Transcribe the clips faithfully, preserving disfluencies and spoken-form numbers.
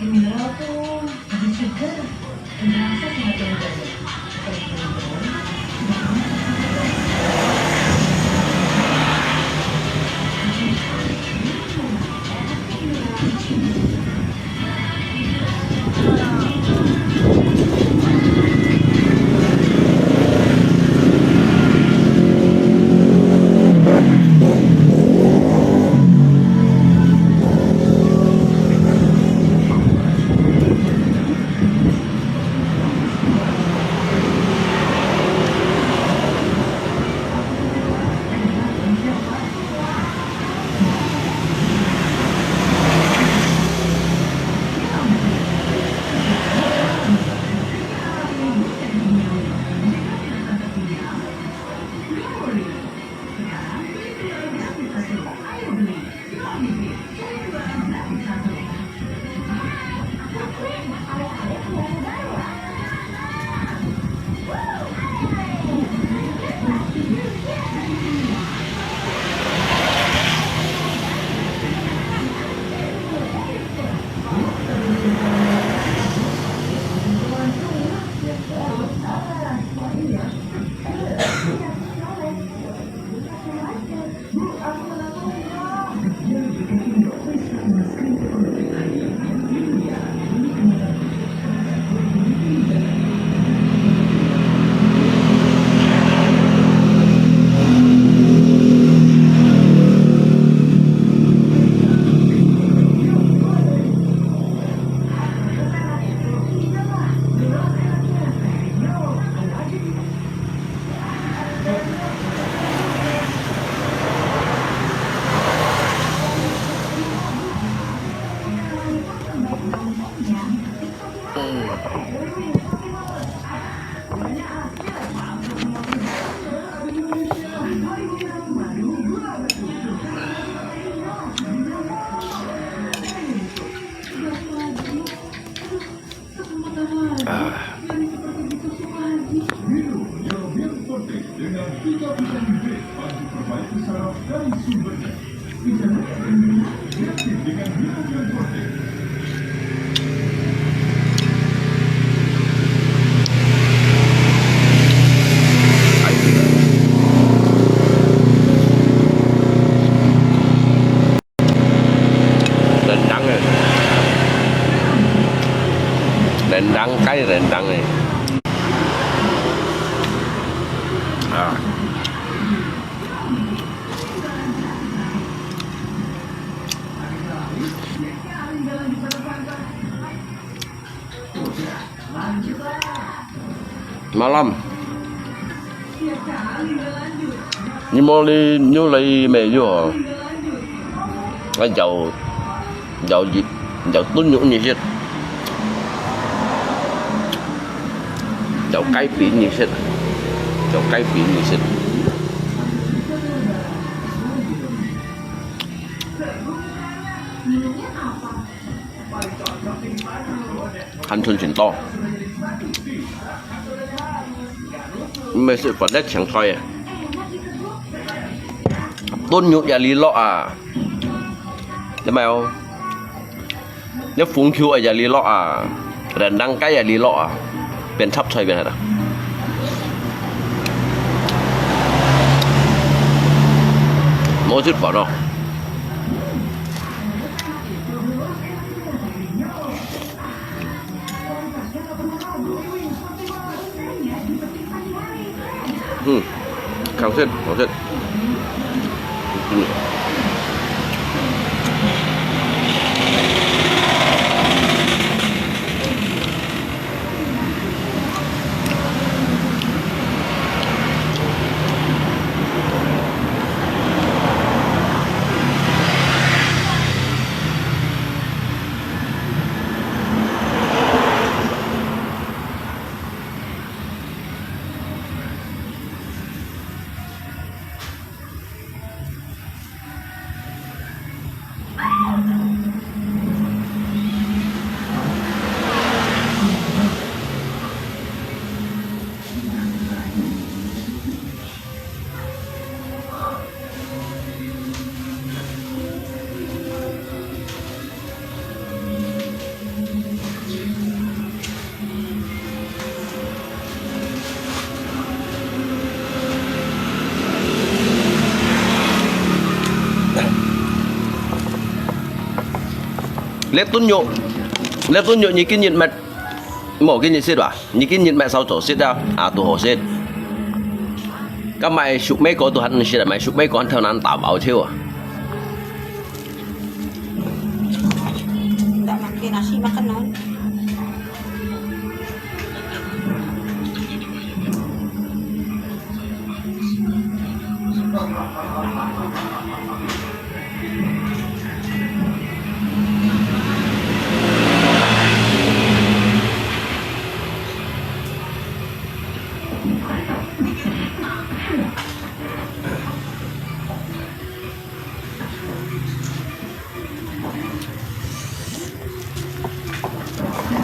啊。Rendang eh. Rendang kai rendang eh. Ah. Malam. Ni mau li nyu lai me yu ho. Ai jau, jau ji, jau tun nyu ni sit. Jau kai pi ni sit. Jau kai pi ni sit. Hàn chun chun to. Mì sit飯一青菜啊。燉肉也哩落啊。你買哦。你紅球也哩落啊。Rendang kai也哩落啊。變插菜變係啦。無食飯哦。 嗯，好食，好食。嗯。這頓肉，這頓肉你今日買，無今日食哇？你今日買燒酒食啊？啊，都好食。該買熟味果都還毋食啊，買熟味果還偷懶打包去啊。 Ndak makin nasi makan non.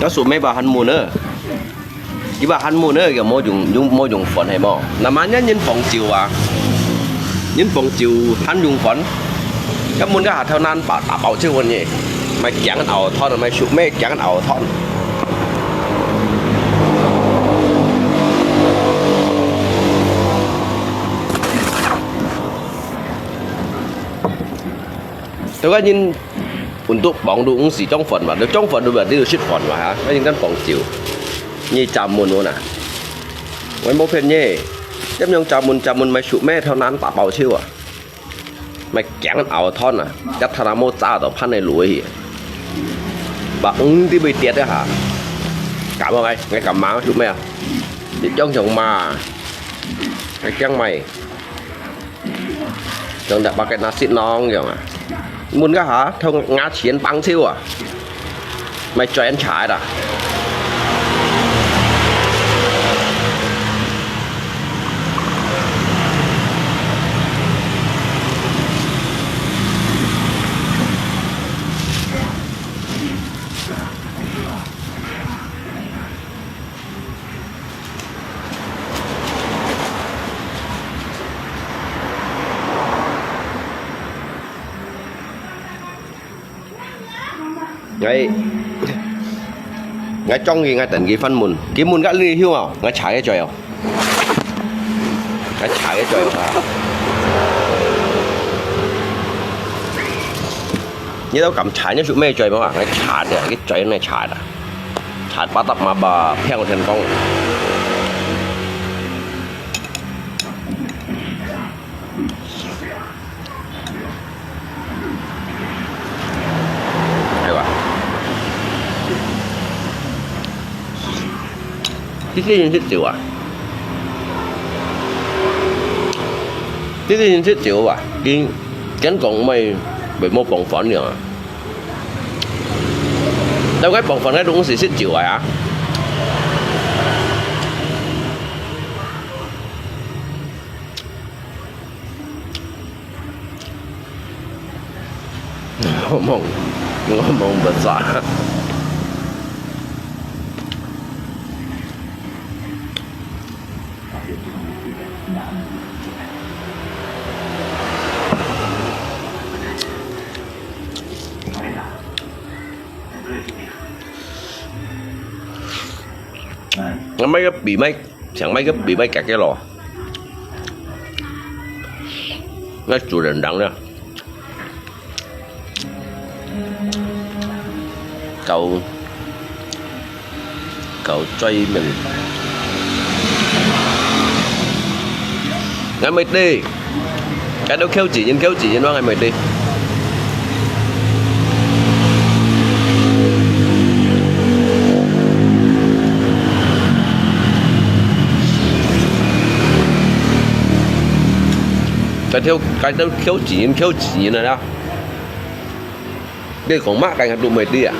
該手尾巴還悶呢，佢話還悶呢，又無用，用，無用飯係無？那麼人人放酒啊，人放酒還用飯，根本該下頭難把打包出去呢，買薑熬湯，買手尾薑熬湯。 對个人，運動忙碌，毋使裝飯嘛，你裝飯都嘛，你就食飯嘛哈，該人敢講究，你閘門無呐？𠊎無騙你，點樣閘門閘門買手尾頭難打包手啊，買薑熬湯啊，一頭那無炸到盤內滷去，把魚都會跌一下，敢啊，𠊎，𠊎敢買手尾啊，你裝上嘛，還驚買。 像隻pakai nasi nong樣啊。問該下，同牙籤幫手啊，買轉茶啦。𠊎，𠊎中意，𠊎等佢發問，佢問个你曉哦，𠊎查佢嘴哦，𠊎查佢嘴哦啊。你都敢查，你係咩嘴嘛？𠊎查的，佢嘴那查的，查巴達嘛吧，騙我天公。 係吧？這些人食酒啊？這些人食酒啊？佢，佢講毋係，毋係無傍飯了啊？但係傍飯个東西食酒啊？ 我望，我望不着。𠊎買个比買 想買个比買个个咯。該主人人呢？搞，搞追命。𠊎毋知。 該兜口子人，口子人，𠊎還毋知。該兜，該兜口子人，口子人來啦。 你講麼个都毋知啊？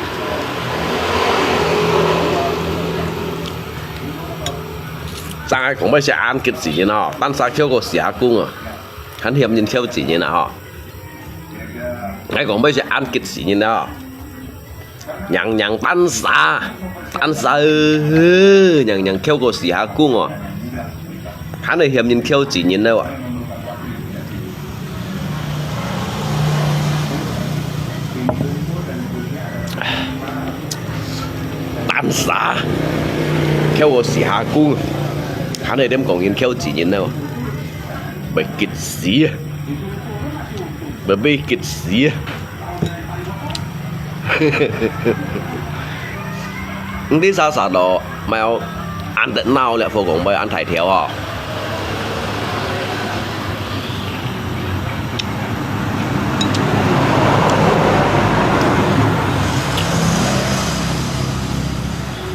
正愛講愛食恁激死人哦，單儕口過四下公哦，還嫌人口死人啊吼！愛講愛食恁激死人啊吼！娘娘單儕，單儕，娘娘口過四下公哦！ 還係嫌人口死人了啊！單儕，口過四下公，還係點講人口死人了啊！會激死啊！會，會激死啊！你這儕儕咯，莫恁得鬧了，火公妹恁大條哦。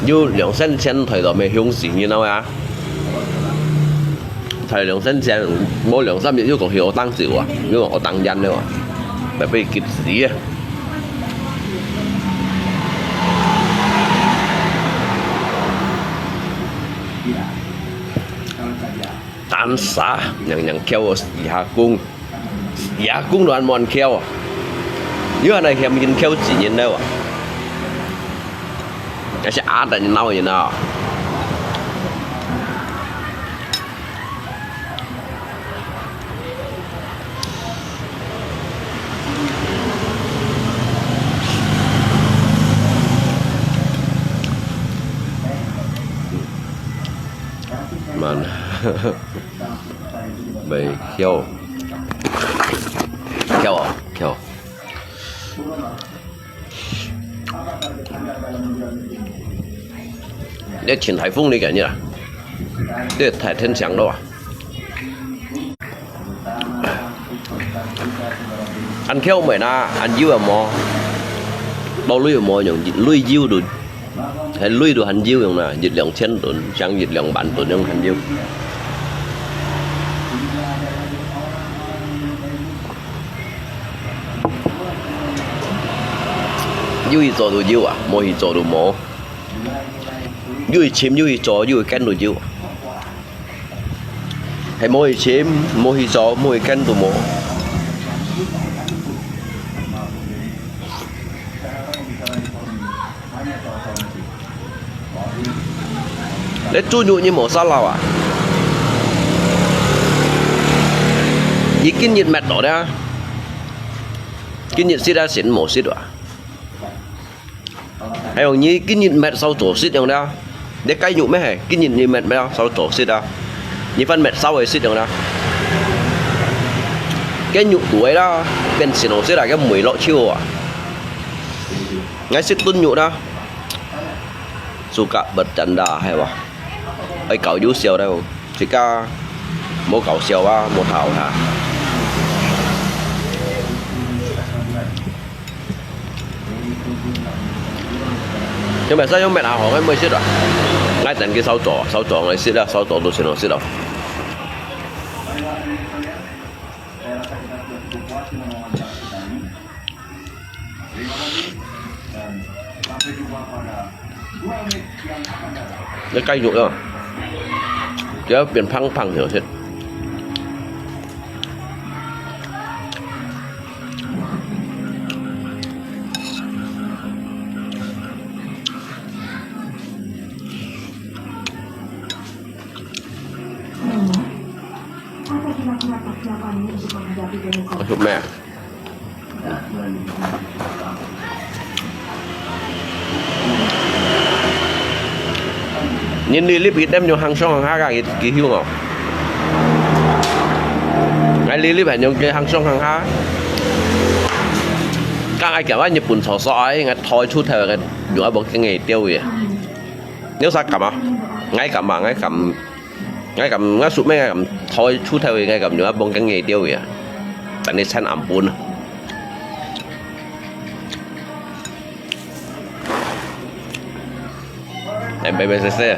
有兩三千台都無香死，你知道嗎？ 才兩三千，無兩三日又講去學當酒啊，又講學當煙了啊，白費急死啊！單儕，樣樣竅哦，時下工，時下工都還無人竅啊！又還來嫌人竅自然了啊！還係阿等鬧人啊！ 慢，袂竅，竅哦，竅。 你清颱風你今日啊？你大天晴了啊？恁竅無啦，恁幼也無，到鐳也無用，鐳幼都，還鐳都還幼用啦，一兩千噸，像一兩萬噸樣還幼。 有去做都有啊，無去做都無。有去尋，有去做，有去揀都有啊。係無去尋，無去做，無去揀都無。 你豬肉你無沙漏啊？你今日搣到了，今日食啊，先無食啊？還有你今日搣燒做食用了，你雞肉咩係？今日你搣咩啊？燒做食啊？你番搣燒个食用了，雞肉都係啦，變先好食啦，佢梅落手啊！𠊎食燉肉啦。 Suka bercanda係哇？愛搞有笑个，自家無搞笑啊，無頭哈。你咪使用搣下好，𠊎毋會食啊。𠊎等佢燒做，燒做𠊎食啦，燒做都先好食咯。 你雞肉啊，佢變胖胖條先。我食咩啊？ 人Lilip佢點樣行上行下个，佢，佢曉哦。𠊎Lilip係用佢行上行下。剛𠊎叫𠊎日本坐坐，𠊎抬出頭个，用一部經驗丟个。你有啥敢啊？𠊎敢啊，𠊎敢。 𠊎敢，𠊎食咩？𠊎敢抬出頭个，𠊎敢用一磅斤个釣个啊！等你趁暗晡啊！哎，白白色色啊！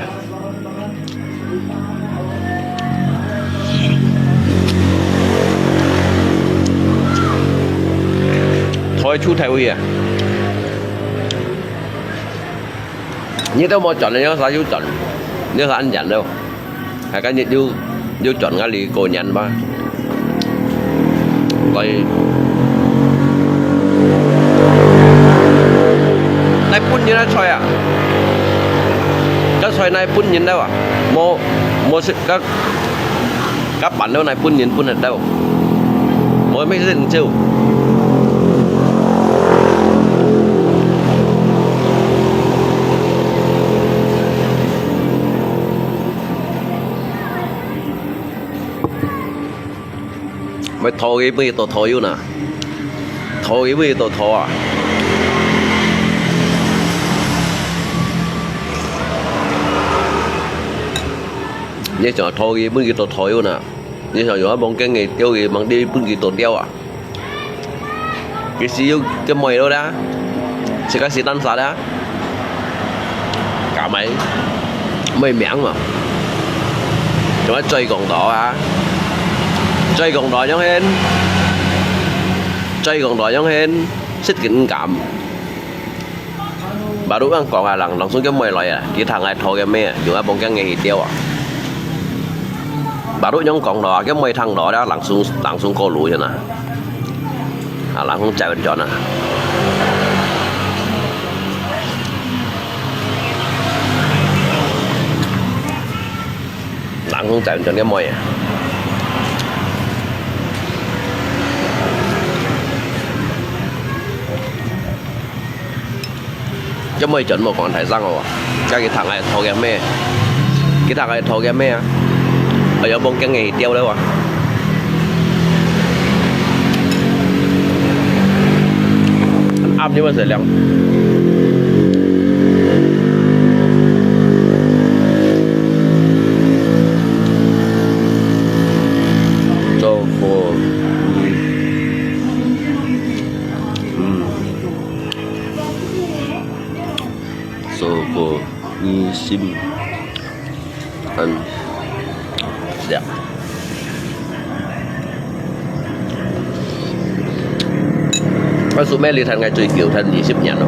抬出頭个啊！ 你都無賺，你有啥有賺？你有啥恁樣咯？還敢有，有賺𠊎哩過年吧？來，來分人个菜啊！該菜來分人个啊！無，無食，該 該辦了來分人分得到，無咩成就。咪拖佢，分佢多拖油呢，拖佢，分佢多拖啊！你想討佢，分佢做討有哪？你想用下望鏡仔釣佢，望釣分佢做釣啊？佢死有个妹咯啦，自家死單殺啦，搞咩？妹命嘛，做乜追講到啊？追講到樣形，追講到樣形，識緊敢。 Baru ang講啊，人，langsung佢妹來啊，佢聽𠊎討个咩啊，用啊望鏡仔去釣啊。Baru樣講咯，佢妹聽到了，langsung，langsung過路去哪。啊，langsung走轉啊。Langsung走轉个妹啊。 做麼轉無講大聲哦？該佢聽𠊎討个咩？佢聽𠊎討个咩啊？哎呀，望鏡仔釣了哇！暗你乜使亮？做過，嗯。 做過二十年，這。𠊎數咩哩，𠊎最久，𠊎二十年咯。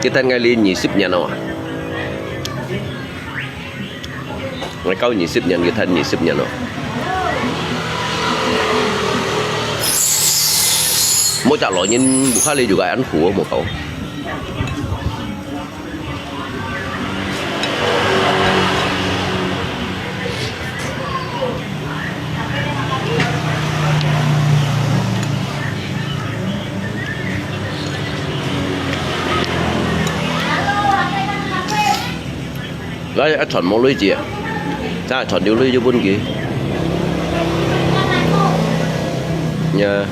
佢跈𠊎哩二十年咯。𠊎教二十年，佢跈二十年咯。無隻老人，屋下哩有个恁苦，無搞。 來，啊，全無鐳子啊，正全有鐳子分佢。呀。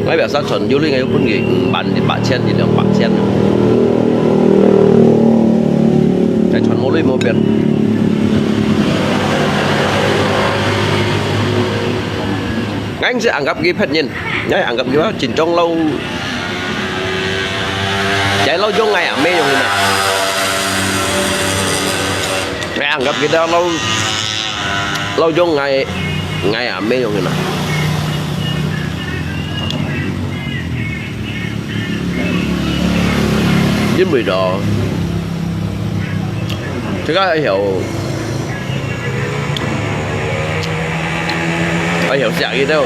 𠊎biasa全有鐳，𠊎有分佢五萬、一百千、一兩百千。𠊎全無鐳無變。𠊎係anggap佢別人，𠊎anggap佢話真正老，就係老中𠊎啊，無用个嘛。𠊎anggap佢兜老，老中𠊎，𠊎啊，無用个嘛。 因為咯，這個愛曉，愛曉惜佢兜。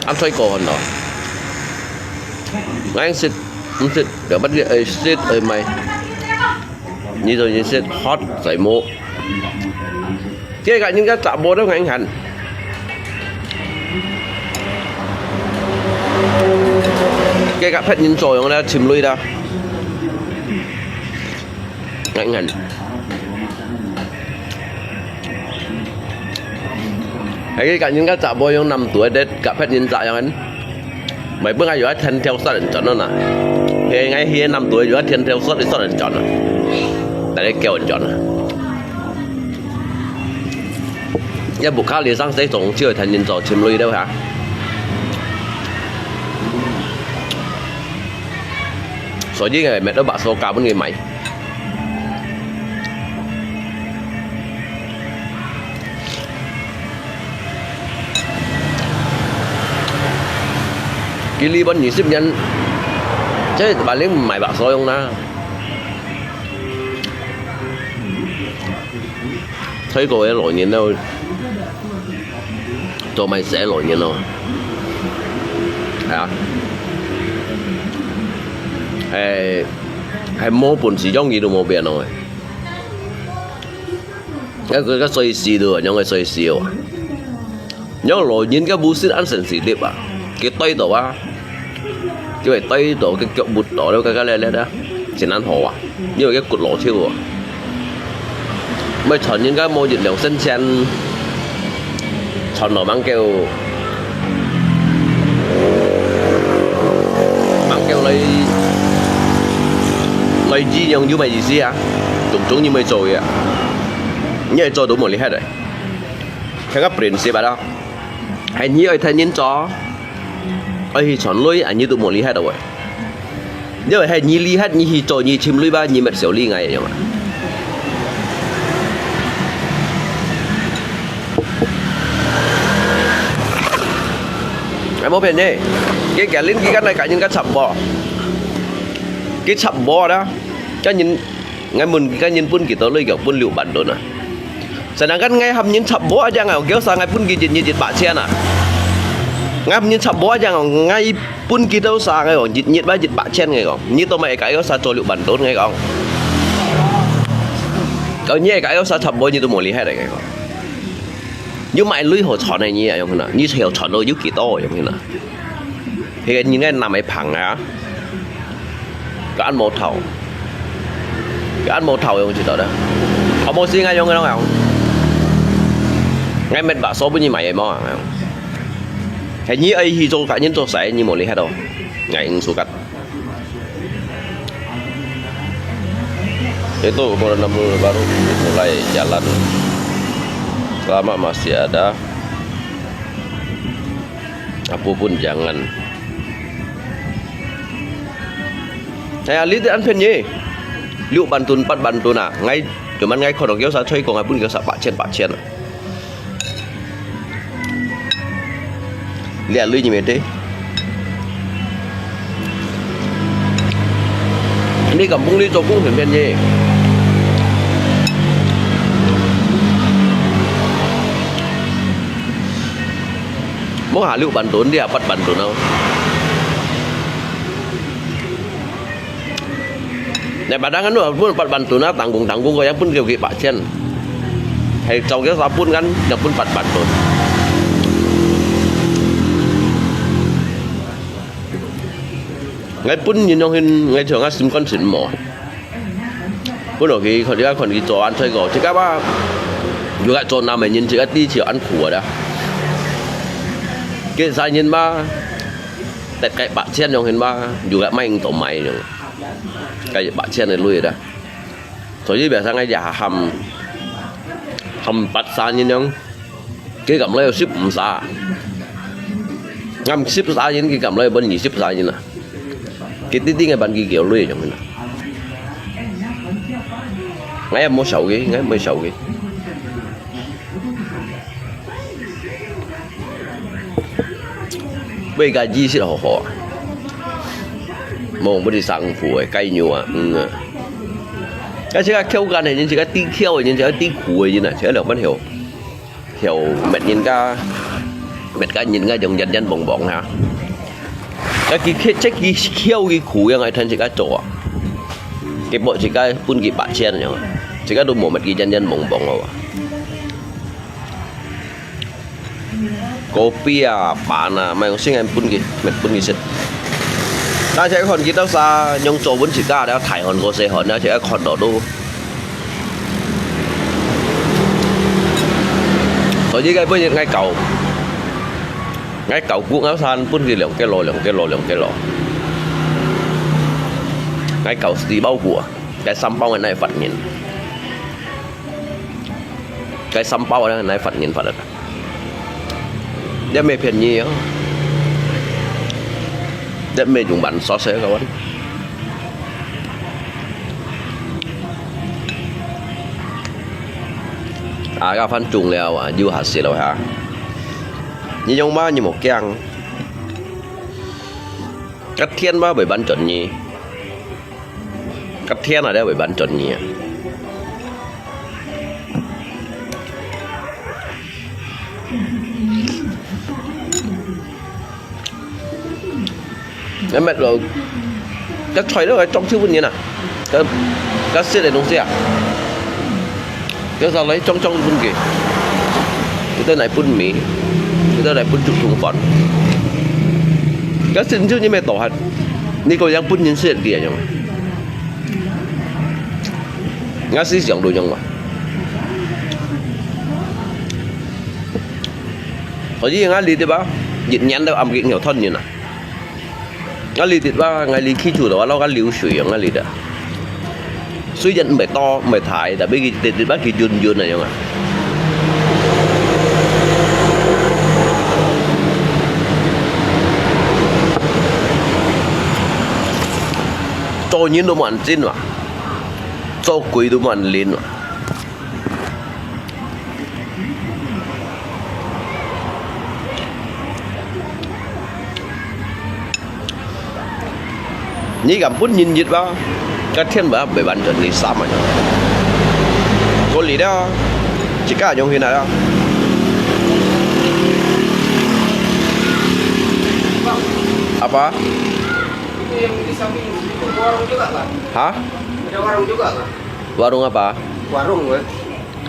啊，最高分咯。𠊎識，毋識，兩百个，呃，識，呃，買。 你就認識hot仔毛。這個人家雜毛都硬痕。這個別人做用了，尋鐳了。硬痕。還有個人家雜毛用南都的，佮別人雜樣。 買本來有一天挑殺人轉了呐，係𠊎係南都有一天挑殺的殺人轉了，大家叫人轉了。也無卡哩上西裝，就會聽人做尋鐳了哈。所以𠊎買到白手價本佢買。 佢離婚二十年，這把你毋買白手用啦。泰國个老人咯，做麼个死老人咯？係啊，係，係無本事，樣佢都無變咯。該，該，該衰死咯，樣个衰死哦。樣老人个無識恁sensitive啊，佢對到啊。因為對到个腳步到了，該个咧咧咧，真難好啊，因為个骨路跳啊。 毋係傳人家無一兩仙錢，傳到吂夠，吂夠來，來醫養有麼意思啊？種種你毋會做个啊，你愛做都無厲害个。看个prinsip啊，係你愛聽人做，愛去傳累，啊你都無厲害个喂。 因為係你厲害，你去做，你尋鐳吧，你乜少理𠊎樣啊。𠊎無騙你，佢今日佢跟𠊎講，人家插播，佢插播啦，跟人 𠊎問佢，𠊎人分幾多鐳，佢講分六萬多啊。Sedangkan𠊎喊人插播，正𠊎講幾多儕，𠊎分佢一日一百千啊。𠊎喊人插播，正𠊎講𠊎分幾多儕，𠊎講一日嘛一百千，𠊎講，你都買幾多儕做六萬多，𠊎講。講你幾多儕插播，你都無厲害个，𠊎講。有麼鐳好傳个你啊，樣呢？你曉傳到有幾多樣呢？ 佢个人个男个朋啊，佢恁無頭，佢恁無頭用知道的。好無事，𠊎用个咯，𠊎用。𠊎乜把所分你買个麼啊？係你愛去做，別人做事，你無厲害到，𠊎毋suka。Itu ukuran enam puluh baru mulai jalan. Selama masih ada Apapun jangan。哎呀，你得恁便宜，六萬ton、八萬ton啊！𠊎，做麼个𠊎看到幾多儕出去講，𠊎分幾多儕八千、八千啊！你啊，你認為對？ 你敢講你做工很便宜？莫下六萬ton，你啊八萬ton哦。你把單个弄分八萬ton啊，打工打工个，也分佢八千，還找个啥分กัน，也分八萬ton。 𠊎本人用hin，𠊎像𠊎心肝神無。本來佢，佢，佢做恁衰个，自家吧，有个做男个人，自家知自家恁苦个啦。佢生人嘛，大概八千用hin嘛，有个買用到買用，該八千个鐳啦。所以biasa𠊎也喊，喊八三人用。 佢敢來有十五儕，喊十儕人，佢敢來分二十儕人啊？佢一定个分佢叫鐳樣啊。𠊎也無笑佢，𠊎也無笑佢。買个意識好好啊，無，毋係生苦个，雞肉啊，嗯啊。而且个口感个人，自家知口个人，自家知苦个人啊，自家兩分曉。 曉搣人家，搣个人家用煙煙茫茫哈。啊，佢，佢，這佢，佢苦樣，𠊎聽自家做啊。佢無自家分佢八千樣啊，自家都無搣佢煙煙茫茫哦啊。Kopi啊，飯啊，買用先分佢，搣分佢食。但係看佢兜啥，用做分自家了，大漢過細漢了，自家看到都 所以該本日𠊎搞，𠊎搞股，𠊎生分佢兩kilo，兩kilo，兩kilo。𠊎搞四包股啊，該三包个哪發人？該三包个哪發人發得？這毋係便宜哦，這毋係用萬索色个。 啊，該飯種了啊，又下雪了哈。你用麼？你莫驚。該天嘛會完轉你，該天啊，這會完轉你啊。 該搣落，該菜都係裝修分人啊，該，該食个東西啊，該上來裝裝分佢，佢都來分米，佢都來分竹筒飯，該食就你乜多還。你个樣本人識个樣，𠊎思想都樣啊。所以𠊎這兜啊，一年都暗个有團圓啊。 𠊎這兜啊，𠊎這區就係話，老个流水啊，𠊎這兜。雖然毋係多，毋係大，tapi佢這兜啊，佢遠遠啊樣啊。做人都無恁真啊，做鬼都無恁靈啊。 你敢分人一吧？該天吧，袂完全你三啊。Kau lihat dah, cakap jong hina dah. Apa? Itu yang di samping itu warung juga, Pak? Hah? Ada warung juga, Pak? Warung apa? Warung, Pak.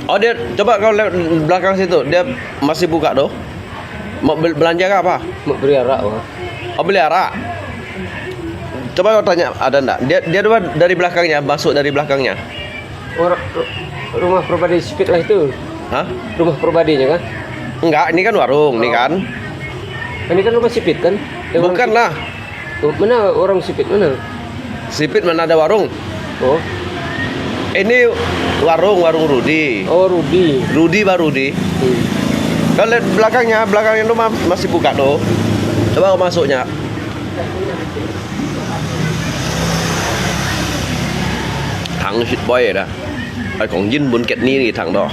Oh, dia, coba kau lihat belakang situ, dia masih buka tu? Mau bel-, belanja ke apa? Mau beli arak, Pak. Oh, beli arak. Coba kau tanya, ada ndak? Dia, dia tu dari belakangnya, masuk dari belakangnya. Orang, ru-, rumah pribadi Sipit lah itu. Hah? Rumah pribadinya kan? Enggak, ini kan warung, ini kan. Ini kan rumah Sipit kan? Bukan lah. Oh, mana orang Sipit mana? Sipit mana ada warung? Oh. Ini warung, warung Rudi. Oh, Rudi. Rudi, Pak Rudi. Hmm. Kau lihat belakangnya, belakangnya tu ma-, masih buka tu. Coba kau masuknya. Thẳng shit boy dah. Ai, kong Jin bun ket ni ni thẳng đó.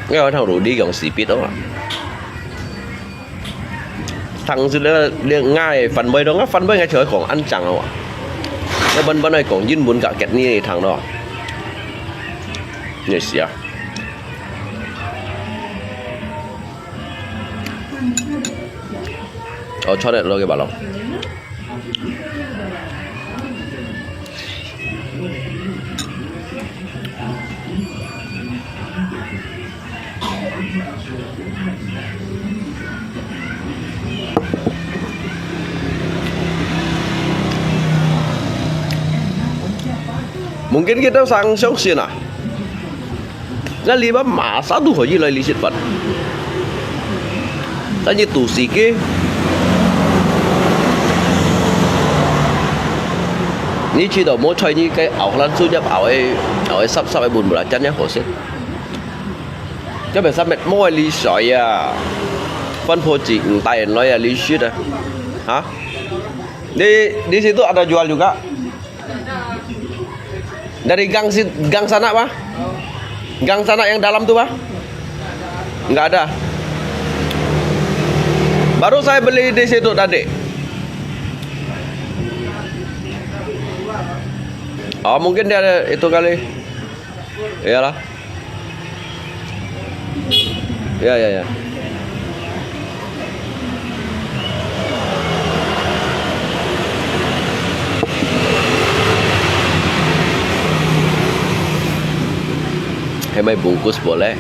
Nghe nói thằng Rudi kong Sipit đó. Thằng Sipit là, là ngay phản bội đó, phản bội ngay trời kong ăn chăng đó. Nó bắn bắn này kong Jin bun cả ket ni thằng đó. Nghe xìa. Ờ, cho đấy lo cái bảo lòng. Mungkin kita sang siok sih nah. Nah, lima masa tu haji lai lisit pan. Tanya tu sike. Ni ci do mo choi ni kai au lan su jap au e, au e sap sap e bun bula chan ya ho se. Jap e sap met mo e li soi ya. Pan po ci ng tai en loi ya li sit a. Ha? Di, di situ ada jual juga. Dari gang si-, gang sana, Pak? Gang sana yang dalam tu, Pak? Nggak ada. Baru saya beli di situ tadi. Oh, mungkin dia ada itu kali. Iyalah. Ya, ya, ya. Hay may bungkus boleh?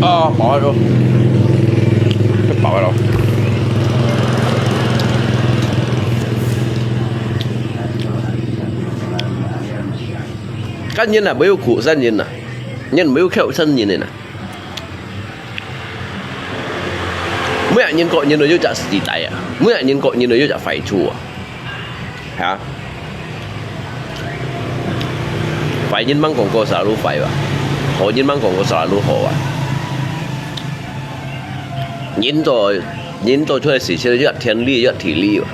啊，飽了都，真飽了都。該人啊，無有苦生人啊，人無有口生人啊。 每一人各人都有隻時代啊，每一人各人都有隻壞處啊，哈？壞人吂講過selalu壞啊，好人吂講過selalu好啊。人做，人做出來事情，有天理，有地理啊。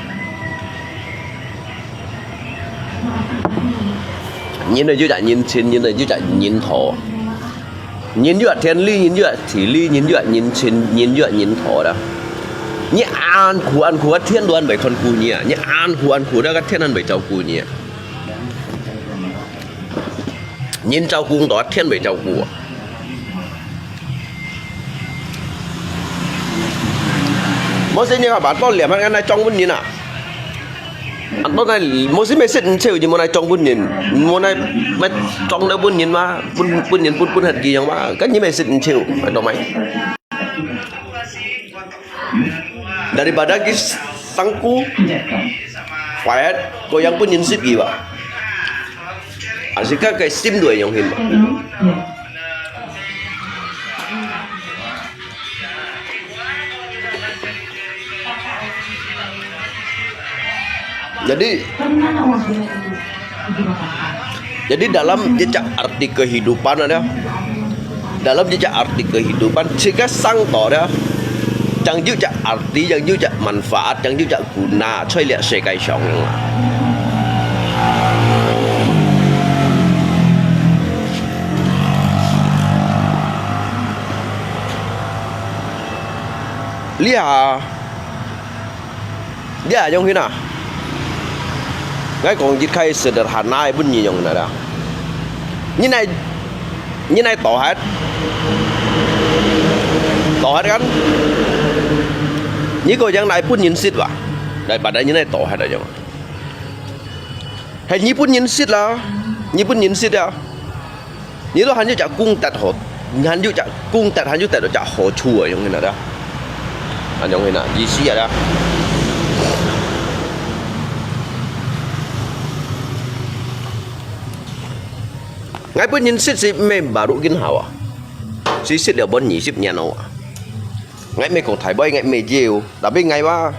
人个有隻人情，人个有隻人道。人有隻天理，人有隻地理，人有隻人情，人有隻人道啦。你恁苦恁苦，个天都還袂看顧你啊！你恁苦恁苦，个天還袂照顧你啊！人照顧毋到，天會照顧啊。無事，你看吧，到兩萬个來裝分人啊。啊，到來，無事，無事，毋愁，你莫來裝分人，莫來，莫裝到分人嘛，分，分人分，分下佢樣嘛，kan你無事，毋愁，係到無？Daripada佢生苦，快活，過樣分人食佢吧。Asika kay sim dua yung hin. Jadi, jadi dalam jejak arti kehidupan ada, dalam jejak arti kehidupan, jika sang to ada, yang jejak arti, yang jejak manfaat, yang jejak guna，在這世界上。這下，這下樣形啊？𠊎講一開始就還拿分你樣形啦。你來，你來倒下，倒下kan？你個樣來分人食哇？來，把你來倒下來樣。係你分人食啦，你分人食啊。 你都還有隻功德好，你還有隻功德，還有得到隻好處啊，樣形啊，恁樣形啊，意思啊。𠊎本人食係毋係baru今下啊，係食了本二十年了啊。𠊎毋係講大杯，𠊎毋係要，tapi𠊎話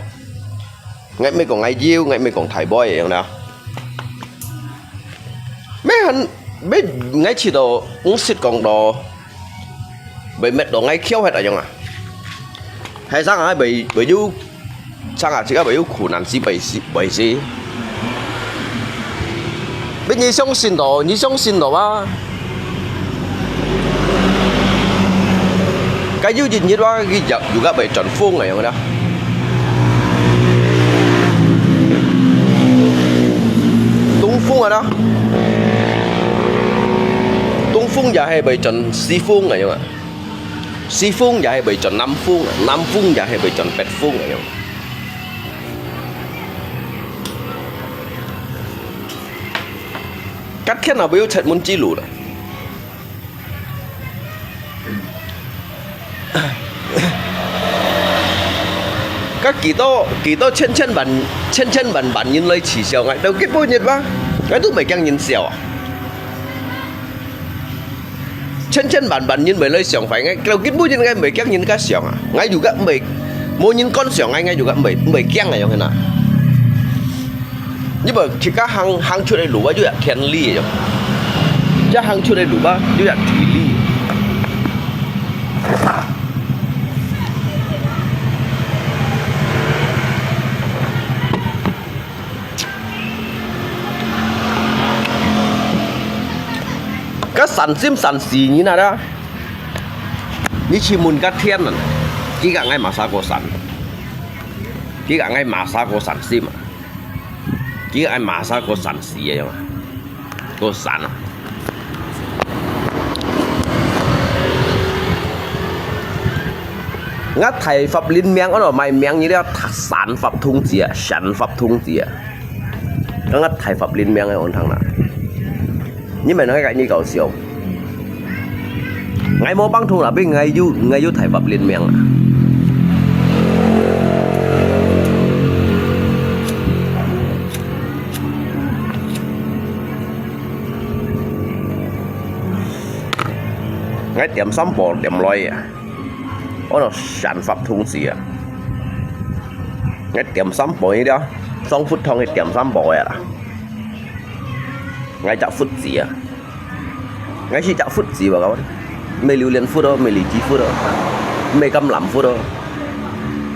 ，𠊎毋係講𠊎要，𠊎毋係講大杯樣啦。 Meh han, meh ngai chhit to, ung sit kong to, bai met to ngai khiau het ayong a. Hai sang a bai, bai yu, sang a chhik a bai yu khu nan si bai si, bai si. Bai nyi siong sin to, nyi siong sin to ba. Ka yu jin yit ba, ki yu ka bai chon fung ayong da. Tông Phương à đó. Tông Phương giờ hay bị chọn Xi Phương rồi không ạ? Xi Phương giờ hay bị chọn Nam Phương, Nam Phương giờ hay bị chọn Bắc Phương rồi không? Cách khác nào biểu thật muốn chi lụ đó. Có幾多，幾多千千萬，千千萬萬人來恥笑𠊎，到今晡日吧，𠊎都毋驚人笑啊。千千萬萬人會來笑話𠊎，到今晡日𠊎毋驚人家笑啊。𠊎又个毋，無人敢笑𠊎，𠊎又个毋，毋驚啊，樣形啊。 你無自家行，行出來路啊，就係天理个。這行出來路啊，就係地理。該散心散死人啊啦！你去問該天啊，佢講𠊎麼儕過散，佢講𠊎麼儕過散心啊。 佢愛麼儕過散死个樣啊，過散啊。𠊎大法輪名，𠊎都賣名，你了三法通知啊，三法通知啊。𠊎大法輪名个安堂啦。 你們還講你搞笑。𠊎無幫助啦，因為𠊎有，𠊎有大法輪名啊。𠊎點三寶點來啊，𠊎都三法通知啊。𠊎點三寶个了，上佛堂个點三寶个啦。𠊎隻佛子啊。 𠊎係隻佛子吧，講，毋係榴槤佛哦，毋係荔枝佛哦，毋係橄欖佛哦，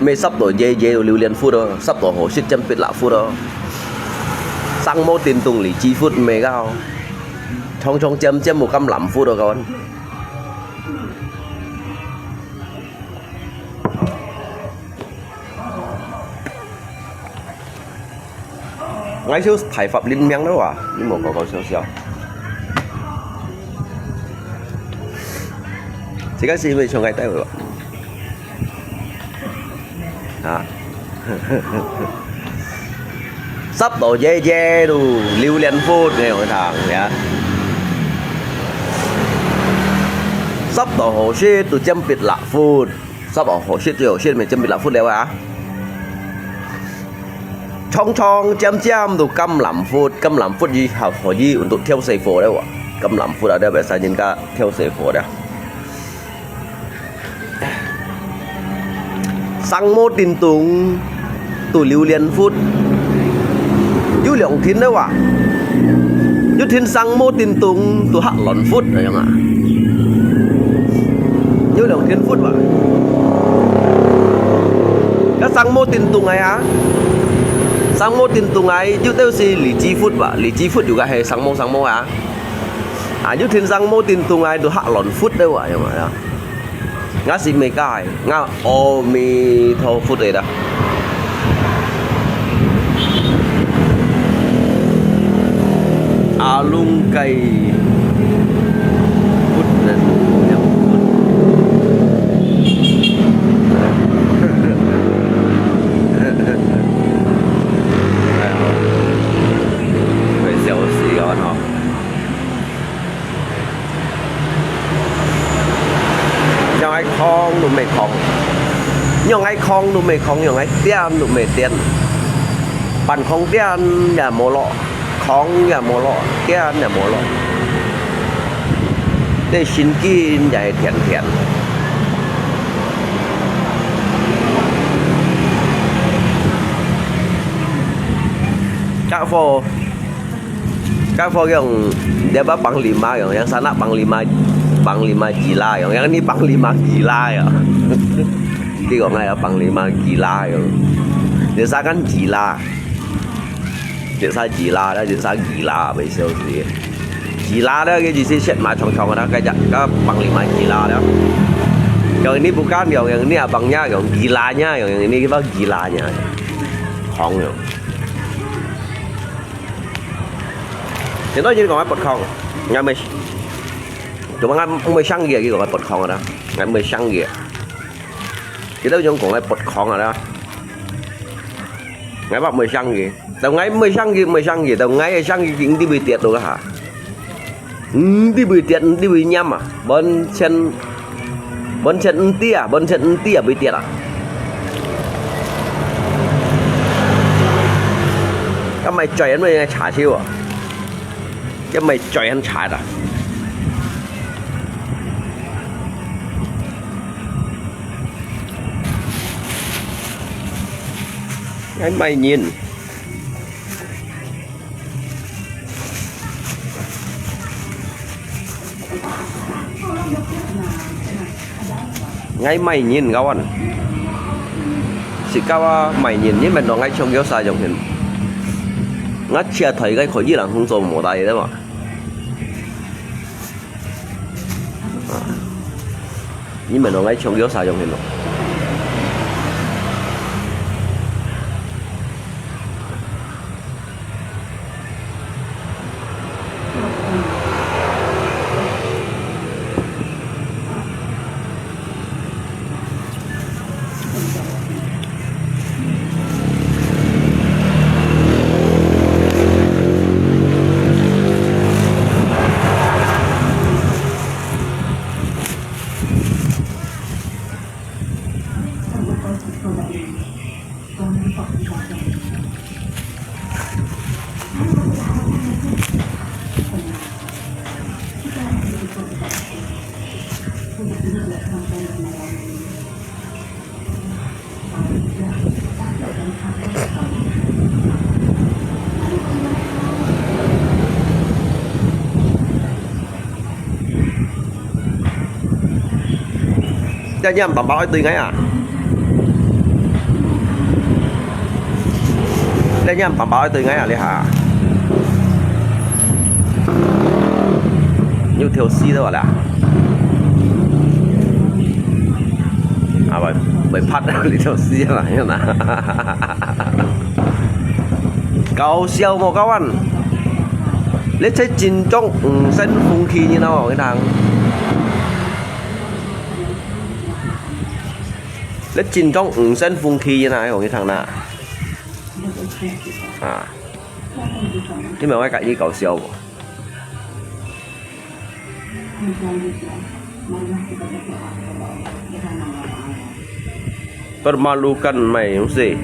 毋係十多耶耶榴槤佛哦，十多好食煎必辣佛哦，生無叮咚荔枝佛毋係个哦。長長尖尖無甘藍food哦，各位。𠊎就大發連名了啊，你莫搞搞笑笑。這個係因為像𠊎帶了。 啊。十到夜夜都榴蓮food，你有聽呀？十到好食都尖筆辣food，十到好食最好食咪尖筆辣food了啊。長長尖尖都甘藍food，甘藍food以後可以untuk調細火了啊。甘藍food啊，這邊三人家調細火了。 生毛叮咚，都榴槤food，有兩天了哇！一天生毛叮咚，都客卵food，恁樣啊？有兩天food哇！該生毛叮咚个啊，生毛叮咚个，有兜係荔枝food哇，荔枝food有个係生毛生毛啊。 啊，有天生毛叮咚啊，都客卵food了啊，有無啊？𠊎係咩个？𠊎阿彌陀佛个啦。阿龍个佛人了佛。哎呀，會笑死哦，吼。 仰仔囥都毋囥，仰仔囥都毋囥，仰仔恬都毋恬，半囥恬也無落，囥也無落，恬也無落。這神經也係恬恬。家伙。 該個樣，dia apa panglima樣，yang sana panglima, panglima gila樣，yang ini panglima gila樣。佢講个panglima gila樣，dia sa kan gila，dia sa gila啦，dia sa gila，會笑死。Gila啦，佢意思係嘛，長長个啦，該隻，該panglima gila啦。Yang ini bukan，yang，yang ini abangnya，yang gilanya，yang，yang ini apa gilanya，狂樣。 現在佢講个pot糠，𠊎毋係，做麼个𠊎毋係生个，佢講个pot糠啊啦，𠊎毋係生个。佢兜用講个pot糠啊啦，𠊎話毋係生个，就𠊎毋係生个，毋係生个，就𠊎係生个，佢毋知會跌到个下。 毋知會跌，毋知會黏啊，完全，完全毋知啊，完全毋知啊，會跌啊。該賣嘴人个茶手啊，該賣嘴人茶的。該賣人。 𠊎賣人，kawan。係kawan賣人，你們同𠊎搶救啥用品？𠊎車台該可以人工做無大个嘛。 啊，你們同𠊎搶救啥用品咯？ 這樣包包愛對𠊎啊？這樣包包愛對𠊎啊？你下。六條四了啦。啊，會，會拍到六條四啊，係嘛？搞笑無搞完。你這真正毋識風氣，你知無？你聽。你真正毋識風氣，你知無？你聽啦。啊，你明白該你搞笑無？ Permalukan mai，毋係。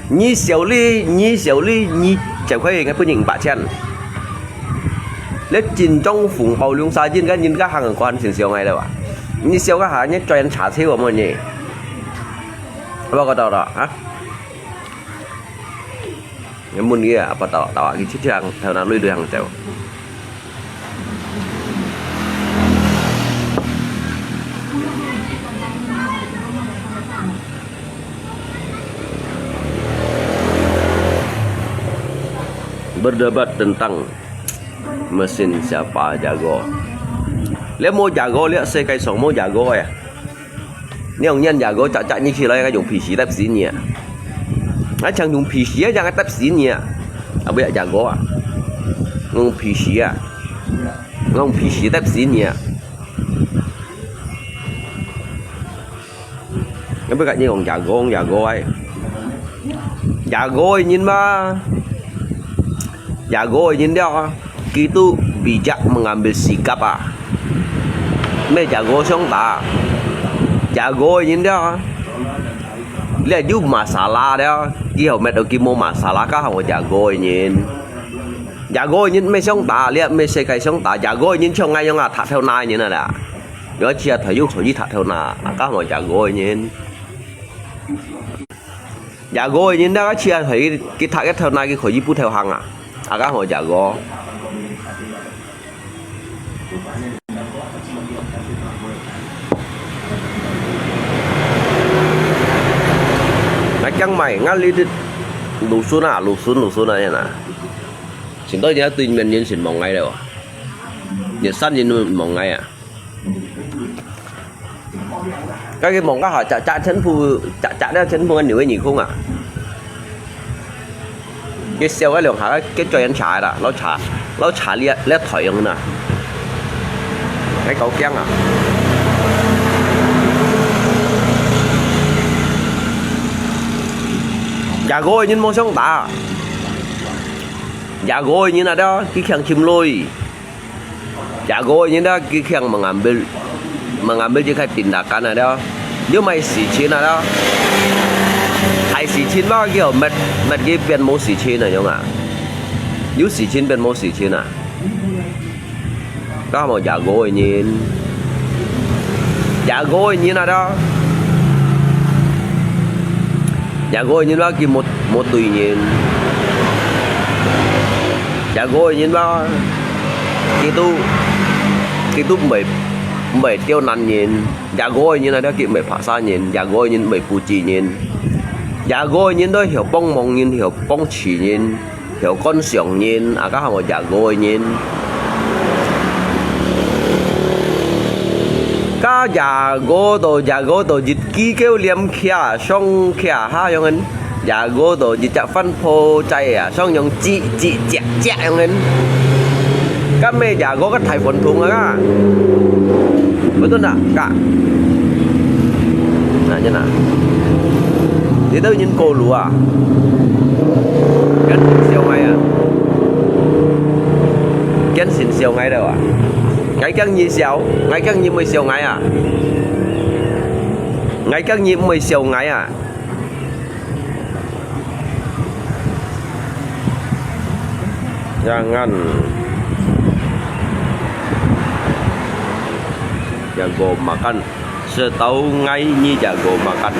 你笑你，你笑你，你十塊應該分人五百千。你真正紅包兩三千，該人家行過還先笑𠊎了啊？你笑个下，你專車車我問你。有無搞到了啊？ 你問佢啊，不到，到啊，佢去去行，頭那累累行走。Berdebat tentang mesin siapa jago. 你無jago，你世界上無jago呀。 你用人家个隻隻你起來，用皮鞋踏死你啊！啊，像用皮鞋啊，像个踏死你啊！啊，不要jago啊！用皮鞋啊！用皮鞋踏死你啊！你不要你用jago，用jago哎！jago个人嘛，jago个人了啊！ Kita bijak mengambil sikap啊！Meh jago相打，jago个人了啊！你有masalah了，以後乜都佢無masalah，該喊我jago个人。jago个人meh相打，你meh世界相打，jago个人像𠊎樣啊，踢頭那个人啊啦。有一次啊，退休可以踢頭那，該喊我jago个人。 jago个人，該个車佢，佢踢个頭那，佢可以不投降啊？啊，該好jago。𠊎驚買，𠊎呢度，Dusun啊，Dusun，Dusun啊，樣啊。前段時間對面人先望𠊎了啊，越山人都望𠊎啊。 該个望該下，隻隻全部，隻隻了全部个牛个耳空啊！佢笑个兩下，佢轉人查啦，老查，老查你，你台樣啦，你夠驚啊！jago个人無相打，jago个人啊，佢強侵來。 jago个人啊，佢強mengambil，mengambil這个tindakan啊了，又買事情啊了，大事情嘛，佢又搣搣佢變無事情啊樣啊，有事情變無事情啊，該無jago个人，jago个人啊了，jago个人嘛，佢無無對人，jago个人嘛。 佢都，佢都毋會，毋會刁難人，jago个人啊，佢毋會拍殺人，jago个人毋會布置人，jago个人都曉幫忙人，曉幫助人，曉觀賞人，啊，該喊我jago个人。該jago到，jago到，一支狗黏徛，上徛下樣人。 jago到一隻番婆仔啊，像樣吱吱喳喳樣个。該meh jago个大飯桶啊！Betul tak？該。Nah，你呐，你兜人過路啊？Kan笑𠊎啊！Kan先笑𠊎了啊！𠊎驚你笑，𠊎驚你毋會笑𠊎啊！𠊎驚你毋會笑𠊎啊！ Jangan jago makan. Setahu ngai ni jago makan.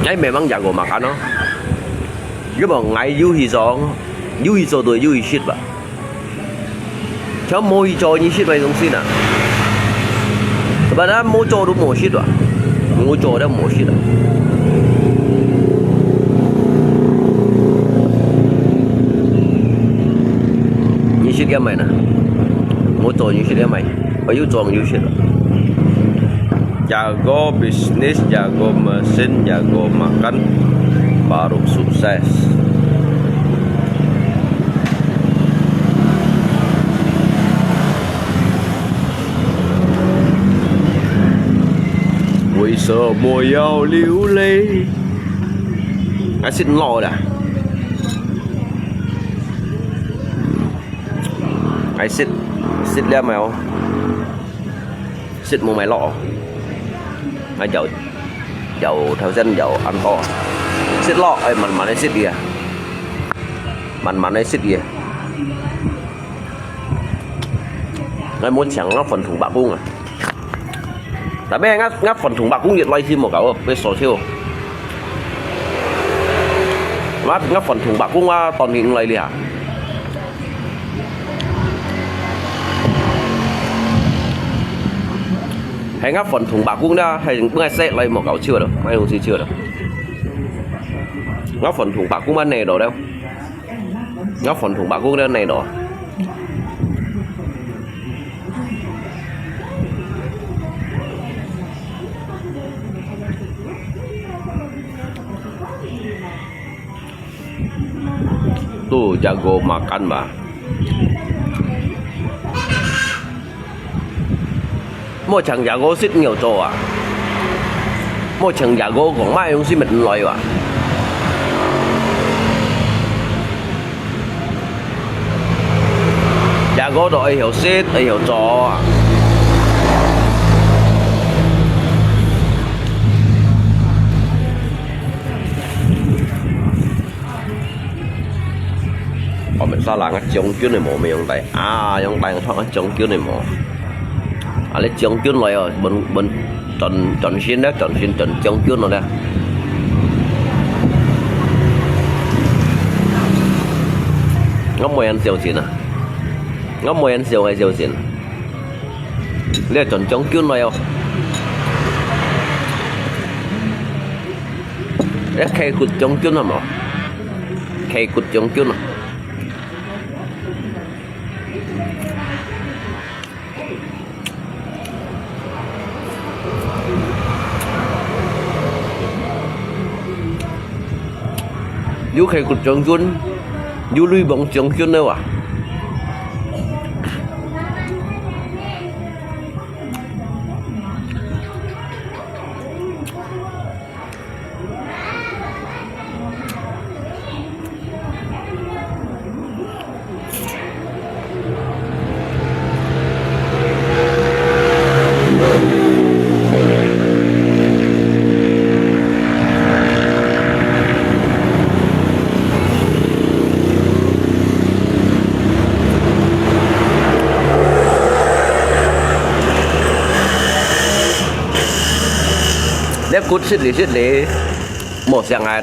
Ngai memang jago makan咯。因為ngai有去做，有去做對，有去食吧。 全無去做你食个東西呢。Sebenarnya無做都無食啊，無做都無食啊。你食 Dia mai na. Mo to ni sila mai. Ayu to ni sila. Jago bisnis, jago mesin, jago makan, baru sukses. 為什麼要流淚？啊，食落啦。啊，食，食了無？食無買落。啊，有，有頭先有恁多。食落，哎，慢慢个食啊，慢慢个食啊。 𠊎無請𠊎飯桶伯公啊。Tapi𠊎，𠊎飯桶伯公一來先無搞，被鎖手。𠊎，𠊎飯桶伯公啊，當然來了。係𠊎飯桶伯公啦，係𠊎識來無搞笑咯，買東西笑咯。𠊎飯桶伯公乜呢度了。 𠊎飯桶伯公在哪咯？都jago makan吧。莫請jago食牛做啊！莫請jago講買東西乜來哇！Jago都愛曉食，愛曉做啊！我們沙拉啊，將軍个帽，無用戴啊，用戴个將軍个帽。啊，你將軍來哦，問問轉轉身咧，轉身轉將軍了咧。我無人相信啊，我無人相愛相信。你轉將軍來哦。 一溪骨將軍係無？溪骨將軍啊！有溪骨將軍，有鐳芒將軍了哇！ 你骨食哩食哩，無想啊！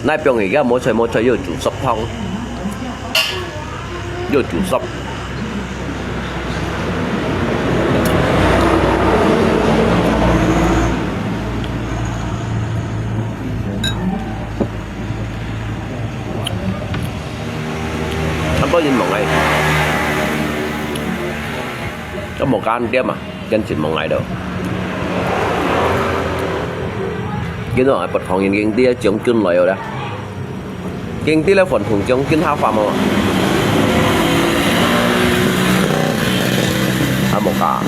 那邊而家無菜無菜，又煮熟湯，又煮熟。差不多人忙个，都無間店啊。 跟前望來咯。見到北方人經濟將軍來了啦，經濟了，飯桶將軍下飯無？啊，無加。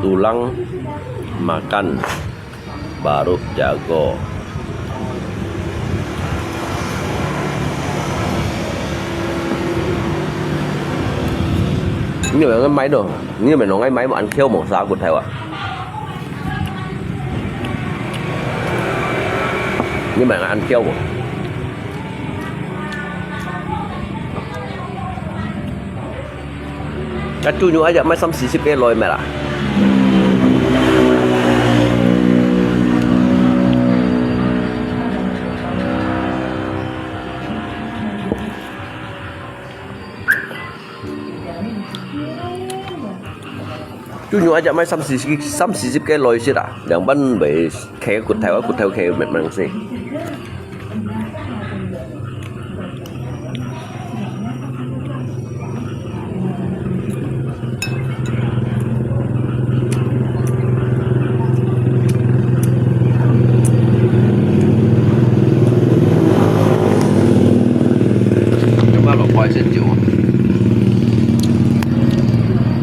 Tulang makan, baru jago. Ini orang main tu. Ini main orang main, main kêu một sao của Thái à. Ini main ăn kêu. Kacunyu aja mai 三四十个來咩啦。豬肉一隻賣三四十，三四十个來食啊，兩半賣忒骨頭，啊骨頭忒明明先。 今日落雨先走啊。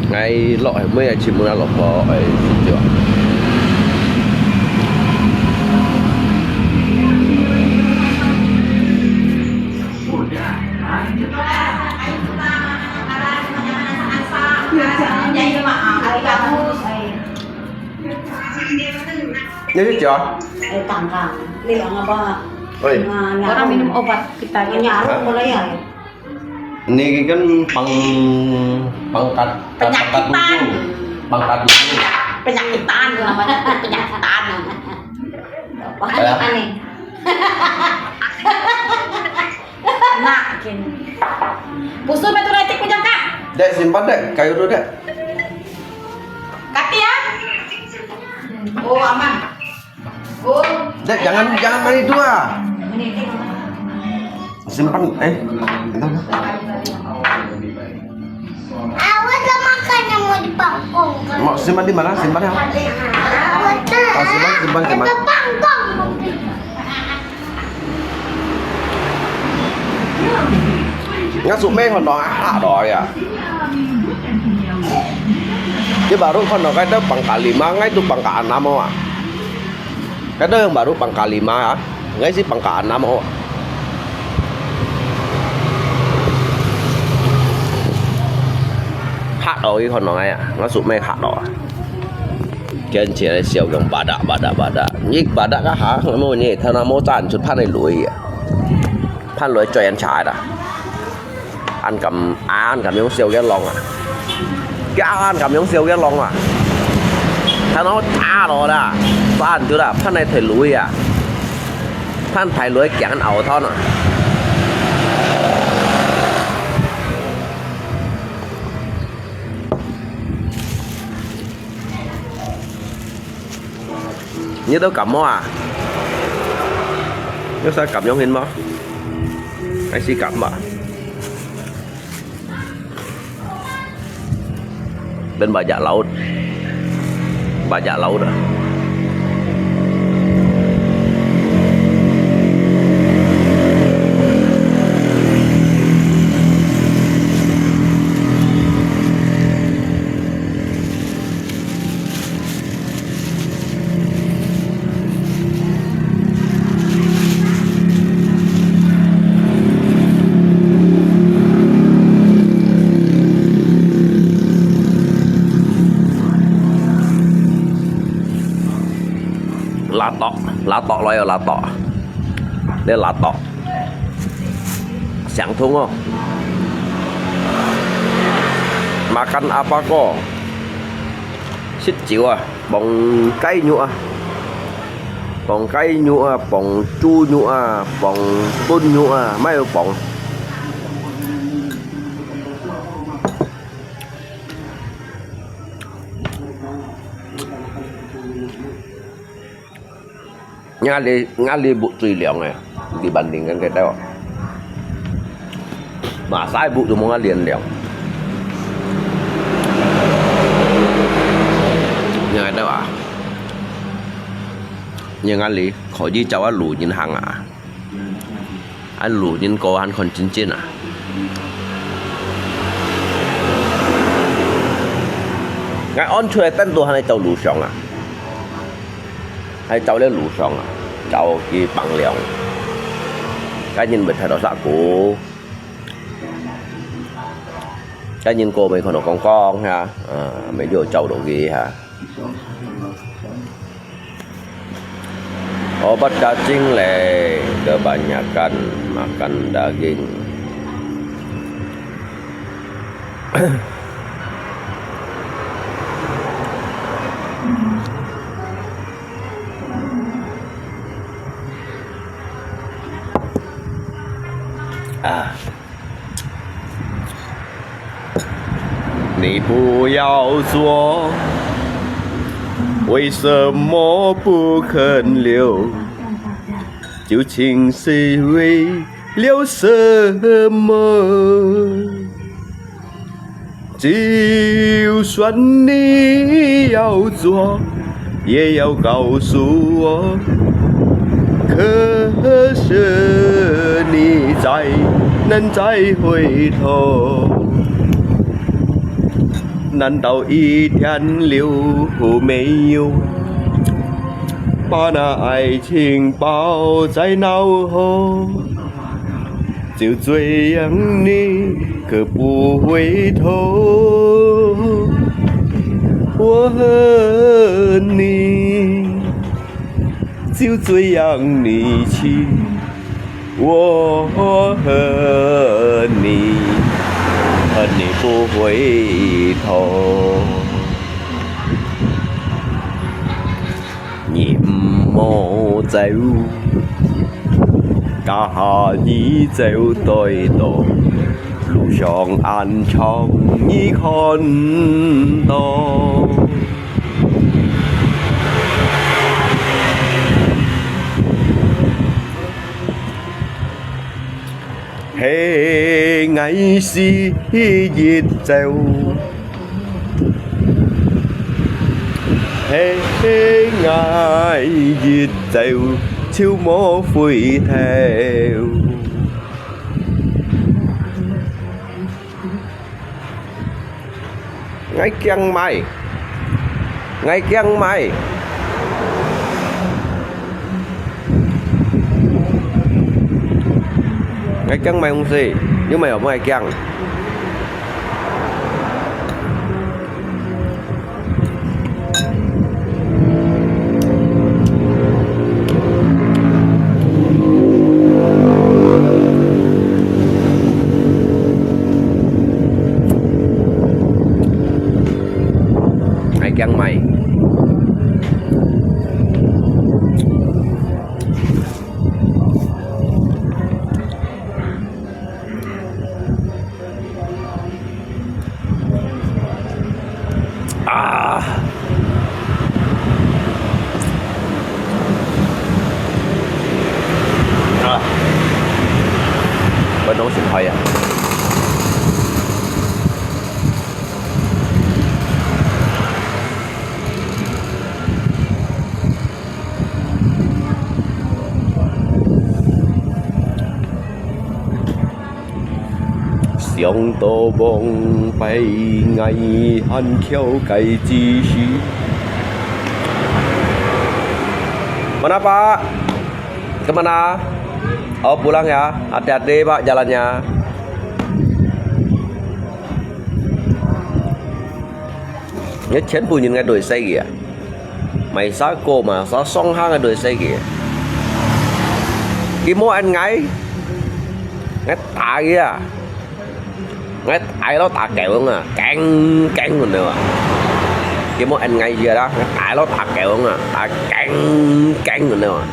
𠊎落去，每日出門啊落雨，愛先走啊。 你去走啊？ Eh, tangkang. Liang apa? Oi. Orang minum obat kita. Hah? Ini kan pang-, pangkat, pangkat penyakitan. Pangkat. Penyakitan namanya, penyakitan. Apa? Aneh. Nak, kin. Busur batu retik punya, Kak. Dek, simpan, Dek. Kayu tu, Dek. Kati, ya? Oh, aman. Oh. Dek, jangan, jangan main itu, ah. Ini, ini. Simpan, eh. Itu. Ah, 我怎么看见我的宝宝？ Mau simpan di mana? Simpan ya. 我的， Ah, simpan, simpan, simpan. 我的棒棒。 Ngasuh mê khon no hak to ya. Di baru khon no kai to pangkat lima, ngai to pangkat enam ah. Kai to yang baru pangkat lima ah. Ngai si pangkat enam ah. Hak to i khon no ngai ah. Ngasuh mê hak to ah. 跟前的小狗吧嗒吧嗒吧嗒，你吧嗒个哈，我问你，他那么站出判的雷啊，判雷转人查的，俺敢，俺敢用小个弄啊，给俺敢用小个弄啊，他那么打了啦，站出了，判来推雷啊，判推雷讲熬汤啊。 你都感冒啊？有啥感冒hin無？還是感冒？Bên bajak laut. Bajak laut ah. Latok, latok lo yo latok. Ni latok. Siang thung oh. Makan apa ko? 食酒啊，磅雞肉啊，磅雞肉啊，磅豬肉啊，磅燉肉啊，乜有磅。Ngali, ngali buk最涼个，dibandingkan kita. Masa buk tu mau ngali yang涼。Yang ada ah. Yang ngali, kau ji cawa lu jin hang ah. An lu jin ko han kon cin cin ah. Ngai on chui ten tu han ai tau lu siang ah. Hai tau le lu siang ah. Tau ki pang liang. Cái nhìn mình thay đổi sắc của. Cái nhìn cô mình còn còn con ha. À, mình vô châu đồ gì ha. Obat cacing le, kebanyakan makan daging. Ah. 你不要说为什么不肯留？究竟是为了什么？就算你要走，也要告诉我。可是你再难再回头。难道一点留没有？把那爱情抱在脑后，就这样你可不回头。我恨你，就这样你去。我恨你，恨你不回头。你莫走，假你走对到，路上暗藏你看到。 嘿，爱是一走，嘿，爱一走，就莫回头。 𠊎驚買，𠊎驚買，𠊎驚買東西，你買無？𠊎驚。 愛驚買。 啊！啊！我攏食開啊！ 想到往擺𠊎還翹該之時。Mana, Pak? Kemana? Oh, pulang ya. Hati-hati, Pak, jalannya. 你全部人个對死佢啊！買啥果嘛，啥上下个對死佢啊！佢無應𠊎，𠊎打佢啊！𠊎打到打狗樣啊，驚驚恁樣啊！佢無應𠊎佢啊，𠊎打到打狗樣啊，打驚驚恁樣啊！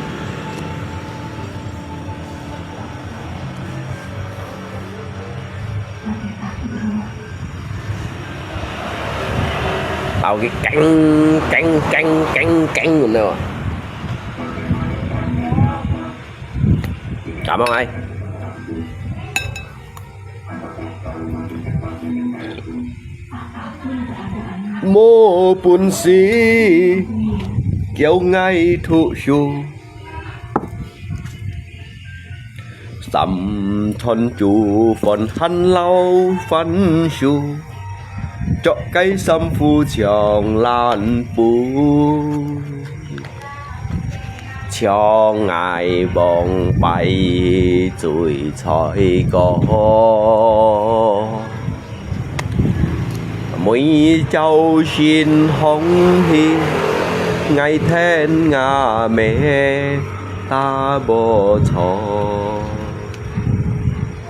Tao cái cắn, cắn, cắn, cắn, cắn mình đâu. Cảm ơn ai. Mô bún si, kéo ngai thụ shu. Sắm chọn chú phòn hăn lao phản shu, chọn cái sắm phu chiang lan phu. Chiang ngai bóng bay chuối choi có. Mùi chau shin hong hi, ngai then ngà mê ta bô chô.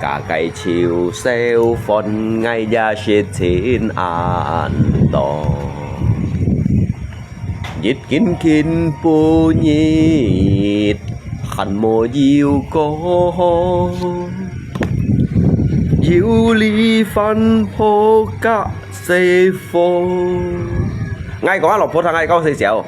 Cả cái chiu sêu phôn ngai ya shit chin an to. Yit kin kin pu nyit, han mo yiu ko. Yiu li fan po ka se fo. 𠊎講啊，老婆聽𠊎教細姐哦。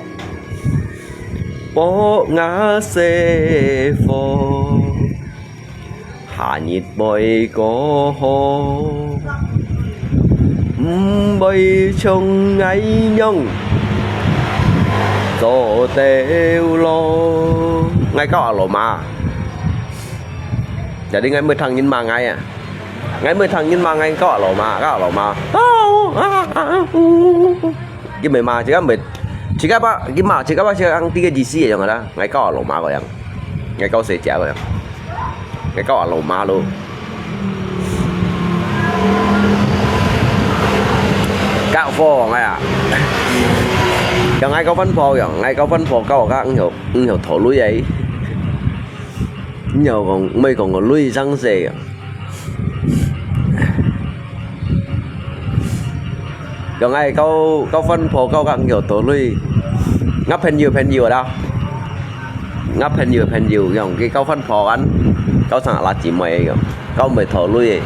𠊎教阿羅媽。Jadi𠊎毋會聽人罵𠊎啊。𠊎毋會聽人罵𠊎，教阿羅媽，教阿羅媽。佢毋會罵，自家毋會，自家把，佢罵，自家把，自家講知个意思个樣啦。𠊎教阿羅媽个樣，𠊎教細姐个樣，𠊎教阿羅媽咯。教火𠊎啊，像𠊎教番婆樣，𠊎教番婆教𠊎講，毋曉，毋曉討鐳个。 你又講，毋係講个鐳生事啊。用𠊎教，教番婆教，教毋曉討鐳。𠊎朋友，朋友啦，𠊎朋友，朋友用佢教番婆恁，教成阿拉姊妹用，教毋會討鐳个。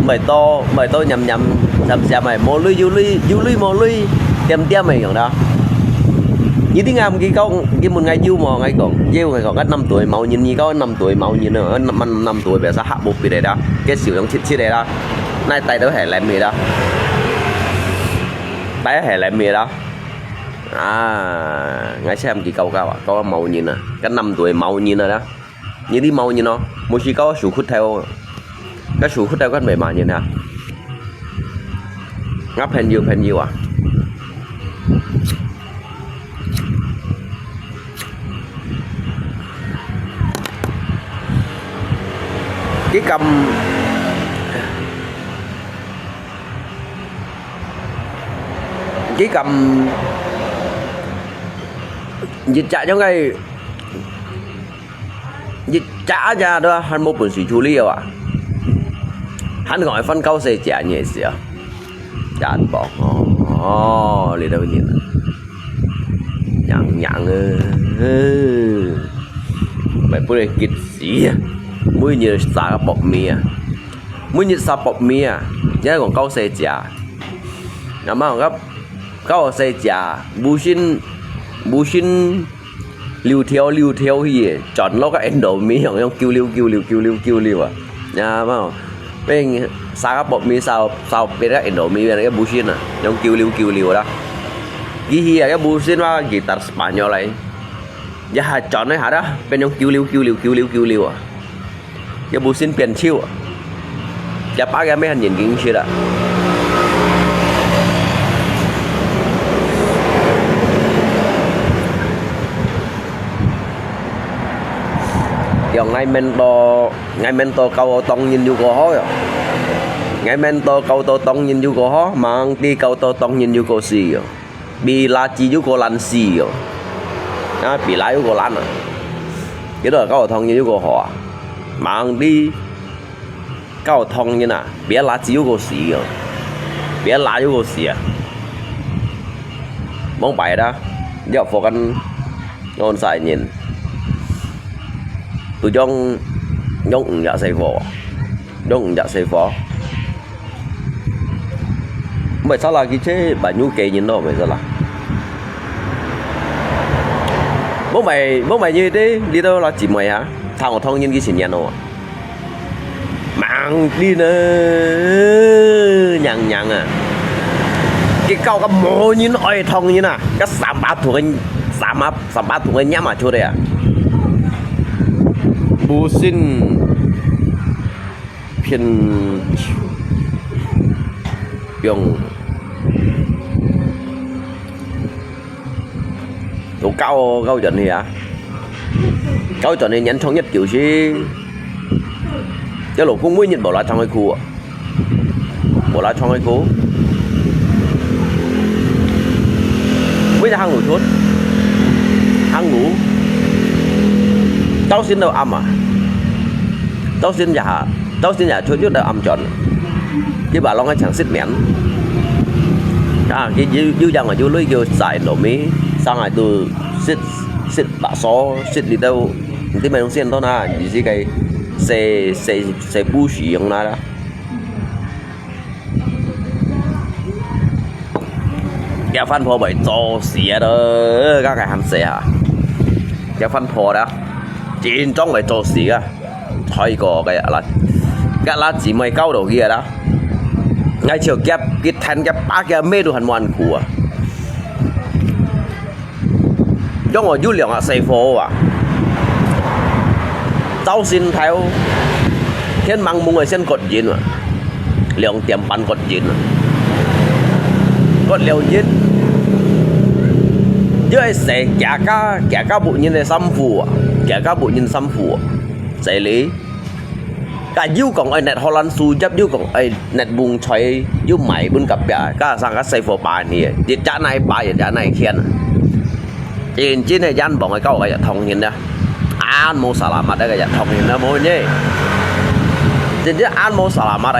毋係多，毋係多黏黏，閃閃个，無鐳有鐳，有鐳無鐳，點點个用啦。 你聽𠊎毋，佢講，佢問𠊎有無，𠊎講有，𠊎講，𠊎南肚个毛人，你講南肚个毛人啊，南，南肚个biasa客無別个啦，佢笑容切切个啦，𠊎戴到係藍个啦，戴係藍个啦，啊，𠊎先毋，佢教教啊，教毛人啊，該南肚个毛人啊啦。 你知毛人哦，無事搞手骨頭，該手骨頭該毋係罵人啊。𠊎朋友，朋友啊，佢敢，佢敢，一隻樣个 一隻隻都還無本事處理啊！還講愛分教細姐呢係啊！真棒哦！哦，你兜人啊，樣樣啊，毋係分你激死啊！每日煠个薄米啊，每日煠薄米啊，你還講教細姐啊？ 那麼，教，教細姐，無心，無心溜條溜條去，轉落个Indomie，用，用噭溜噭溜噭溜噭溜啊。那麼，變煠个薄米，煠，煠變个Indomie，變个無心啊，用噭溜噭溜啦。佢去啊，个無心啊，佢搭Spanyol來，一下轉一下啦，變用噭溜噭溜噭溜噭溜啊。 又無心變手啊，這把个咩還眼睛切啊。用𠊎mentor，𠊎mentor教到當人有過好喲。𠊎mentor教到當人有過好，吂知教到當人有過死喲。 比垃圾又過爛死哦。啊，比垃圾又過爛啊。佢兜教堂人又過好啊。吂知教堂人啊，比垃圾又過死哦。比垃圾又過死啊。往擺啦，這附近安晒人，都用，用五隻細火，用五隻細火。 毋係salah佢這，banyu kaya人咯，毋係salah。無買，無買你兜，你兜啦姊妹啊，聽我唐人佢先人哦。吂知呢，娘娘啊，佢教个無人愛唐人啊，个三把桶个，三把，三把桶个娘嘛出來啊。不信。 偏用，都教，教轉去啊，教轉去年長一久先。這老公每日無拉長个褲啊，無拉長个褲，每日行路出，行路，朝晨到暗啊，朝晨也下。 朝晨也出，又到暗轉，佢把啷个像失眠。啊，佢又，又講啊，又累又晒落尾，上來都食，食白素，食裡頭，毋知麼東西很多啦，就是該食，食，食補習用啦。厥番婆會做事啊都，該个還細啊。厥番婆啦，真正會做事啊。開過个啦，該啦姊妹教到佢啊啦。𠊎就夾佢彈夾把夾尾都還無恁苦啊。 因為有兩个細伙啊，朝晨頭，天濛濛个先割印啊，兩點半割印啊，割了印，又係洗厥家，厥家屋人个衫褲啊，厥家屋人衫褲啊，洗哩。 該有講愛拿荷蘭樹葉，有講愛拿蕹菜，有賣分隔壁，該生个細伙把你，一隻拿把，一隻拿牽。真正个冤枉个，教个也痛人啊，恁無salamat个也痛人啊，無呢。真正恁無salamat个。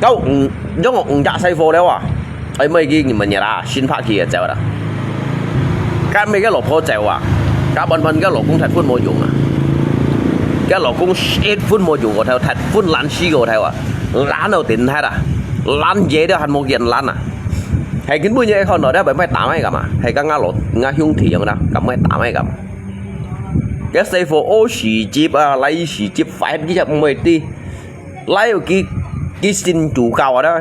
到五，用五隻細伙了啊！ 哎，每个你們也啦，心拍氣也走啦。該每个老婆走啊，該本本个老公忒分無用啊，該老公一分無用个頭，忒分爛死个頭啊，爛到頂忒啊，爛嘢都還無見爛啊。係根本也看到，你白白打咩幹嘛？係剛剛老，剛兄弟樣啦，敢會打咩幹嘛？該細伙屙屎汁啊，拉屎汁，快啲就毋會滴，拉有幾，幾斤主教啊啦。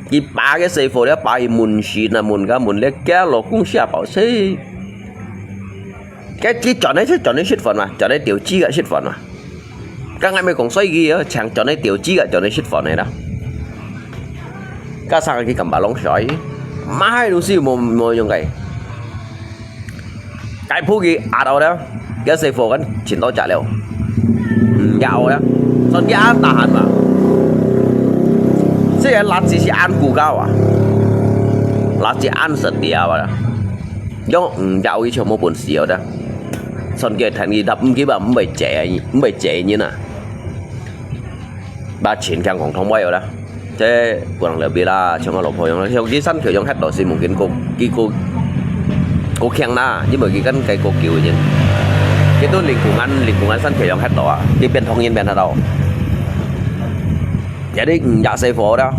佢把个細伙了，把佢問事啊，問个問了，佢老公寫包死。佢，佢轉來就轉來食飯嘛，轉來釣魚个食飯嘛。該𠊎咪講衰佢啊，請轉來釣魚个，轉來食飯个啦。該生佢敢把攏衰，買東西無，無用个。 該鋪佢壓到了，該細伙跟尋到家了。嗯，壓到了，算佢恁tahan嘛。這个垃圾係恁苦搞啊，垃圾恁實掉啊，用毋壓佢全部分死了的。算佢趁佢答毋起吧，毋會借，毋會借人啊。 把錢強強通壞了啦。這不能了別啦，像我老婆樣啦，像佢山口樣歇到係mungkin佢，佢，佢，佢強啦，因為佢跟佢過久个人。佢都零公安，零公安山口樣歇到啊，佢變通人變得到。Jadi五隻細伙啦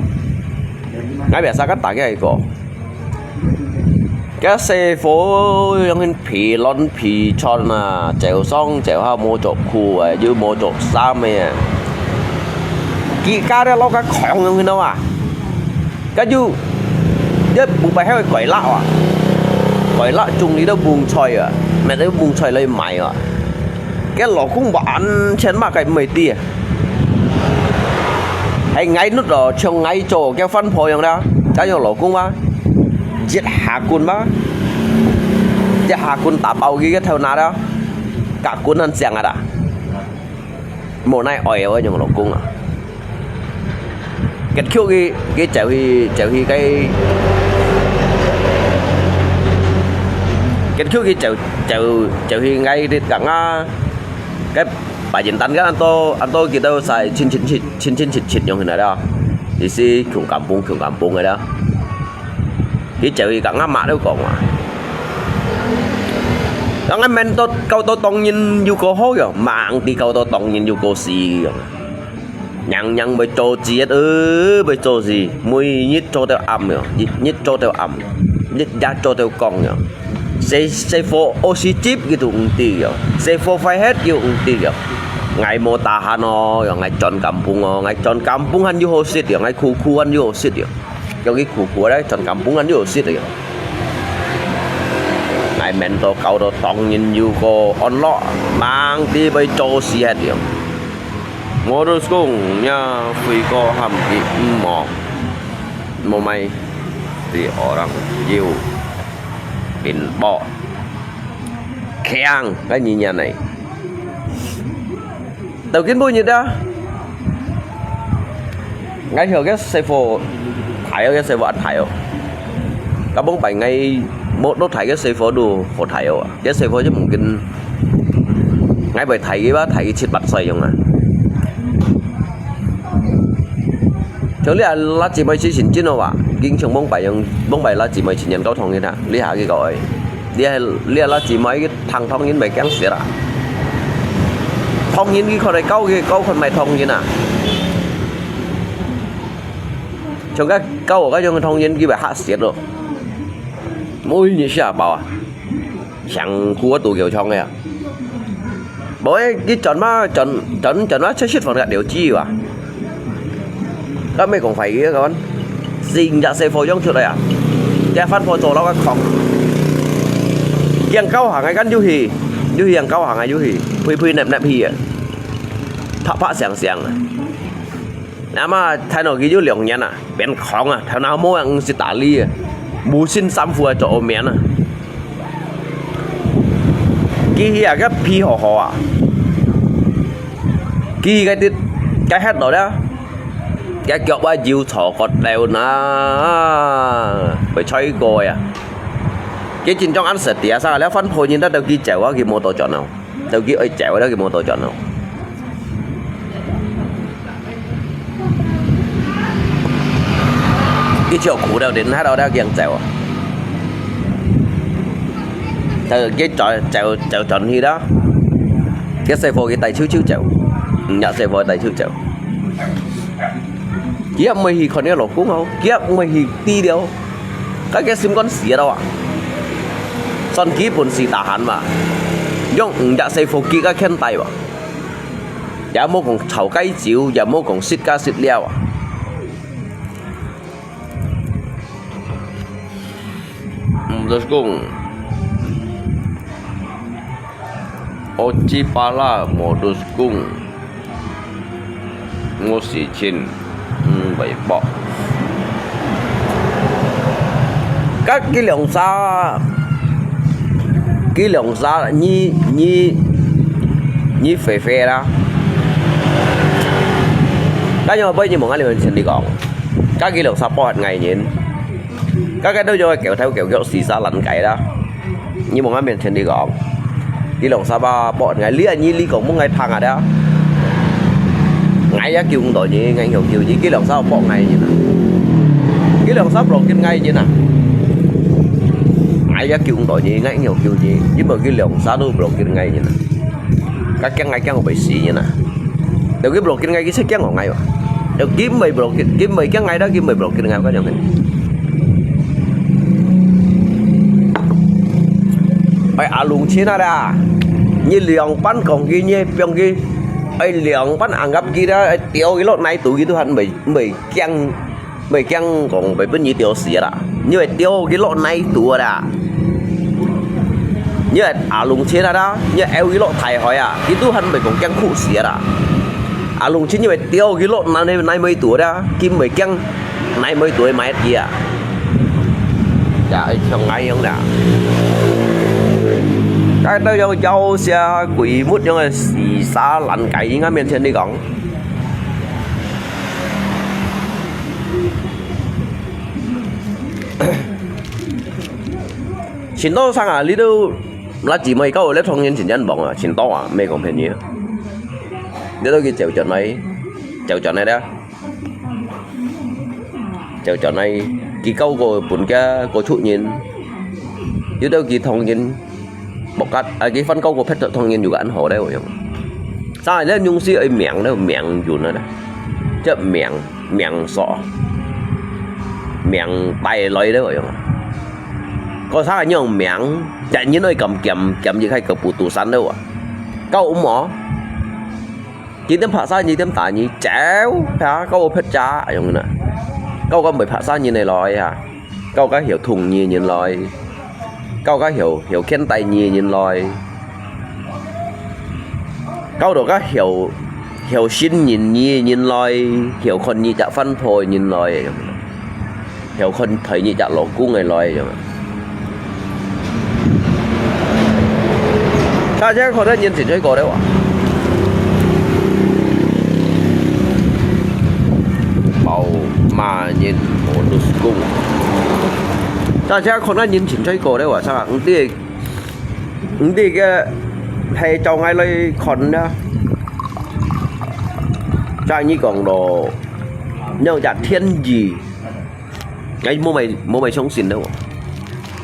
，𠊎biasa kan打佢个。 該細伙樣形疲勞疲勞啊，走上走下無著褲啊，又無著衫啊。佢家底落个糠樣形啊，該又，一步步還會改辣啊，改辣種裡都蕹菜啊，買兜蕹菜來賣啊。該老公完全麼个毋會知啊。 係𠊎努咯，像𠊎做个番婆樣啦，該樣老公嘛，一下棍嘛，一下棍打爆佢个頭那啦，甲棍恁正啊啦，無奈愛个樣老公啊。結局佢，佢就去，就去該，結局佢就，就，就去𠊎个甲啊。 該白人單个恁多，恁多佢兜使親親切，親親切切樣形來了，意思窮kampung，窮kampung个了。佢就去甲阿媽都講話，當然免到搞到當人又過好樣，吂知搞到當人又過死樣。 娘娘會做事，呃，會做事，每日做到暗樣，日日做到暗，日夜做到光樣。細，細伙屙屎汁佢都毋知樣，細伙壞忒佢都毋知樣。𠊎無tahan哦，樣𠊎轉kampung哦，𠊎轉kampung還有好食樣，𠊎苦苦還有好食樣。Yang佢苦苦咧，轉kampung還有好食樣。𠊎免到搞到當人又過安樂，吂知會做事忒樣。 Ngurus kong nya fui ko ham ki mo, mo mai di orang yu bin bo. Khiang, cái gì nhà này. Tao kính bố nhiệt đó. Ngay hiểu cái xe phô, thải cái xe phô ăn thải. Cái bóng bánh ngay một đốt thải cái xe phô đủ khổ thải. Cái xe phô chứ mungkin 𠊎會大佢吧，大佢七八歲樣啊。像你啊，拉姊妹之前真好啊，經常往擺樣，往擺拉姊妹前人溝通个啊，你下佢講誒，你係，你係拉姊妹个聽通人咪驚死啦。通人佢可能溝佢，溝佢咪通人啊。像該狗仔該種个童年，佢會嚇死咯。每日食飽啊，成個都叫長个啊。無誒，佢轉嘛，轉轉轉嘛，出食飯个了之啊。該咩講快个講，成隻細貨樣出來啊，這番婆做到个空，養狗行个，跟又去，又去養狗行个，又去，呸呸捏捏去啊，拍拍響響啊。 那麼，大腦佢有兩年啊，變狂啊，頭腦無人識打理啊，無心三伏啊，做面啊。佢去啊，該皮好好啊，佢該啲，該歇落了，該腳啊有坐個頭那，會吹過呀。佢真正恁實地啊，生啊，了番婆人得到佢走啊，佢無多轉哦。 到佢愛走了，佢無多轉咯。佢就苦了，連下到了佢走啊。到佢走走走轉去了，佢細貨佢帶走走走，嗯，也細貨帶走走走。佢也毋會去看佢老公哦，佢也毋會去治療。 該个心肝死了啊！算佢本事大漢嘛，用五隻細貨佢个牽帶哇，也無講吵該酒，也無講食該食了啊。毋就講，我只巴拉無就講。 我是真毋會博。該佢兩儕，佢兩儕，你你你肥肥啦。該樣會你問𠊎兩千你講，該佢兩儕博核𠊎人，該个都有狗頭狗腳四儕爛雞啦。 你望𠊎面前你講，佢兩儕啊，博𠊎，你啊，你你講問𠊎聽啊的啊。𠊎也救毋到你，𠊎曉救你，佢兩儕博𠊎人啊。佢兩儕block緊𠊎人啊。𠊎也救毋到你，𠊎曉救你，因為佢兩儕都block緊𠊎人啊。該驚𠊎驚到會死人啊。 有佢block緊𠊎，佢識驚𠊎哇。有佢毋係block緊，佢毋係驚𠊎啦，佢毋係block緊𠊎，該樣个。哎，阿龍親啊啦，你兩班講佢，你放佢，哎，兩班硬夾佢啦，哎，丟佢落泥肚，佢都還毋係，毋係驚。 毋係驚講會分你丟死啦，你會丟佢落泥肚啦。你會阿龍親啊啦，你會丟佢落大海啊，佢都還毋係講驚苦死啦。阿龍親你會丟佢落泥泥尾肚啦，佢毋係驚泥尾肚會埋佢啊。呀，像𠊎樣啦。該兜有妖邪鬼物樣个死蛇爛雞，應該面前你講。 盡多生啊，你都，那姊妹，該有咧童年真正忙啊，盡多啊，毋係講騙你啊。你都去走轉來，走轉來咧，走轉來，佢教過分个个出人，有兜佢童年 無甲，啊，佢番教過撇脱童年有个恁好咧，有用。生啊，你用時愛命咧，命運啊，這命，命數，命帶來咧，有用。該生啊，你用命，人人愛咁兼，兼一開个不肚山咧，哇。教有無？ 幾點拍生，幾點打你，走，拍，教我拍炸，樣啊。教我毋係拍生人个來啊，教个曉痛你个人來，教个曉，曉牽帶你个人來，教到个曉，曉信任你个人來，曉看你隻番婆个人來，樣啊。 曉看待你隻老公个來，樣啊。大家看到人真衰過了哇。無罵人無律公。大家看到人真衰過了哇，啥？毋知，毋知个係照𠊎來看啦。再你講咯，你有隻天意。 哎，無買，無買相信了哦。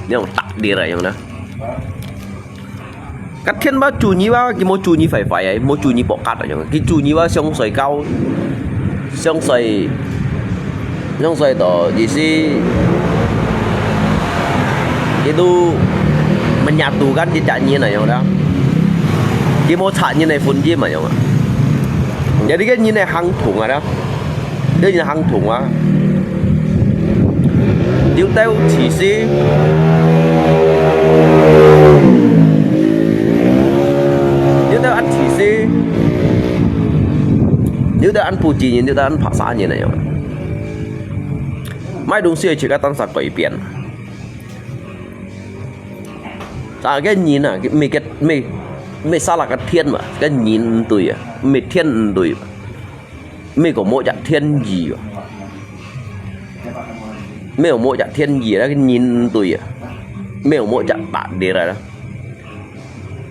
你用打你了，用呢？該天把主你哇，佢無主你壞壞哎，無主你博格啊，用。佢主你哇，相衰高，相衰 Yang saya to, jadi, itu menyatukan kita nyin ayong dah. Kita mau cak nyin ay pun jim ayong ah. Jadi kan nyin ay hang thung ah dah. Dia nyin hang thung ah. Liu tau cisi. Liu tau an cisi. Liu tau an puji nyin, liu tau an paksa nyin ayong. 买东西个自家当下改变。啊，个人啊，个，个，个，个啥啦个天嘛，个人毋對啊，个天毋對啊，个个無隻天意啊，个个無隻天意啊，个人毋對啊，个个無隻白的啦。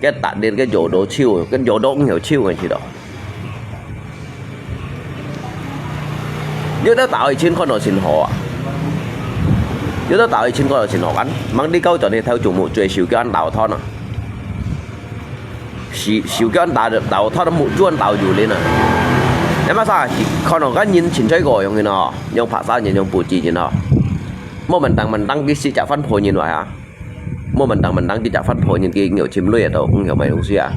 个打的个有多手，个有多有手个去咯。有兜打以前看到真好啊，有兜打以前看到真好，kan mang đi câu chuyện thì theo chủ mục最少叫anh đào thoát à. Siu, siu kêu anh đào, đào thoát mục chuan đào dù lên à. Em mà sao, chỉ con nó cái nhìn chính xác gọi 用 gì nó, 用 paksa nhìn, 用 puji nhìn nó. Mau mentang-mentang cái si chả phân phối nhìn vậy hả? Mau mentang-mentang kita phân phối人个有錢鐳啊，都毋曉買東西啊。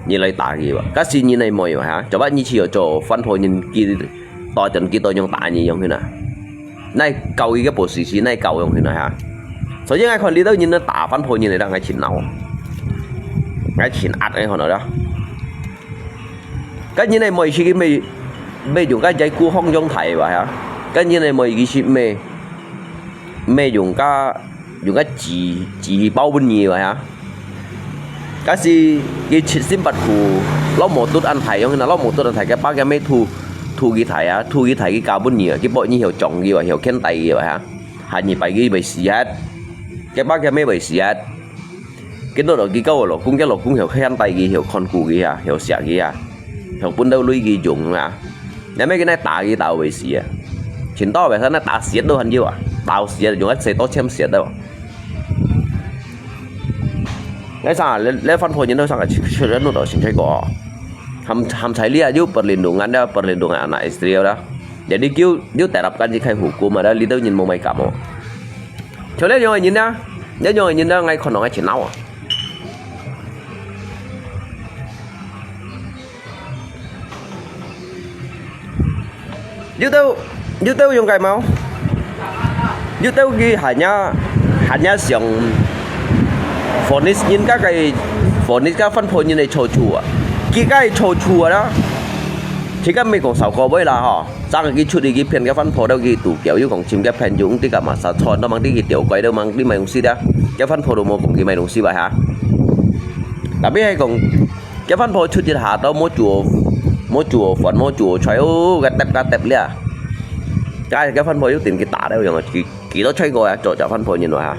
你來打佢吧，假使你來買吧哈，做乜你去做分配人佢，代等佢到用打你用去哪？哪搞一個不時時，哪搞用去哪哈？所以𠊎看這兜人呢打分配人來，讓𠊎盡惱，𠊎盡壓个看到了。該人來買去買，買用該在股行用台吧哈，該人來買佢去買，買用該 用个紙，紙包分你个呀。假使佢七心八苦，摎無тут恁大樣，那摎無тут恁大，佢把佢咩吐，吐佢大啊，吐佢大佢加分你啊，佢幫你曉掌佢啊，曉牽帶佢啊，下二擺佢會死啊，佢把佢咩會死啊。佢到到佢交个老公，佢老公曉牽帶佢，曉看顧佢啊，曉惜佢啊，曉分到鐳佢用啊。 你乜佢那打佢打會死啊？全到尾佢那打死都很久啊，打死啊，用一世多千死都。你啥，你，你分配人都上个出人都到現在个。Ham, ham saya lihat you perlindungan dah, perlindungan anak istri dah. Jadi you, you terapkan di kai hukum ada, lihat tu nyin mau mai kamu. Coba yang ini dah, yang ini dah ngai kono ngai cina. 有兜，有兜用个無？有兜佢hanya，hanya想vonis人家个，vonis个分配人个錯處啊，佢个錯處啊啦。佢个毋係講少過尾啦吼，正佢出去佢騙个分配到佢度叫，又講尋个朋友，毋知幹嘛，殺穿到mang知佢掉鬼到mang知買東西啊，个分配都無講佢買東西吧哈。Tapi係講 个分配出一下都無做，無做飯，無做菜，哦，个跌个跌了。該个分配又點佢打了樣，幾，幾多菜過啊，做隻分配人話哈。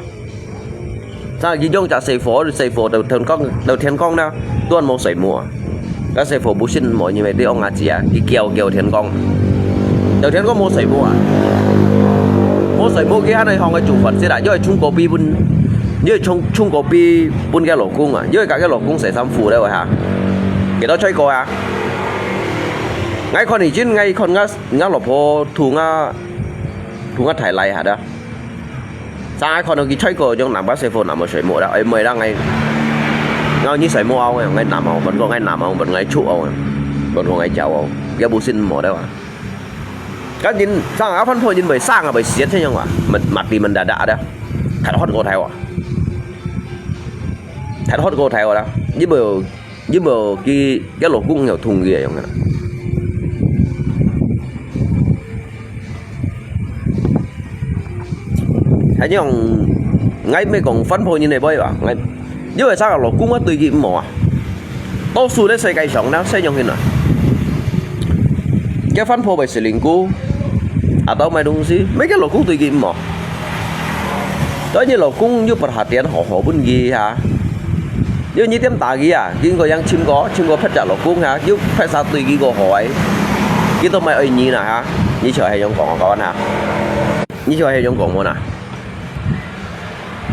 像佢用隻細火，細火到天光，到天光呢，都無睡目啊。該細火不信無，因為你用牙子啊，佢叫叫天光。到天光無睡目啊，無睡目，佢還係放个煮飯先啦，因為沖咖啡分，因為沖，沖咖啡分个老公啊，因為个个老公洗衫褲了哈。 幾多歲過啊？𠊎看以前，𠊎看吾，吾老婆同吾，同吾太太下的。正𠊎看到佢歲過，用男个師傅，男个睡目了，哎，妹啦，𠊎，𠊎你睡目啊，𠊎男啊，問過𠊎男啊，問𠊎畜啊，問過𠊎教啊，也無信無的啊。 Kan人sang apan pho人會生啊，會死啊，怎樣啊？Mati mendadak ada. Thật hot cô thấy à? Thật hot cô thấy à? Như bờ, như bờ cái, cái lỗ cũng nhiều thùng gì vậy? Hanya ngai me kong fan pho ni ne boy ba. Ngai, 因為生个老公啊，對佢毋好啊。多數咧世界上咧，細樣形啊，結婚婆為食零姑，啊，到買東西，每個老公對佢毋好。當然老公又不下點好好分佢哈，又你點打佢啊，經過樣尋過，尋過別隻老公哈，又別儕對佢個好哎，佢都買愛你啦哈，你就係用講講啊，你就係用講無啦。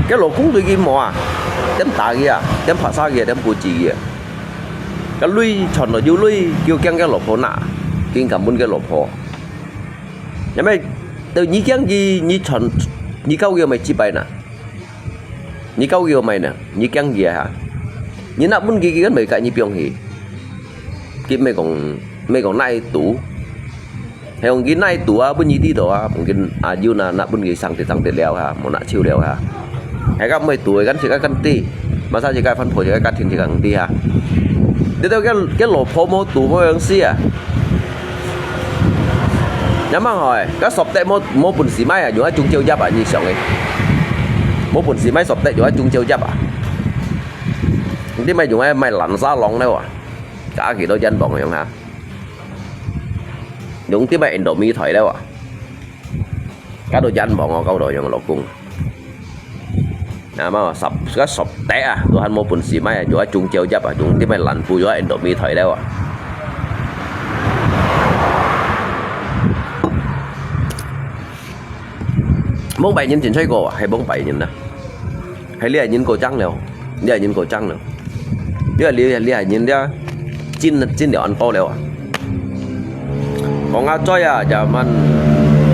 該老公對佢無啊，點打佢啊，點拍殺佢啊，點估計佢啊。該鐳傳落有鐳，又驚該老婆拿，緊敢分該老婆。因為到你驚佢，你傳，你教佢乜幾擺呢？你教佢乜呢？你驚佢啊？你拿分佢，佢根本佮你放去。佢乜講，乜講哪位堵？係講佢哪位堵啊？分你知道啊？分佢啊，有拿，拿分佢上得上得了啊，無拿手了啊。係講乜堵，佢自家知，masa自家番婆自家家庭自家知啊。你都佢，佢老婆無堵，無樣事啊？ Namang hoi, ka sop tek mo, mo pun si mai a, yung a chung chiu yap a, ni siang e. Mo pun si mai sop tek, yung a chung chiu yap a. Hindi mai yung a mai lan sa long leo a. Ka ki do yan bong yung ha. Yung ti mai Indomie thoi leo a. Ka do yan bong o, ka do yung lo kung. Namang sop, ka sop tek a, tuhan mo pun si mai a, yung a chung chiu yap a, yung ti mai lan pu yung a Indomie thoi leo a. Mông pai nhân chính sai ko a, hay mông pai nhân na. Hay lia nhân ko chăng leo, lia nhân ko chăng leo. Lia, lia, lia nhân lia. Chin, chin liao ăn bao liao à. Kong Ajoy à, zaman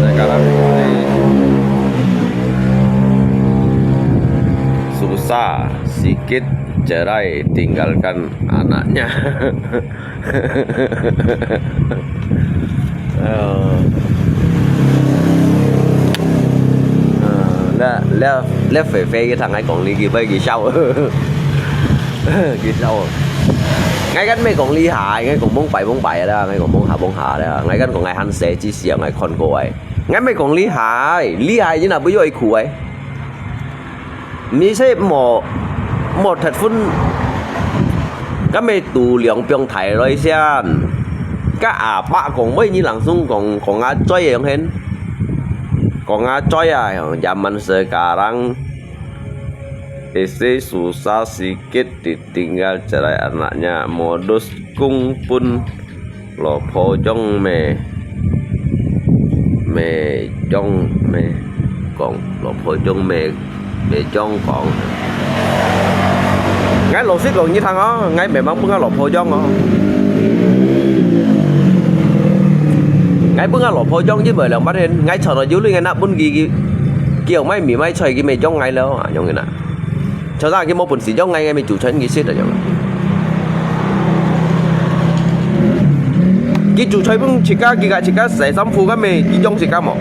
sekarang ini susah sikit cerai tinggalkan anaknya. Ờ. Ờ, leh, leh, leh phải phải cái thằng ấy còn đi kia với cái sau. Cái sau. Ngay cắn mày còn đi hại, ngay còn bóng bảy bóng bảy đó, ngay còn bóng hạ bóng hạ đó, ngay cắn còn ngay hăng xe chỉ xiang ngay con cô ấy. Ngay mày còn đi hại, đi hại như nào bây giờ ấy khủ ấy. Mi se mo, mo thật phun. Ka me tu liang piang thai loi sian. Ka apa kong wei ni langsung kong, Kong Ajoy yang hen. Kong Ajoy a, yang zaman sekarang. Isi susah sikit ditinggal cerai anaknya. Modus kung pun. Lo pho chong me, me chong me kong, lo pho chong me, me chong kong. Ngai lo sit kong ni thang o, ngai me mang pung a lo pho chong o. Ngai pung a lo pho chong ni me lang ban hen, ngai chon lo yu lui ngai na pun ki ki, kiau mai mi mai choi ki me chong ngai lo, a, yong na. Cho ra ki mo pun si chong ngai ngai me chu choi ki sit a yong. Ki chu choi pung chika, ki ka chika sai sam phu ka me, ki jong chika mo.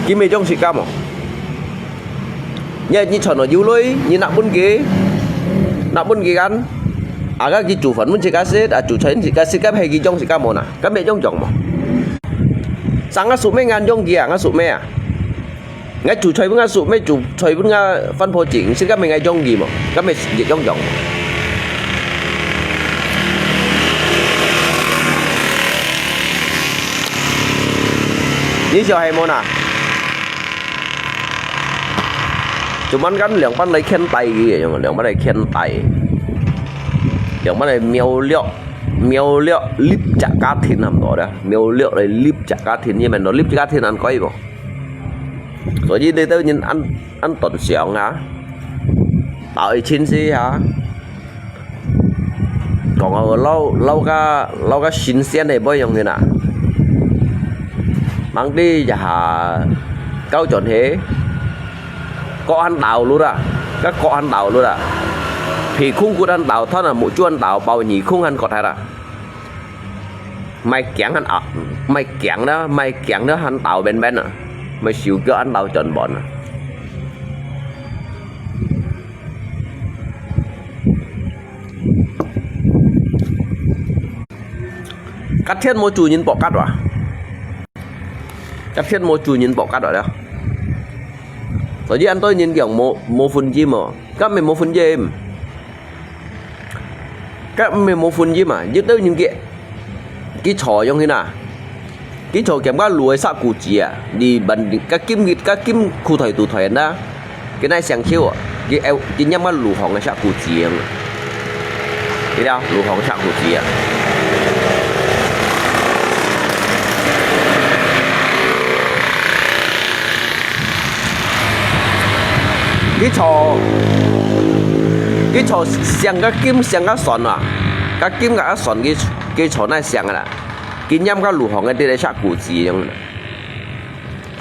Ki me jong chika mo. Nya ni chon no yu lui, ni nak pun ki. Nak pun ki kan. Aga ki chu fan mun chika sit, a chu choi chika sit ka he ki jong chika mo na. Ka me jong jong mo. Sang a su me ngan jong ki a, nga su me a. Ngai chu choi pun nga su, me chu choi pun nga fan pho ching, sit ka me ngai jong ki mo, ka me ye jong jong. Ni siau hai mo na. Cuman kan liang pan lai khen tai ki, liang pan lai khen tai. Liang pan lai miao liok, miao liok lip chak ka thin ham to da. Miao liok lai lip chak ka thin, ye men to lip chak ka thin an koi bo. 所以你兜人恁，恁斷想啊，大家清楚啊。講啊，老，老个，老个新鮮个，毋好用个啦。吂知一下，搞轉去，各還倒路啦，个各還倒路啦。皮空骨還倒，ท่อน啊，目珠還倒，包耳空還割下啦。 Mai kiang han a, mai kiang đó, mai kiang đó han tàu bên bên à. Mai siu kêu han tàu chọn bọn à. Cắt thiên mô chủ nhân bỏ cắt à? Cắt thiên mô chủ nhân bỏ cắt à đó. Rồi chứ anh tôi nhìn kiểu mô, mô phun chim à. Cắt mày mô phun chim. Ka me mo phun yim a, yit teu nyin ki, ki chò yong hin a. Ki chò kiam ka lu sa ku chi a, ni ban ka kim, ka kim khu thoi tu thoi na. Ki nai siang khiu a, ki eu, ki nyam ka lu hong sa ku chi a. Ki da, lu hong sa ku chi a. Ki chò, ki chò siang ka kim siang ka son a. Ka kim ka son ki, ki chò nai siang la. Ki nyam ka lu hong ka ti le sa ku chi yong.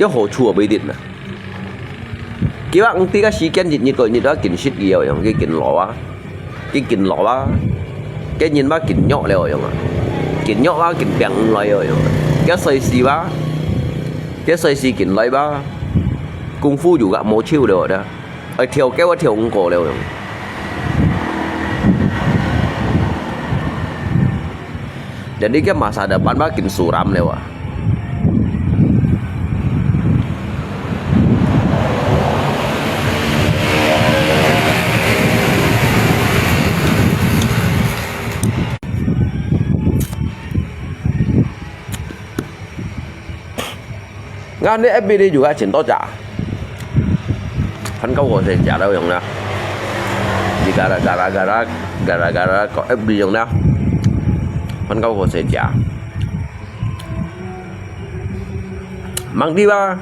有好處無一定啊。佢話毋知个時間一日過一日啊，緊食佢哦，樣佢緊老啊，佢緊老啊，佢人嘛緊弱了樣啊，緊弱啊，緊病毋來哦樣啊，佢歲數啊，佢歲數緊來吧，功夫又甲無手了的，愛跳高啊跳毋過了樣。Jadi佢masa depan嘛緊suram了啊。 Ngani F B裡juga盡多隻，番狗過細隻都用啦，你嘎啦嘎啦嘎啦嘎啦嘎啦搞F B用啦，番狗過細隻。Mang đi ba?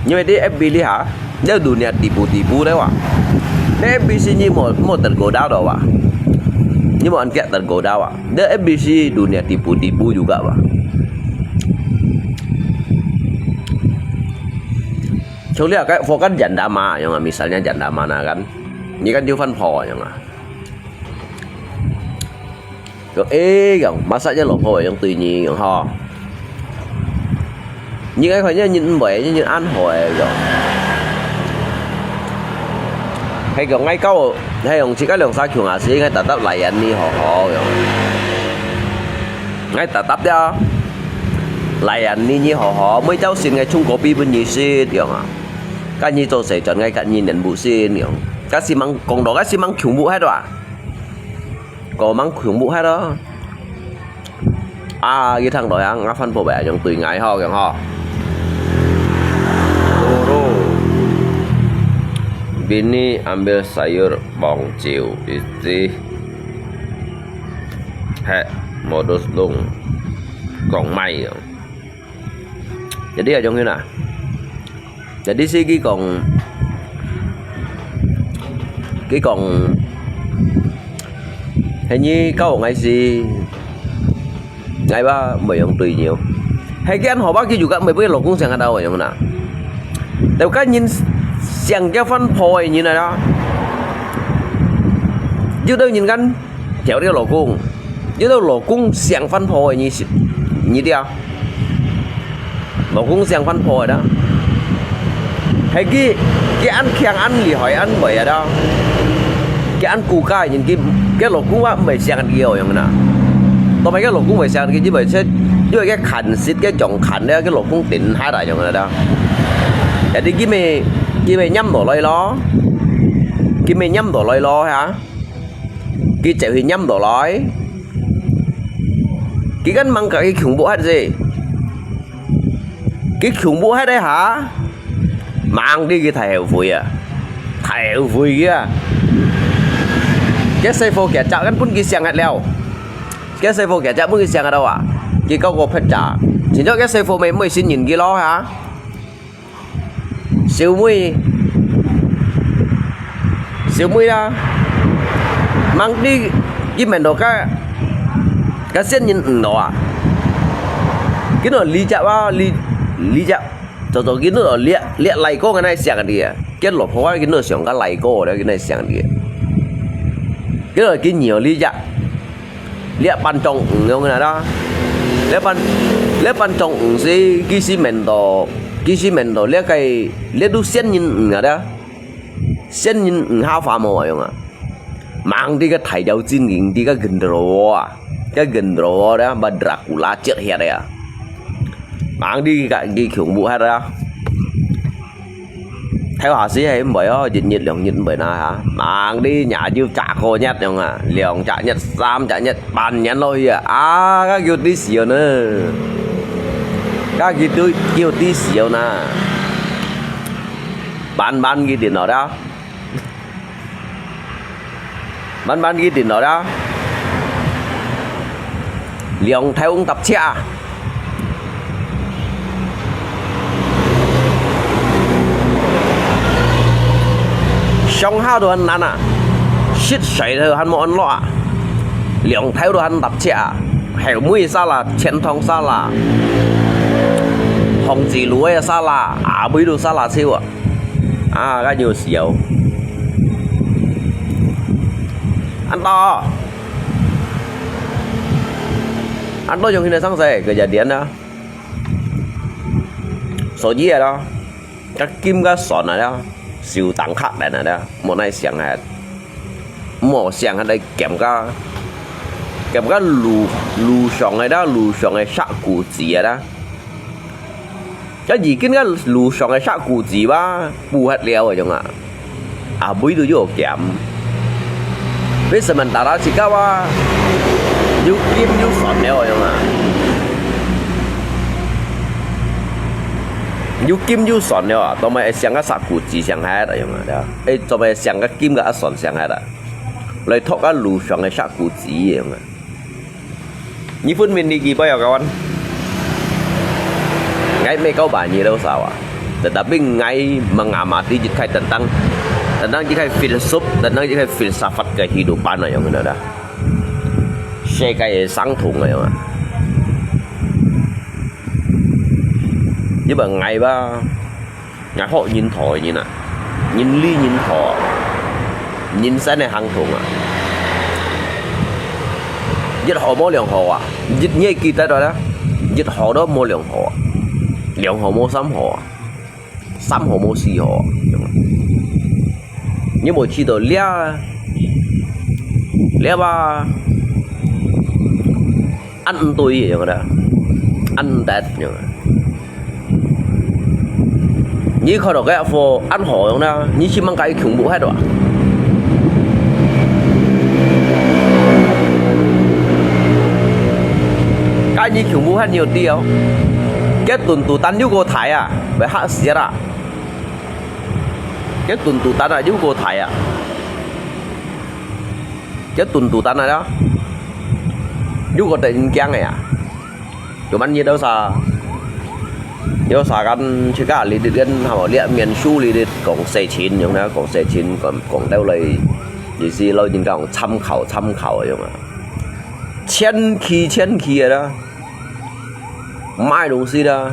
Nyo di F B liha, dia dunia tipu-tipu deh wa. Di F B sini mo mo tergoda do wa. Ni mo antiak tergoda wa. Di F B si dunia tipu-tipu juga wa. Chong lihat kayak fokan janda ma, yang misalnya janda mana kan. Ni kan Diovan po yang ah. Kong eh kong, masa je lok po yang tui ni kong ho. Ni ngai khoi ni nyin mboi ni nyin an hoi kong. Hai kong ngai kau, hai kong chika long sa kiong asi ngai tatap layan ni ho ho kong. Ngai tatap dia. Layan ni ni ho ho, mui jauh sin ngai chung kopi pun ni sit kong ah. Kan ni cho se chon ngai kan ni nen bu sin kong. Kasi mang kong do kasi mang kiong bu hai do ah. Kong mang kiong bu hai do. 啊，佢聽到啊，𠊎番婆伯用對𠊎好樣吼。Turun. Bini ambil sayur bawang ciu isi. He, modus lung. Kong mai. Jadi ayong yun ah. Jadi si kikong, kikong, henyi kau ngai si, ngai ba mui yong tui nyiu. Hai kian ho ba ki juga mui bui lo kung siang ada yong na. Teu kan nyin siang kia fan po nyin ada. Ju teu nyin kan. Theo dia lo kung. Dia lo kung siang fan po ni si, ni dia. Lo kung siang fan po da. Hai ki, ki an kiang an li hoi an boi da. Ki an ku kai nyin ki, ki lo kung wa mui siang an ki yong na. Tao mai ki lo kung mui siang ki ji mui se, yoi ki kan sit ki jong kan da ki lo kung tin ha da yong na da. Jadi ki mui, ki mui nyam lo loi lo. Ki mui nyam lo loi lo ha. Ki cheu hi nyam do loi. Ki kan mang ka ki kiong bu hat si. Ki kiong bu hat dai ha. Mang di ki thai heu fui a. Thai heu fui ki a. Ki sai fo ki chak kan pun ki siang hat liao. Ki sai fo ki chak pun ki siang hat dau a. Ki kau ko phet chak. Chin chok ki sai fo mei mei sin nyin ki lo ha. Siu mui. Siu mui la. Mang di ki men do ka. Ka sian nyin ng do a. Ki no li ja wa li li ja. Cho cho ki no li li lai ko ka nai siang di a. Ki lo pho ki no siang ka lai ko da ki nai siang di a. Ki no ki nyo li ja. Liak pan chong ng yong na da. Liak pan liak pan chong ng si ki si men do ki si men do liak kai liak du sian nyin ng a da. Sian nyin ng ha fa mo yong a. Mang di ka thai jau jin ging di ka gendro a. Ka gendro da ba Dracula chiat hiat a. Mang di ka ki kiong bu hat da. Theo hà sĩ係毋會哦，一日兩日毋會那哈，猛啲廿朝炸過日樣啊，兩隻日、三隻日、半年落去啊，啊，該叫啲笑呢，該叫啲叫啲笑呢，慢慢佢電腦啦。 慢慢佢電腦啦。兩頭搭車啊！上下都很難啊，食水都還無安樂啊，兩頭都很搭車啊，後尾沙拉、前頭沙拉，同志路个沙拉，啊，尾路沙拉燒啊。啊，該有時候。恁多，恁多用現在上勢，个一年啊。所以啊，該金个算啊了，收檔客人啊了，莫奈想啊。 莫想下來減个，減个路，路上个啦，路上个石牯子啊啦。該已經个路上个石牯子哇，補忒了个種啊，啊，尾都又減。為什麼大家自家哇，又金又酸了个種啊？又金又酸了啊，都毋係想个石牯子想下个種啊，對吧？誒，做麼想个金个啊酸想下啦？ 來托个路上个石牯子樣啊。你分明你幾擺有kawan？Ngai mê kau ba nyi lo sawa. Tetapi ngai mengamati jikai tentang, tentang jikai filsuf, tentang jikai filsafat kehidupan ayong na da. Sekai sangthung ayong. Iba ngai ba, ngai hok nyin thoi nyin ah. Nyin li nyin thoi. Nyin san ne hang thung ah. Yit ho mo liang ho ah. Yit nye ki ta da. Yit ho do mo liang ho ah. Liang ho mo sam ho ah. Sam ho mo si ho ah. Nyi mo chi do lia. Lia ba. Ăn tui yong da, ăn tét yong. Nyi khon dok ke fo ăn hò yong da, nyi chim mang kai khiung bu het wa. Kai nyi khiung bu het nyi ti yong. Ke tun tu tan yu ko thai a, bai hak siat a. Ke tun tu tan a yu ko thai a. Ke tun tu tan a ya. Yu ko te in kiang a ya. Yo man ye do sa. Yo sa kan chika li dit kan ha mo lia mian su li dit kong se chin yong na kong se chin kong kong dau lai. Ye si lo jin kong cham khao cham khao yong a. Chen ki chen ki a da. Mai dong si da.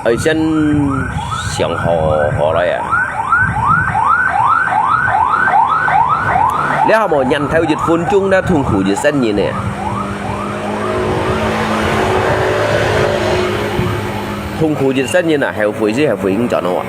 Ai sen siang ho ho lai a. Lia ha mo nyan thau yit fun chung na thung khu yit sen yin ne. Thung khu yit sen yin a, heo fui si heo fui ing chon ho a.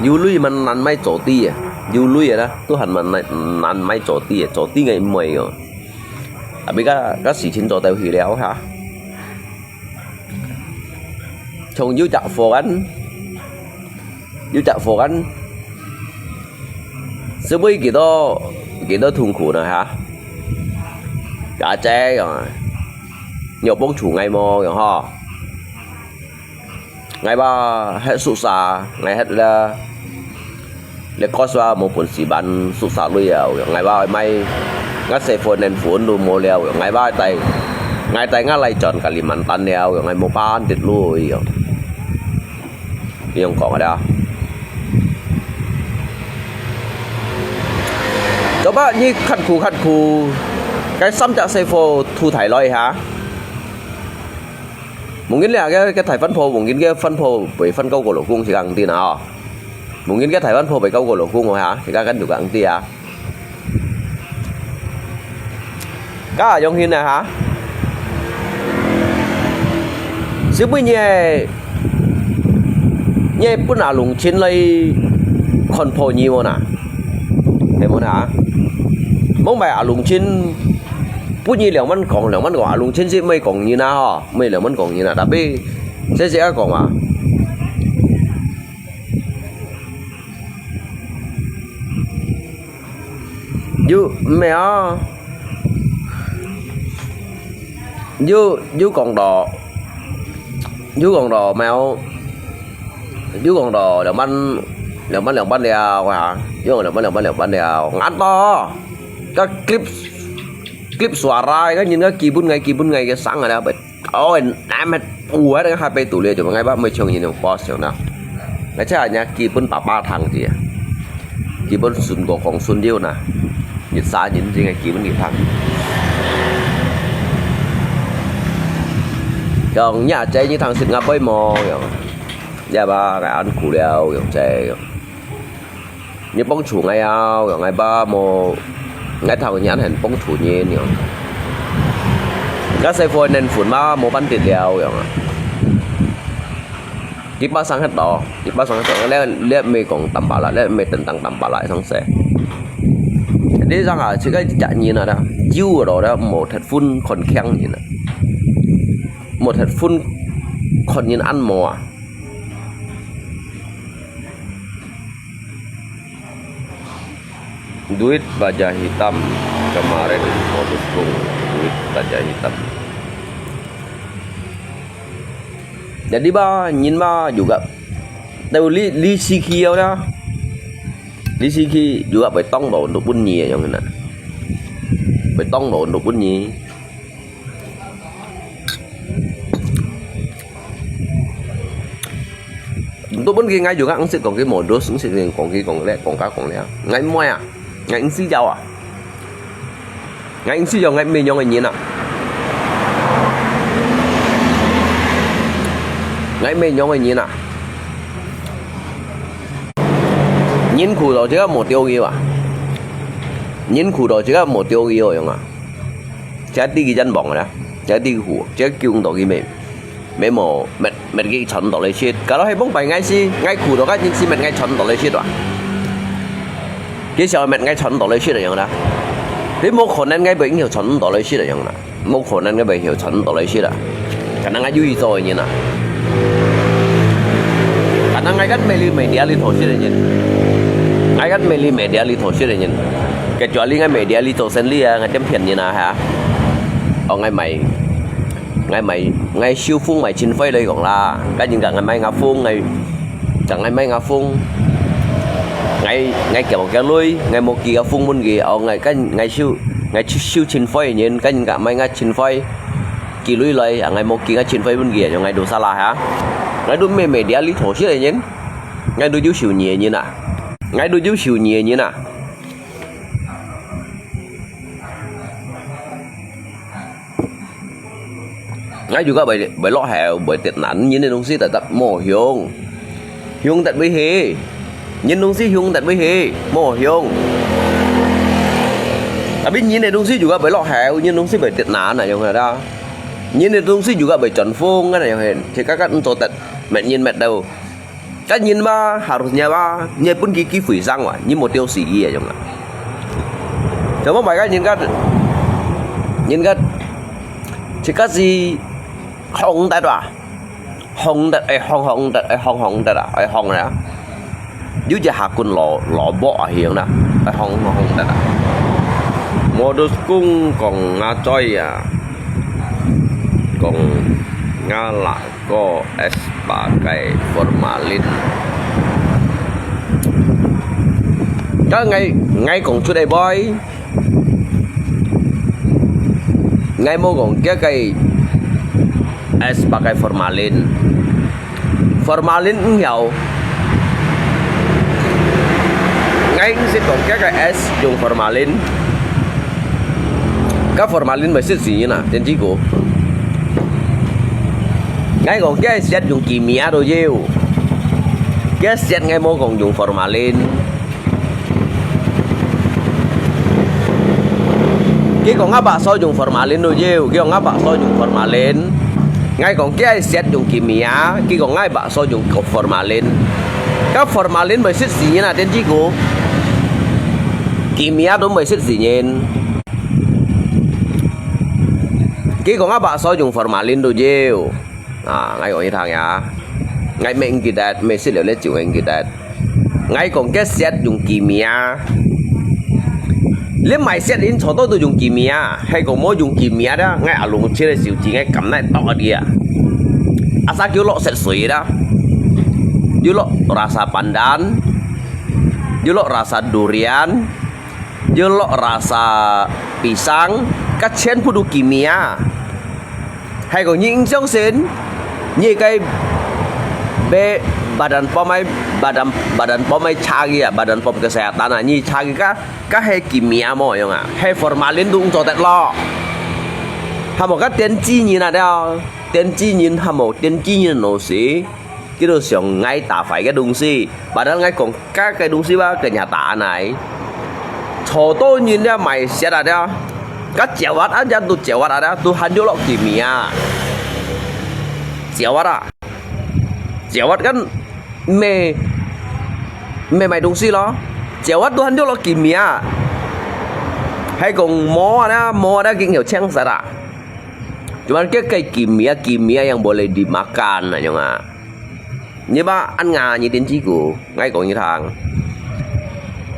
Yu lui man nan mai cho ti a, yu lui a, tu han man nan mai cho ti a, cho ti ngai mai yo. Tapi ka ka si chin cho tau hi liao ha. Chong yu chak fo kan, yu chak fo kan. Sư bui kì đó, kì đó thùng khủ nè hả? Cả chế rồi. Nhiều bông chủ ngày mò rồi ho. Ngày ba hết sụt xa, ngày hết là lê có xóa một phần xí bán sụt xa lui rồi. Ngày ba mai ngắt xe phone nên phone luôn mua liao. Ngày ba tay, ngày tay ngắt lại chọn cả lì mặn tan liao. Ngày một bán thịt lui rồi. Iyong kong ada. Coba nyi khat khu khat khu, cái sắm chak xe phô thu thải loi hả? Mungkin lia cái cái thải phân phô, mungkin cái phân phô với phân câu của lỗ cung chỉ gắng tin nào. Mungkin cái thải phân phô với câu của lỗ cung hả? Chỉ gắng cái được gắng tin à. Ka yong hin na ha. Sư bui nye, nye pun a lung chin lai khon pho nyi mo na. He mo na. Mong bai a lung chin, pun nyi liang man kong, liang man kong, a lung chin si mai kong nyi na ho, mai liang man kong nyi na. Tapi, se se a kong a. Yu, mèo. Yu, yu kong do. Yu kong do mèo. Yu kong do, liang ban, liang ban, liang ban liao ha. Yu kong liang ban, liang ban, liang ban liao. Ngat do. Ka clip, clip suara, ka nyin ka kibun ngai, kibun ngai ka sang ada bet. 哦，那么有啊，那个下辈肚里就，𠊎爸毋會像人用boss樣啦。而且人家基本爸爸聽个，基本順哥講順溜啦，一家人正个基本佢聽。像你阿姐你聽識𠊎背無樣，也吧，𠊎恁苦了，樣仔樣。 你幫助𠊎啊，𠊎爸無，𠊎頭年還幫助你呢。𠊎細個年份嘛，無辦得了樣啊。佢把生忒到，佢把生忒到，這這毋係講擔把啦，這毋係等等擔把啦，上勢。你想啊，這个一隻人啊，有咯，無忒分看輕人啊，無忒分看人恁無啊。 Duit baja hitam, kemarin modus kung, duit baja hitam. Jadi ba, nyin ba juga. Tahu li li siki ya udah. Li siki juga 會當到很多分你樣个，會當到很多分你。 都分佢，𠊎有个毋識講佢modus，毋識講佢講咧，講假講咧。𠊎毋會啊，𠊎毋識要啊。𠊎毋識要，𠊎毋係樣个人啊。𠊎毋係樣个人啊。人苦到自家無吊佢啊。人苦到自家無吊佢樣啊。 自家知佢真忙啦，自家知佢苦，自家救毋到佢咩，咩無，搣搣佢賺到來食。Kalau係幫拜𠊎時，𠊎苦到該日時搣𠊎賺到來食啊。佢想搣𠊎賺到來食啊樣啦。你無可能𠊎會應該賺到來食啊樣啦，無可能𠊎會應該賺到來食啊。 Kadang𠊎有意做个人啊。Kadang𠊎kan meli media li thosir个人。𠊎kan meli media li thosir个人。Kecuali𠊎media li做生理啊，𠊎點騙人啊哈。哦，𠊎買，𠊎買，𠊎收風買千塊來講啦。該人講𠊎買𠊎風，𠊎，講𠊎買𠊎風。𠊎，𠊎叫佢來，𠊎無寄个風分佢，哦，𠊎，該𠊎收，𠊎收千塊个人，該人講買𠊎千塊。 寄鐳來，啊，𠊎無寄，𠊎千塊分佢，用𠊎都salah哈。𠊎都毋係media li thosir个人，𠊎都有收入个人啊，𠊎都有收入个人啊。𠊎juga會會落後，會跌難，人个東西tetap無用。 用得會起，人東西用得會起，無用。Tapi人个東西juga會落後，人東西會跌難啊，用得啦。人个東西juga會轉風啊，用得。自家个毋做得，搣人搣到。Kan人嘛，harusnya嘛，你分佢機會生哇，你無丟死佢啊，用啊。Cuma mereka人家，人家，自家是紅得哇。 紅得，愛紅紅得，愛紅紅得啊，愛紅啊！有隻客官蘿蘿蔔啊，樣啦，愛紅紅得啊。Modus kung kong ngacoy啊，kong ngalak ko es pakai formalin。Kan ngai ngai kong cut ai boy。 𠊎無講這个es pakai formalin。Formalin毋曉。𠊎毋識講這个es用formalin。該formalin會食死人啊，電子股。𠊎講這个set用kimia都有。這set𠊎無講用formalin。 佢講𠊎bakso用formalin都有，佢講𠊎bakso用formalin。𠊎講佢係set用kimia，佢講𠊎bakso用formalin。該formalin會食死人啊，電子股。Kimia都會食死人。佢講𠊎bakso用formalin都有。 啊，𠊎講你聽呀，𠊎毋記得，毋識了，你就毋記得。𠊎講該set用kimia，你買set因坐到都用kimia，係講無用kimia啦，𠊎阿龍切个手指，𠊎敢來剁你啊！Asal佢落色水啦，又落rasa pandan，又落rasa durian，又落rasa pisang，該全部都kimia。係講你毋相信，你該買Badan Pom个，Badan，Badan Pom个車个啊，Badan Pom kesihatan啊，你車个該，該係kimia無樣啊，係formalin都毋做得咯。還無該電鋸人啊，了，電鋸人還無電鋸人老師，佢都想愛打壞个東西，Badan𠊎講 該个東西吧，跟人打來。坐到人了買雪啊了，該jawat啊，人都jawat啊了，都還有落kimia。Jawat啊，jawat kan買，買買東西咯。Jawat都還有落kimia。還講無啊了，無啊了，已經有槍殺啊。Cuman該个kimia，kimia yang boleh dimakan，那種啊。 你吧，恁樣你電鋸佢，𠊎講你聽。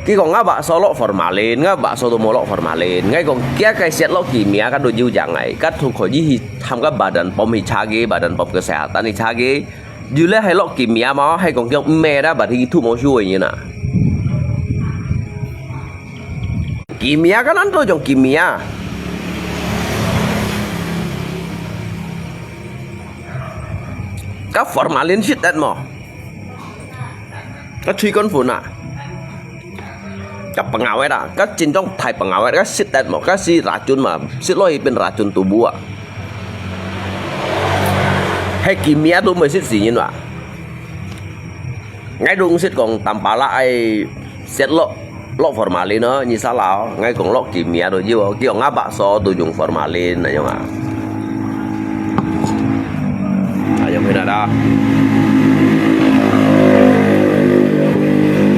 佢講𠊎bakso落formalin，𠊎bakso都無落formalin。𠊎講，佢个雪落kimia，佢都有樣个，佢都可以去喊該Badan Pom去查佢，Badan Pom kesihatan去查佢。有咧係落kimia無？係講佢毋係啦，berarti佢都無收个人啊。Kimia kan恁多種kimia。 該formalin識得無？該催乾粉啊，該pengawét啊，該真正大pengawét，該識得無？該係racun嘛，食落去變racun tubuh啊。係kimia都毋會食死人哇！ 𠊎都毋識講Tampalak愛雪落，落formalin哦，你salah哦。𠊎講落kimia都有哦，佢講𠊎bakso都用formalin，那樣啊。那樣去哪啦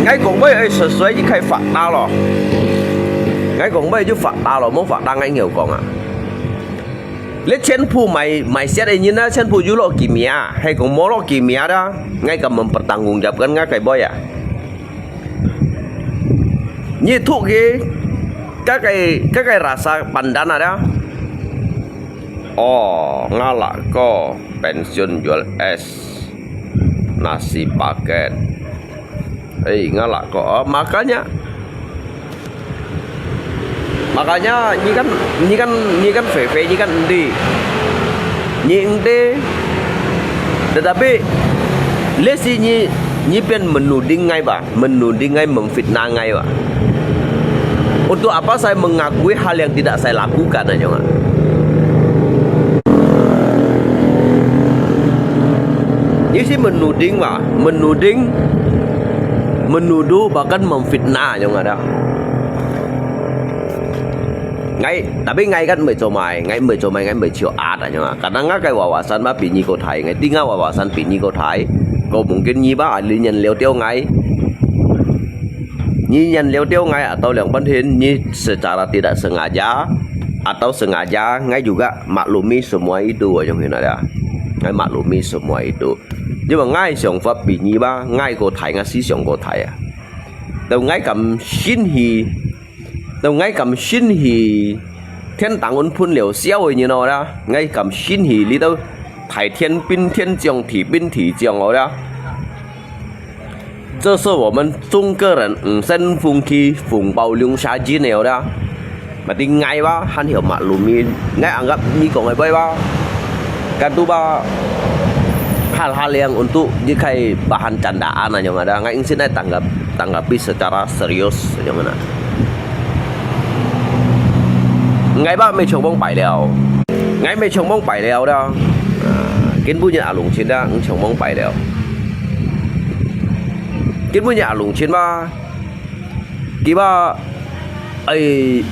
？𠊎講話愛實在，佢開發達咯。𠊎講話就發達咯，無發達𠊎有講啊。 你全部買，買雪个人啊，全部有落kimia，係講無落kimia啦，𠊎敢mempertanggungjawabkan𠊎个boy啊。你吐佢，該个，該个rasa pandan啊啦。哦，ngalak ko pensiun jual es, nasi paket. Eh, ngalak ko, ah, makanya, makanya,你kan,你kan,你kan肥肥，你kan endi，你endi，tetapi，let's say你，你變menuding ngai ba，menuding ngai，memfitnah ngai ba。Untuk apa saya mengakui hal yang tidak saya lakukan, na nyong ah. Ni si menuding ba, menuding, menuduh bahkan memfitnah nyong ada. Ngai, tapi ngai kan mei comai, ngai mei comai, ngai mei cio at nyong ah. Karena ngai kai wawasan ba bini ko thai, ngai tinga wawasan bini ko thai. Ko mungkin ni ba alin yan liu teo ngai. Ni yan liu teo ngai atau liang penting ni secara tidak sengaja atau sengaja ngai juga maklumi semua itu, ayong hina ya. Ngai maklumi semua itu. Jadi ngai siang fa bini ba, ngai ko thai, ngai si siang ko thai ya. Tau ngai kam sin hi, tau ngai kam sin hi, thiên đàng un phun liu siau ni no ya. Ngai kam sin hi li tau thai thiên bin thiên jiang, thai bin thai jiang o ya. 这是我们中国人五星风气，红包留下金牛的。Mati ngai ba, han hiu maklumi, ngai anggap ni kong ngai bai ba. Kan tu ba, hal hal yang untuk ni kai bahan candaan yang ada, ngai ingsin ngai tanggap, tanggapi secara serius yang mana. Ngai ba mei chong bong pai liao. Ngai mei chong bong pai liao da. Kin bu nyi alung chin da, ng chong bong pai liao. Kin bu nyi alung chin ba. Ki ba, ai,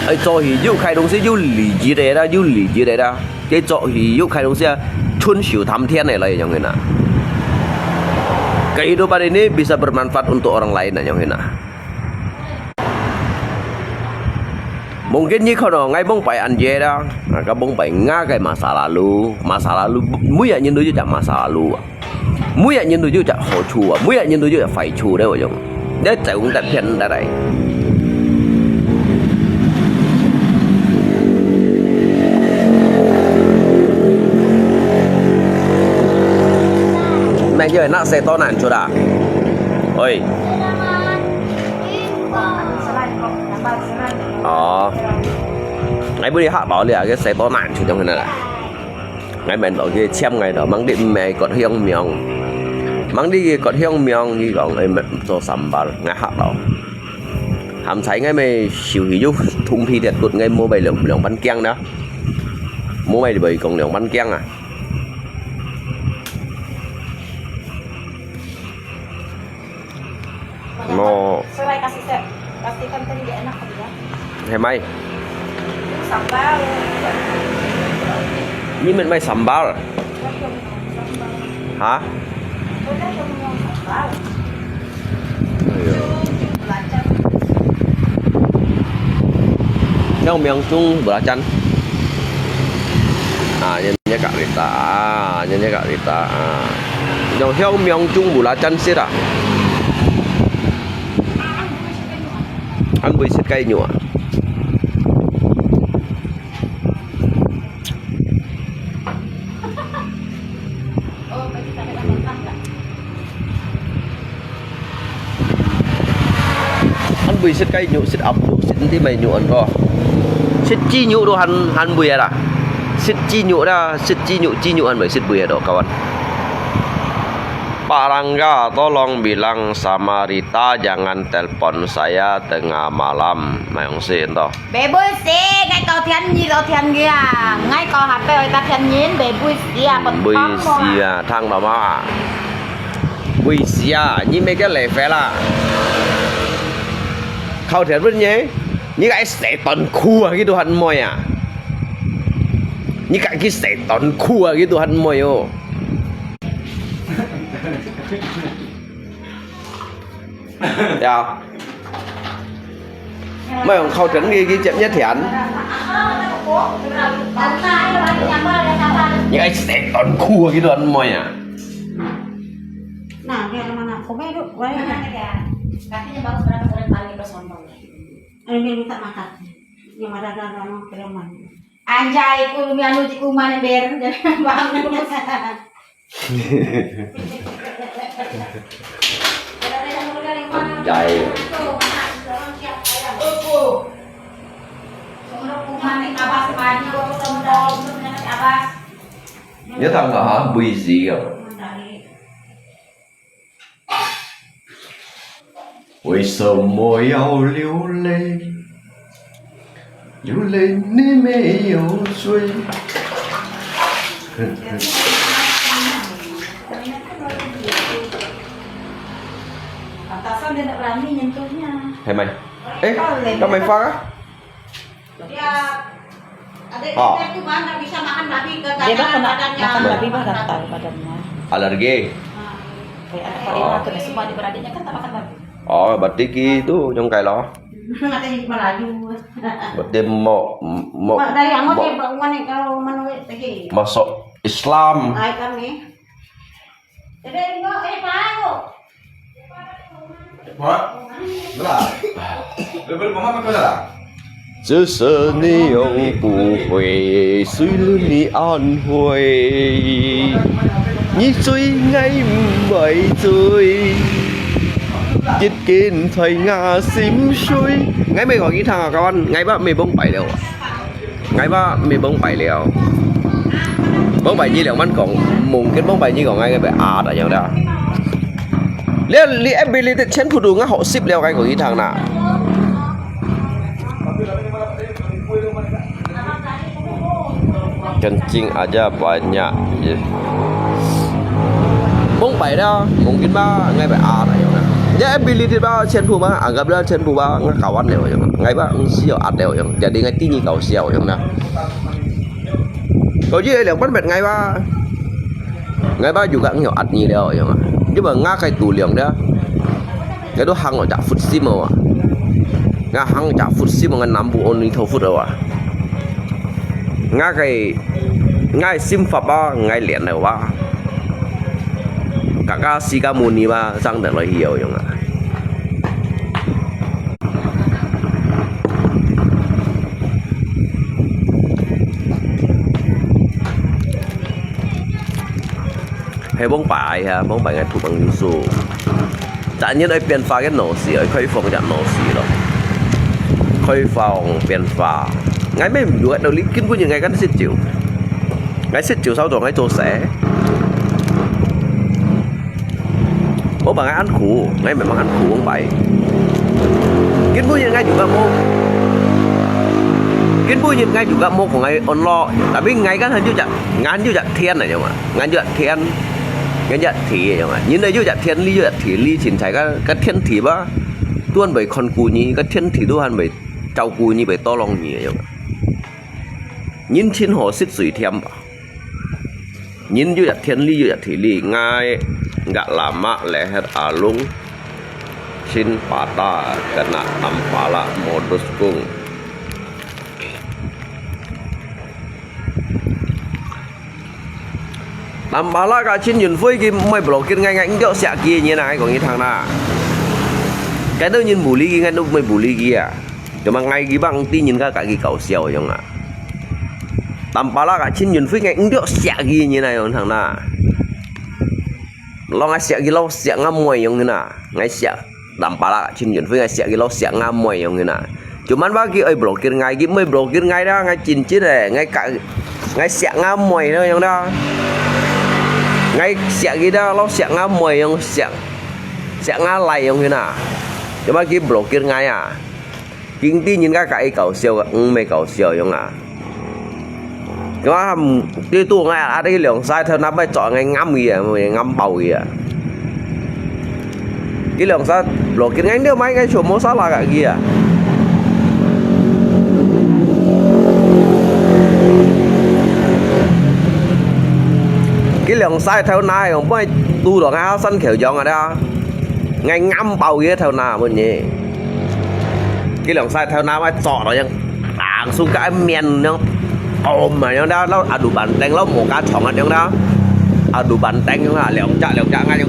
ai cho hi yu khai dong si yu li ji de da, yu li ji de da. Ki cho hi yu khai dong si a, chun siu tham thiên ne lai yang na. Kehidupan ini bisa bermanfaat untuk orang lain yang na. Mungkin ni kono ngai bong pai an ye da, ngai ka bong pai nga kai masa lalu, masa lalu, mu ya nyin du yu ja masa lalu. 每一年都有隻好處啊，每一年都有隻壞處咧，我講。你走咁得偏得來。Mẹ ơi, nó xe to nạn chút à? Ôi. Ồ. Nãy bữa đi hát đó đi à, cái xe to nạn chút trong này nè. ，𠊎問到佢簽𠊎到，吂知毋係割香苗，吂知佢割香苗，佢講，哎，毋做sambal，𠊎嚇到。含在𠊎乜手起有銅皮鐵骨，𠊎無買兩，兩半驚啦，無買會講兩半驚啊。 No. Serai kasih set. Kasih kan tadi dia enak tadi ya. Hemai. Sambal. Ini met mai sambal. Hah? Sambal. Yang miang chung belacan. Ah, yang nyekat kita. Ah, yang nyekat kita. Ah. Yang hiang miang chung belacan sit ah. Ăn bưởi sit kai nyu ah. Ăn bưởi sit kai nyu, sit ap nyu, sit nti mai nyu ăn ko. Sit chi nyu do ăn, ăn bưởi à. Sit chi nyu da, sit chi nyu, chi nyu ăn bưởi sit bưởi à do kawan. Pak Rangga, tolong bilang sama Rita jangan telepon saya tengah malam. Mai ong sin to. Bé bui si, ngai kau thian nyi lo thian gia. Ngai kau hape oi ta thian nyin, bé bui si a, bui si a, thang lo ma. Bui si a, nyi me ke level a. Kau thian bun nyi, nyi kai setan khu a, gitu han moi a. Nyi kai ki setan khu a, gitu han moi o. Ya. Mai ong khâu trấn đi, đi chém nhất thiện. Những ai sẽ còn khu cái đoàn môi à. Nah, biar mana? Kau baru, wai. Katanya bagus berapa kali paling ke sono. Ini minta makan. Yang ada-ada orang preman. Anjay, ku mianu di kuman ber, jadi bagus. Anjay. Nhớ thằng đó hả? Bùi gì à? 为什么要流泪？流泪你没有罪。Pantasan dia tak berani nyentuhnya. Hai mai. Eh, kau mai fak ah? Dia, adik, oh, kita tuh mana bisa makan babi, dia bah kena makan babi, bah gatal badannya. Alergi. Nah. Kayak ada kali, oh, makan semua adik-beradiknya kan tak makan babi. Oh, berarti gitu, nyong kai lo. Ada yang Melayu. Berarti mau, mau, mak dari anggot mau dia bawa ni kalau menurut lagi. Masuk Islam. Baik kami. Jadi, enggak, eh, baru. Hah? Belah. Lepas mama kau salah. 只是你永不悔，谁理你安慰？你追，我毋会追，一根在我心碎。Ngai mai kau kita kawan, ngai ba mai bông pai liao. Ngai ba mai bông pai liao. Bông pai nyi liao man kong, mungkin bông pai nyi kong ngai ngai bai at a yang da. Lihat, lihat ability chen phu du ngai hok sip liao ngai kong itang na. Kencing aja banyak. Ye. Mông pai da, mungkin ba ngai bai at a yang da. Ya ability ba chen phu ba, anggap da chen phu ba ngai kawan liao yang. Ngai ba ng siau at liao yang. Jadi ngai tini kau siau yang da. Kau ji liang pan bet ngai ba. Ngai ba juga ngiau at nyi liao yang. Ji ba ngai kai tu liang da. Ngai tu hang jak fut sim wa. Ngai hang jak fut sim ngai nam bu on ni thau fut wa. Ngai kai, ngai sim fa ba, ngai lian liao ba. Kaka si ka mu ni ba, sang dan lo hiau yang a. He bông pai ha, bông pai ngai thu bang yusu. Chả nhiên ai 變化 cái nổ xì, ai 開放 cái nổ xì lo. 開放變化. Ngai mê mdu ngai nổ lý kinh bu ngai kan sit chiu. ，𠊎食朝朝早𠊎做事。 無辦法恁苦，𠊎memang恁苦往擺。今晡日𠊎又敢無，今晡日𠊎又敢無講𠊎安樂，tapi𠊎kan還有隻，還有隻天來樣啊，還有隻天，還有隻地來樣啊。人來有隻天理，有隻地理，凊彩个，个天地吧，都還會看顧你，个天地都還會照顧你，會tolong你來樣啊。人親好食水甜吧。 人有一天理，有一天理，ngai nggak lama lehet alung, Chin Pata kena tampalak modus kung. Tampalak ka Chin Yun Fui ki mai blokin ngai ngai ngiok siak ki nyi na, ngai kong nyi thang na. Cái đó nhìn bù lý ki, ngai nuk mai bù lý ki à. Cuma ngai ki bang ti nhìn ka ka ki kau siau yong à. Tampalak ka Chin Yun Fui ngai ngiok siak ki nyi na yong thang na. Lo ngai siak ki lo siak nga muai yong na. Ngai siak Tampalak ka Chin Yun Fui ngai siak ki lo siak nga muai yong na. Cuman ba ki oi blokin ngai ki mai blokin ngai da ngai chin chin eh ngai ka ngai siak nga muai na yong da. Ngai siak ki da lo siak nga muai yong siak siak nga lai yong na. Cuma ki blokin ngai à. Kinh ti nhìn ka ka i kau siau, ung mai kau siau yong à. Cái mà cái tu ngai à, đi lòng sai theo nắp mai chọn ngai ngắm gì à, ngai ngắm bầu gì à. Cái lòng sai blokin ngai nếu mai ngai chua mô sa la cả gì à. Cái lòng sai theo nai, ông bơi tu đó ngai sân khởi yong à đó. Ngai ngắm bầu gì theo na bơi nhỉ. Cái lòng sai theo na mai chọn đó yang. Ang sung cái miền nó. Ôm mà nó đó, lo adu bàn teng, lo mô cá chọn nó đó. Adu bàn teng nó là lòng chạ, lòng chạ ngai nó.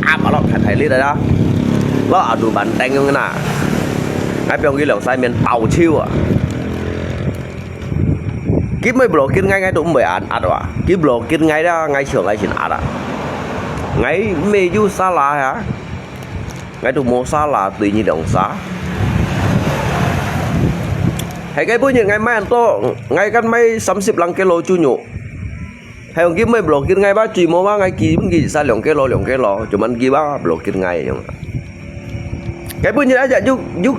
Áp mà lo thải thải lít đó. Lo adu bàn teng nó na. Ngai piong cái lòng sai miền bầu chiu à. Kip mai blokin ngai ngai tu mbai an at wa. Kip blokin ngai da ngai chiu ngai chin at à. Ngai mê yu sa la ha. Ngai tu mô sa la tui nyi dong sa. Hai ngai bu nyi ngai mai an to, ngai kan mai samsip lang kilo chu nyu. Hai ong kip mai blokin ngai ba chui mô ba ngai ki bun ki sa lòng kilo lòng kilo. Cuman ki ba blokin ngai yong. Ngai bu nyi aja yu yu.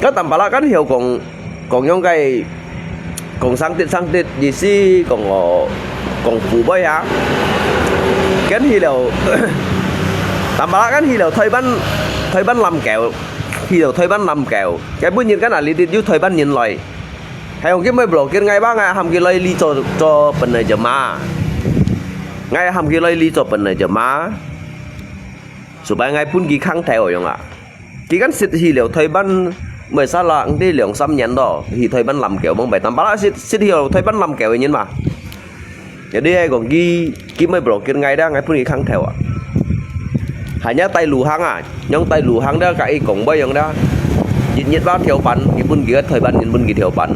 Ngai tam pala kan hiu kong kong yong ngai kong sang tit sang tit yi si kong o kong pu boi ha. Kan hi leo tam pala kan hi leo thoi ban thoi ban lam kèo. Hi leo thoi ban lam kèo. Ngai bu nyi kan a li tit yu thoi ban nyin loi. Hai ong kip mai blokin ngai ba ngai ham ki loi li cho cho pen nai jama. Ngai ham ki loi li cho pen nai jama. Supai ngai pun ki khang thèo yong a. Ki kan sit hi leo thoi ban mai sa la ang ti liang sam nyan do hi thoi ban lam kèo mong bai tam pala sit sit hi leo thoi ban lam kèo nyin ma. Jadi ai kong ki ki mai blokin ngai da ngai pun ki khang thèo a. Hanya tai lu hang a, yong tai lu hang da ka i kong bai yong da. Yit yit ba thiu pan, ki pun ki thoi ban nyin pun ki thiu pan.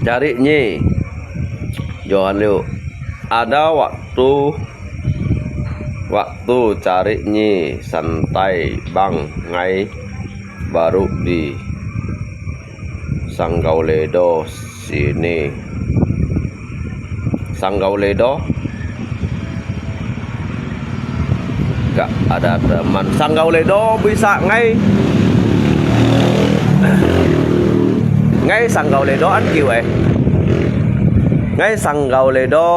Cari nyi. Johan liu. Ada waktu, waktu cari nyi santai bang ngai baru di Sanggau Ledo sini. Sanggau Ledo. Gak ada teman. Sanggau Ledo bisa ngai. Ngai Sanggau Ledo an kiu eh. Ngai Sanggau Ledo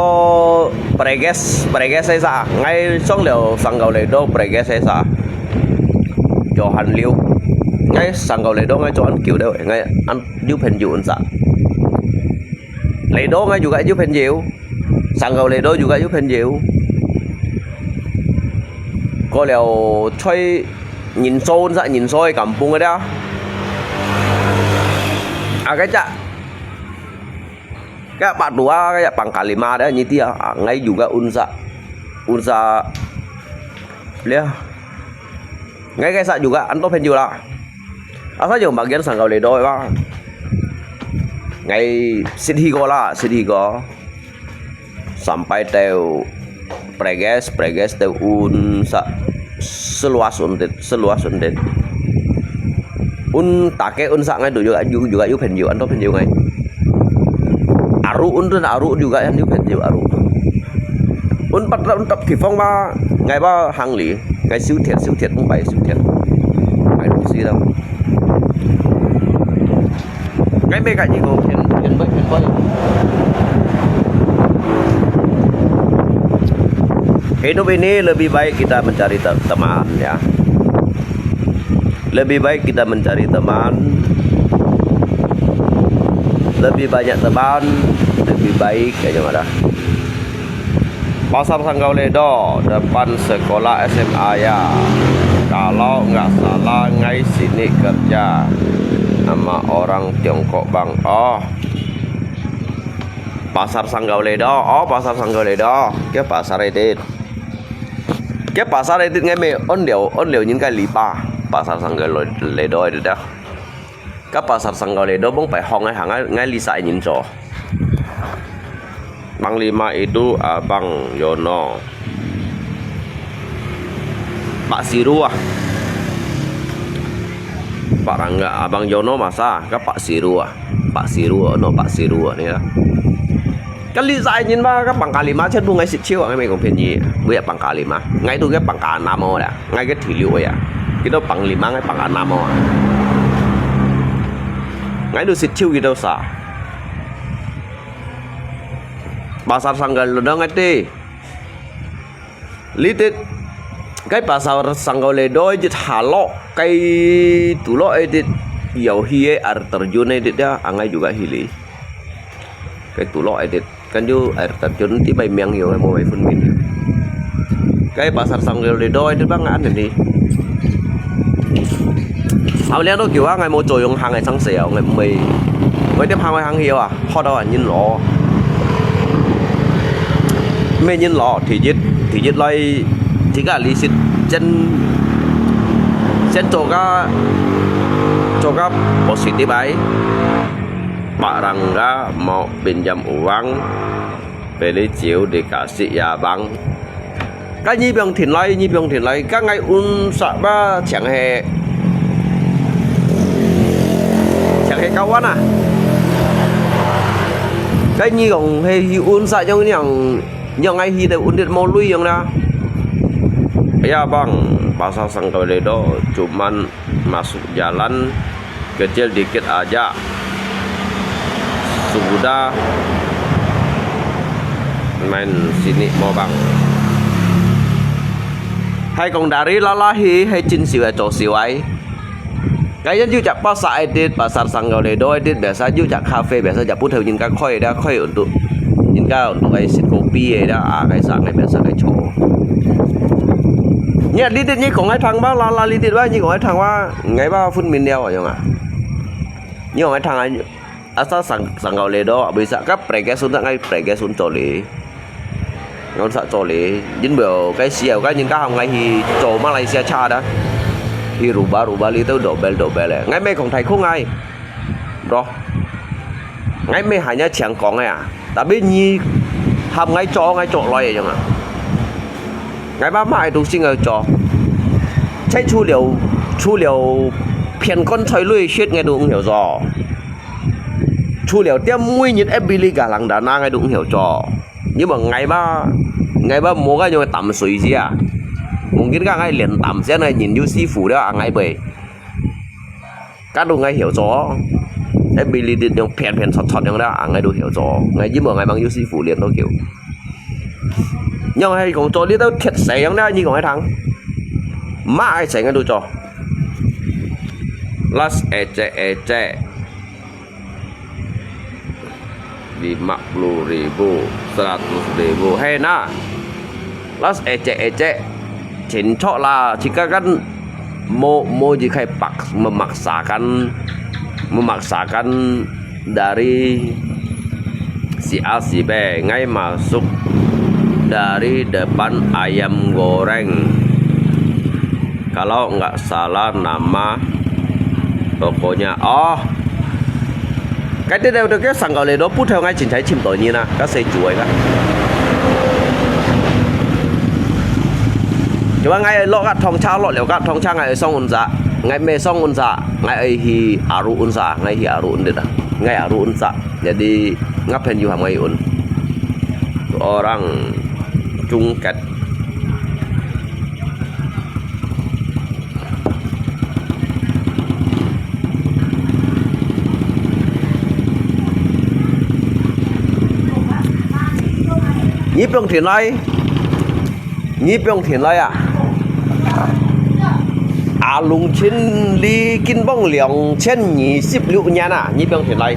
Preges, Preges sa. Ngai song liu Sanggau Ledo Preges sa. Johan liu. Ngai Sanggau Ledo ngai cho an kiu deu. Ngai an yu phen yu un sa. Ledo ngai juga yu phen yu. Sanggau Ledo juga yu phen yu. Ko liu choi nhìn số sa nhìn số kampung ada. Aga cha. Ka pa tua ka ya pang kalima da nyi tia. Ngai juga un sa. Un sa. Lia. Ngai kai sa juga an to phen yu la. Asa yung bagian Sanggau Ledo ba. ，𠊎識去過啦，識去過。Sampai到Prages, Prages到Unsa, seluas Untit, seluas Untit. Un take Unsa ngai tu juga, juga, juga 有朋友，很多朋友ngai. Aru Untit, Aru juga 很有朋友 Aru. Un pat, un tap kifong ba, ngai ba hang li, ngai siu thiet, siu thiet, ung pai siu thiet. Ngai tu si dong. Ngai mê kat nyi ko, phiên, phiên bai, phiên bai. Hidup ini lebih baik kita mencari te-, teman, ya. Lebih baik kita mencari teman. Lebih banyak teman, lebih baik, kayak mana? Pasar Sanggau Ledo, depan sekolah S M A ya. Kalau nggak salah, ngai sini kerja sama orang Tiongkok bang. Oh, Pasar Sanggau Ledo, oh Pasar Sanggau Ledo, ke pasar edit. Ke pasar edit ngai mê on liu, on liu 人个 lipa. Pasar Sanggau Ledo edit dah. Ka Pasar Sanggau Ledo bông pai hong ai hang ai, ngai lisa ai nyin cho. Panglima itu Abang Yono. Pak Siru ah. Pak Rangga, Abang Yono masa, ka Pak Siru ah. Pak Siru, no Pak Siru ah ni lah. Ka lisa ai nyin ba, ka Panglima 全部 ngai sit chiu, ngai mê kong phiên nyi. Bui Panglima. Ngai tu ke Panglima mo lah. Ngai ke thủy六 ya. Kita Panglima ngai Panglima mo. Ngai tu sit chiu kita sa. Pasar Sanggau Ledo ngai ti. Litit, cái Pasar Sanggau Ledo tit halok, cái tulok tit, yau hi air terjun tit ya, angai juga hili. Cái tulok tit, kan ju air terjun ti bai miang yau, mo bai phun min. Cái Pasar Sanggau Ledo tit bang an ni. Hao liang tu kiu ah, ngai mo cho yong hang ngai sang sel, ngai mui, ngai tiap hang ngai hang hiu ah, hot ah nyin lo. Mê nyin lo, thứ nhất, thứ nhất lai, tiga lisit, chen, chen cho ka, cho ka positive ai. Pak Rangga mau pinjam uang, beli chiu dikasih ya bang. Ka nyi biang thin lai, nyi biang thin lai, ka ngai un sa ba chang he, chang he kawan ah. Ka nyi kong he hi un sa yong yang, yong ngai hi de un dit mo lui yong na. Ya bang, Pasar Sanggau Ledo, cuman masuk jalan kecil dikit aja. Sudah main sini mo bang. Hai kong dari lala hi, hai chin siu ai cho siu ai. Kaya ju jak pasar ai dit, Pasar Sanggau Ledo ai dit, biasa ju jak cafe, biasa jak put hau nyin ka khoi da, khoi untuk nyin ka untuk ai sit kopi ai da, ah, kai sa ngai biasa kai cho. Nyi li dit nyi kong ai thang ba, lala li dit ba, nyi kong ai thang ba, ngai ba phun min liao yong ah. Nyi kong ai thang ai, asa sang, Sanggau Ledo, bisa ka Prages un tak ngai Prages un cho li. Ngon sa cho li, nyin bèo, cái xe, cái nyin ka ham ngai hi cho Malaysia cha da. Hi Ruba, Ruba li tau dobel, dobel eh. Ngai mê kong thai khung ngai. Bro. Ngai mê hai nya chang kong eh ah. Tapi nyi ham ngai cho, ngai cho loi eh yong ah. Ngai ba mai tu sing ngai cho. Chai chu liu, chu liu phiên con choi lui shit ngai tu ngiu cho. Chu liu tiam mui nyin F B li ka lang da na ngai tu ngiu cho. Nhưng mà ngai ba, ngai ba mo ka yong tam sui sia. Mungkin ka ngai lian tam sia ngai nyin yu si fu da ngai bai. Ka tu ngai hiu cho. Ability yong phian phian chot chot yong da, ngai tu hiu cho. Ngai yim ngai mang yu si fu lian to kiu. Yong hai kong cho li tau thiet sai yong da, nyi kong hai thang. Ma ai sai ngai tu cho. Last ecek ecek. Lima puluh ribu, seratus ribu. Hei na. Las ecek-ecek. Cincok lah, jika kan mo, mo jika pak, memaksakan, memaksakan dari si A si B, ngai masuk dari depan ayam goreng. Kalau nggak salah nama tokonya, oh, 該兜兜个上高來到，不頭𠊎凊彩尋到人啊，該細豬个。就話𠊎落个通車，落了个通車，𠊎愛上Unsa，𠊎毋愛上Unsa，𠊎愛去Aru Unsa，𠊎去Aru Unsa啊，𠊎Aru Unsa。Jadi，𠊎朋友喊𠊎去Aru。Orang Cungkat。 你放天來，你放天來啊！阿龍千里金榜兩千二十六年啊！你放天來。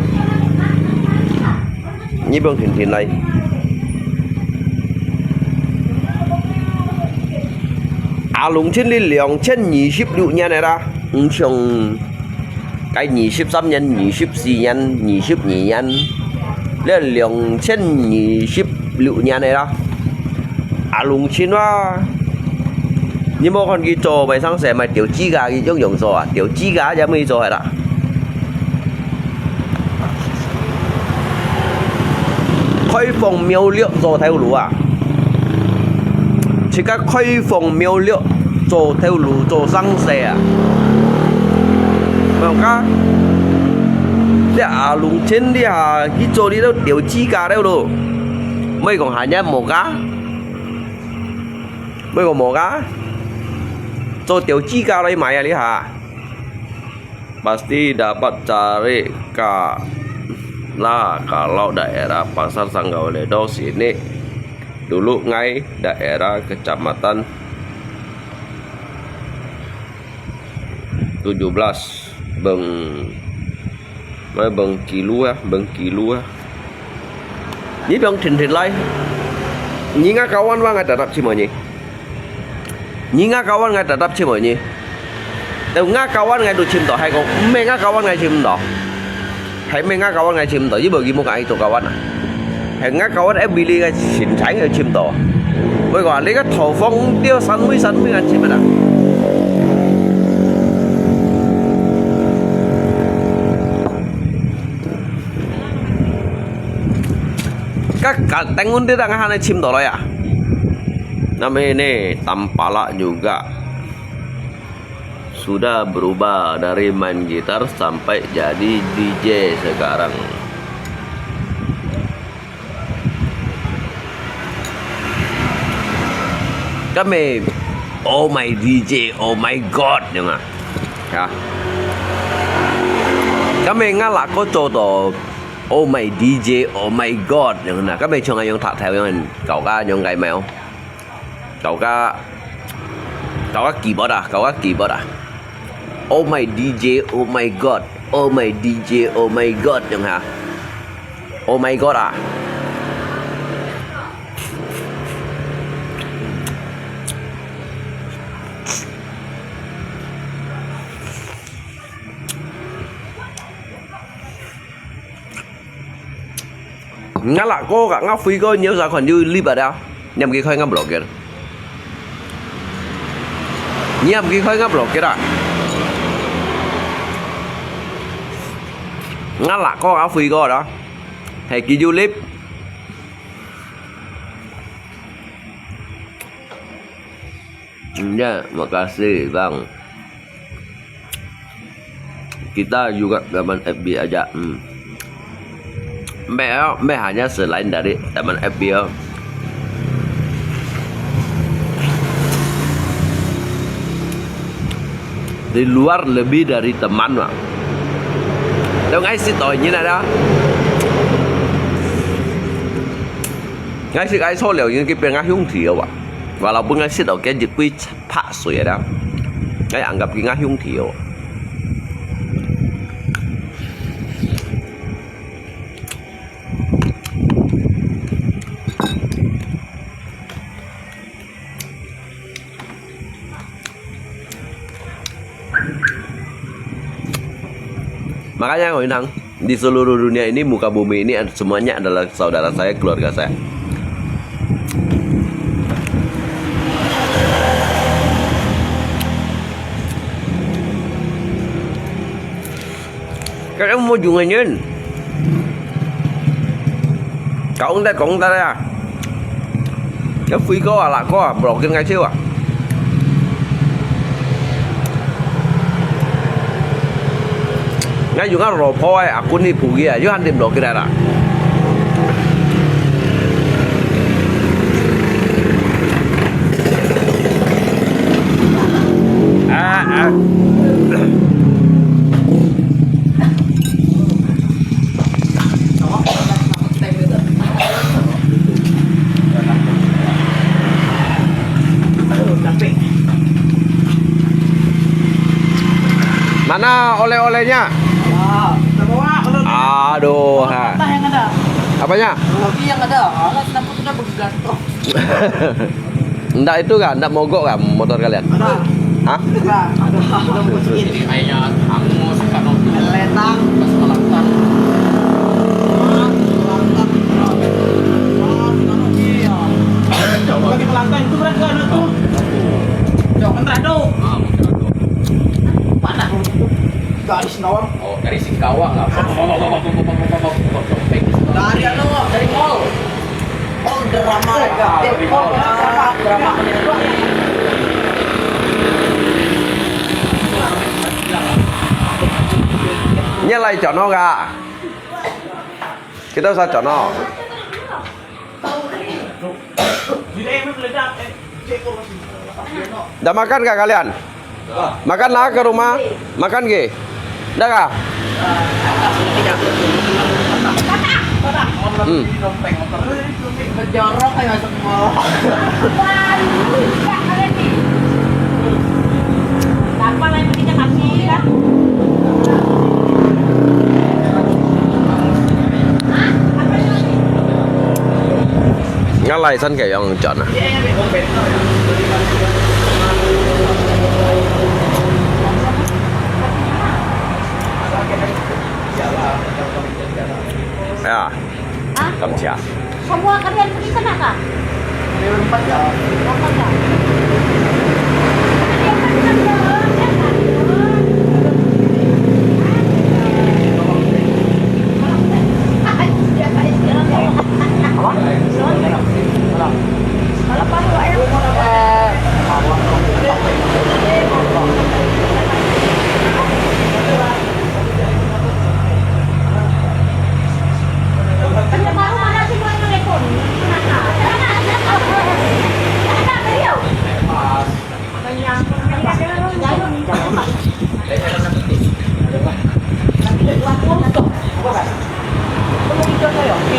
你放定定來。阿龍千里兩千二十六年个啦，毋像該二十三年、二十四年、二十二年，這兩千二十六年个啦。阿龍千哇，你無看佢做賣生食，賣吊指甲，佢樣樣做啊，吊指甲也毋會做个啦。 開荒苗坳做頭路啊！自家開荒苗坳做頭路做生意啊！無講，這阿龍千里啊，去做這兜吊指甲了咯。毋係講還也無講，毋係講無講，做吊指甲來賣啊，你哈！ Pasti dapat cari ka lah kalau daerah Pasar Sanggau Ledo sini. Dulu ngai daerah Kecamatan tujuh belas, Beng, mai Bengkilu ah, Bengkilu ah. 你放定定來，你ngah kawan wa ngah tetap cimoi你。你ngah kawan ngah tetap cimoi你。Teu ngah kawan ngah tu cim to，還講毋係ngah kawan ngah cim to，還毋係ngah kawan ngah cim to，因為佢無ngah做kawan啊。係ngah kawan FB裡ngah凊彩ngah cim to。會講你个頭風掉三米三米ngah cim啊！ Kak, kak, tengun dia dah ngah hanai cim to lo ya. Nama ini tampalak juga. Sudah berubah dari main gitar sampai jadi D J sekarang. Kami, oh my D J, oh my God, 樣啊。Ya。Kami ngah lak ko做到 Oh my D J, oh my God，樣啊。Kami像愛用讀頭樣，搞个樣个咩哦？搞个，搞个keyboard啊，搞个keyboard啊。Oh my D J, oh my God, oh my D J, oh my God，樣哈。Oh my God啊！ Ngah lak ko kak ngah fui ko nhiều sao còn dư lip ada. Niam kì khoi ngah blok kìa. Niam kì khoi ngah blok kìa. Ngah lak ko ngah fui ko đó. Hay kì dư lip. Ya, makasih bang. Kita juga zaman F B aja. Hmm. Meh, meh hanya selain dari zaman F B. Di luar lebih dari teman, Bang. Tau ngai sit oi nyin ada. Ngai sit ngai so liao nyin kì pia ngai hiung thiu, Bang. Walaupun ngai sit oi kì jit kui 拍水个啦，哎，anggap佢个兄弟哦。Makanya，我跟你讲， Di seluruh dunia ini, muka bumi ini, semuanya adalah saudara saya, keluarga saya. Kaya mo yung ngayon. Kau ung tet, kau ung tet ya. Kau fui kau ah, lah kau ah, blokin ngai ciu ah. Ngai yung ah ro pho ai, akun ni phu gi ah, yu han dim blokin ai lah. Ah, ah. Mana oleh-olehnya? Aduh, ha. Apanya? Ndak itu kah? Ndak mogok kah motor kalian? Ada. Hah? Ada. Ada. Ada. Letang. Bagi pelantang itu berapa ada tu? Jauh kan tak ada. Panas. Garis nawang. Oh, dari Singkawang lah. Dari anu, dari mall. Mall drama. Eh, mall drama, drama. Ini lai channel kah? Kita usah channel. Dah makan kah kalian? Makan lah ke rumah? Makan ke? Dah kah? Hmm. Ngalai san kaya yang chọn ah. Ya. Hah? Kamu siapa? Semua kalian pergi sana kah? Berempat ya. Berempat ya?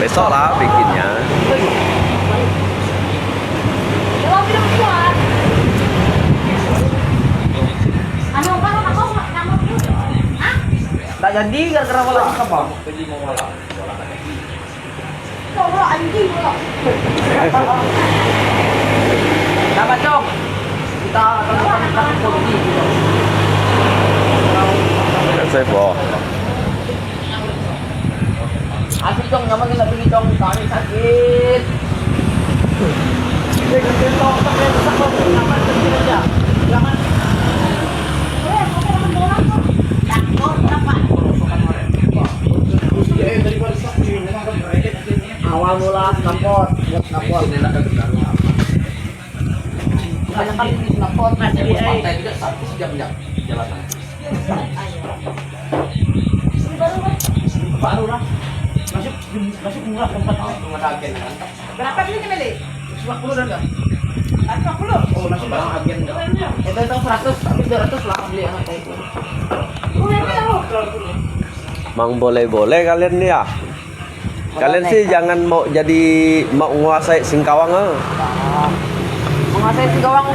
Besok lah bikinnya. Tak jadi gara-gara bola apa? Dapat dong. Kita akan makan satu porsi gitu. Saya po. Asik dong, nyaman nila beli dong, kami sakit. Awal mula snapot, buat snapot. Kebanyakan ini snapot, masih di pantai juga satu jam ya perjalanan. Baru lah. Masuk, masuk murah tempat. Berapa beli ni, Meli? Lima puluh dah. Lima puluh. Oh, masuk barang agen dah. Itu, itu seratus, tapi dua ratus lah beli anak saya itu. Mang boleh-boleh kalian ni ya. Kalian sih jangan mau jadi, mau menguasai Singkawang ah. Menguasai Singkawang,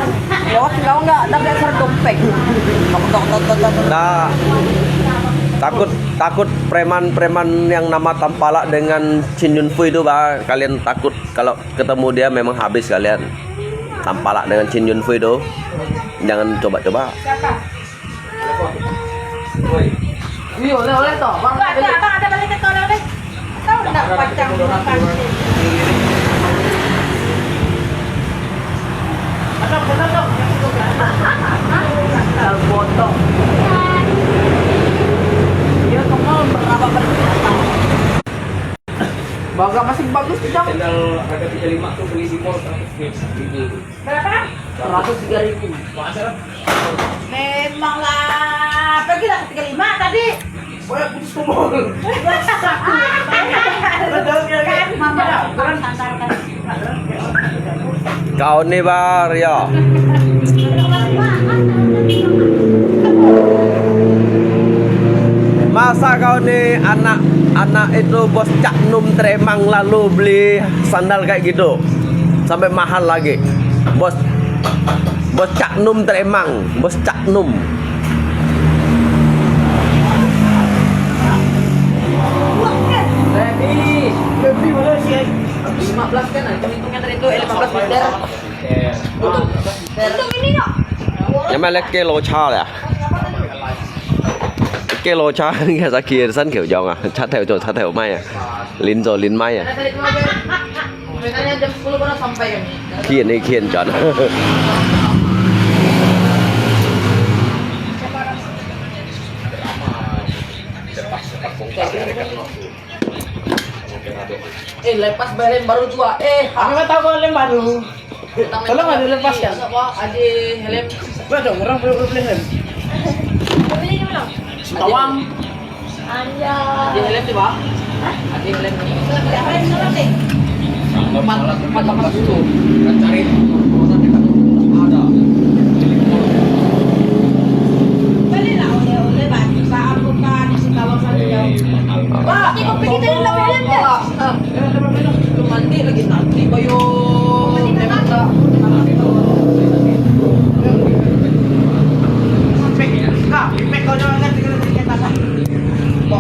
lewat Singkawang nggak, nggak belajar dompet. Tok, tok, tok, tok, tok. Nah, takut, takut preman-preman yang nama Tampalak dengan Chin Yun Fui itu, bah, kalian takut kalau ketemu dia memang habis kalian. Tampalak dengan Chin Yun Fui itu, jangan coba-coba. Wih, oleh-oleh toh, Bang. Ada, Abang, ada balik ke tolong deh. Tahu nggak pacang makan? Ada, ada, ada. Asal bodoh. Dia kenal berapa berapa. Baga masih bagus, Cang. Sandal harga tiga lima tuh beli di mall seratus ribu. Berapa? Seratus tiga ribu. Memanglah, pergilah ke tiga lima tadi. Paya putus ke mall. Padahal dia kan, Kau ni bar ya. Masa kau ni anak, anak itu bos Cak Num Tremang lalu beli sandal kayak gitu. Sampai mahal lagi. Bos, bos Cak Num Tremang, bos Cak Num. Lebih, lebih mana sih? Lima belas kan, hitung-hitungan tadi tuh, eh, lima belas meter. Untung ini kok. 有咩咧？幾多差咧？幾多差？你看啥？佢身橋樣啊，插頭做插頭咪啊，輪做輪咪啊。佢人你佢人轉。Eh, lepas helm baru juga. Eh, aku nggak tahu kalau helm baru. Tolong ada lepaskan. Ada helm. Ada orang boleh beli helm. Beli dulu. Bawang. Ada helm tu, Bang. Ada helm ni. Empat, empat lapan tujuh. Kita cari. Ada. Belilah oleh-oleh baju. Saat buka di Singkawang sana jauh. Wah, kita pergi tadi tak helm kan? Mandi lagi nanti, bayo.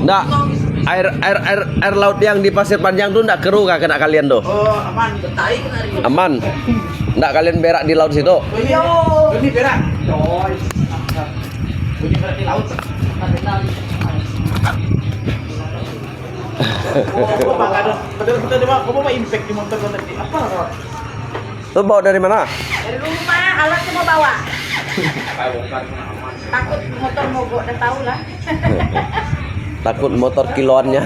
Ndak, air, air, air, air laut yang di Pasir Panjang tu ndak keruh kah kena kalian tu? Oh, aman. Aman. Ndak kalian berak di laut situ? Oh, iya. Ini berak. Ini berak di laut. Padahal kita cuma, kamu apa impact di motor kau tadi? Apa kau? Lu bawa dari mana? Dari rumah, alat semua bawa. Takut motor mogok, dah tahu lah. Takut motor kiloannya.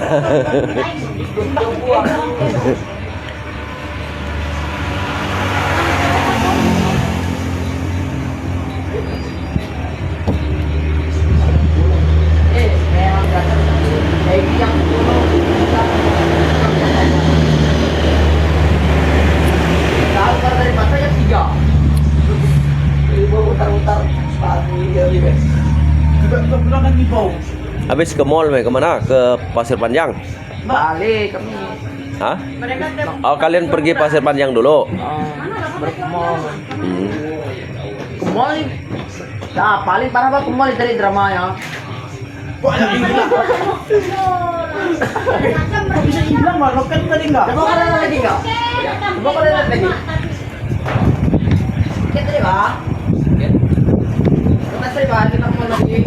Habis ke mall, meh, ke mana? Ke Pasir Panjang? Balik kami. Hah? Oh, kalian pergi Pasir Panjang dulu? Oh, ke mall. Hmm. Ke mall ni, ah, paling parah, Pak, ke mall ni cari drama ya. Kok ada yang hilang? Kok bisa hilang, Pak? Loket tadi enggak? Coba kau lihat lagi enggak? Coba kau lihat lagi. Kita terima. Kita terima, kita mau lagi.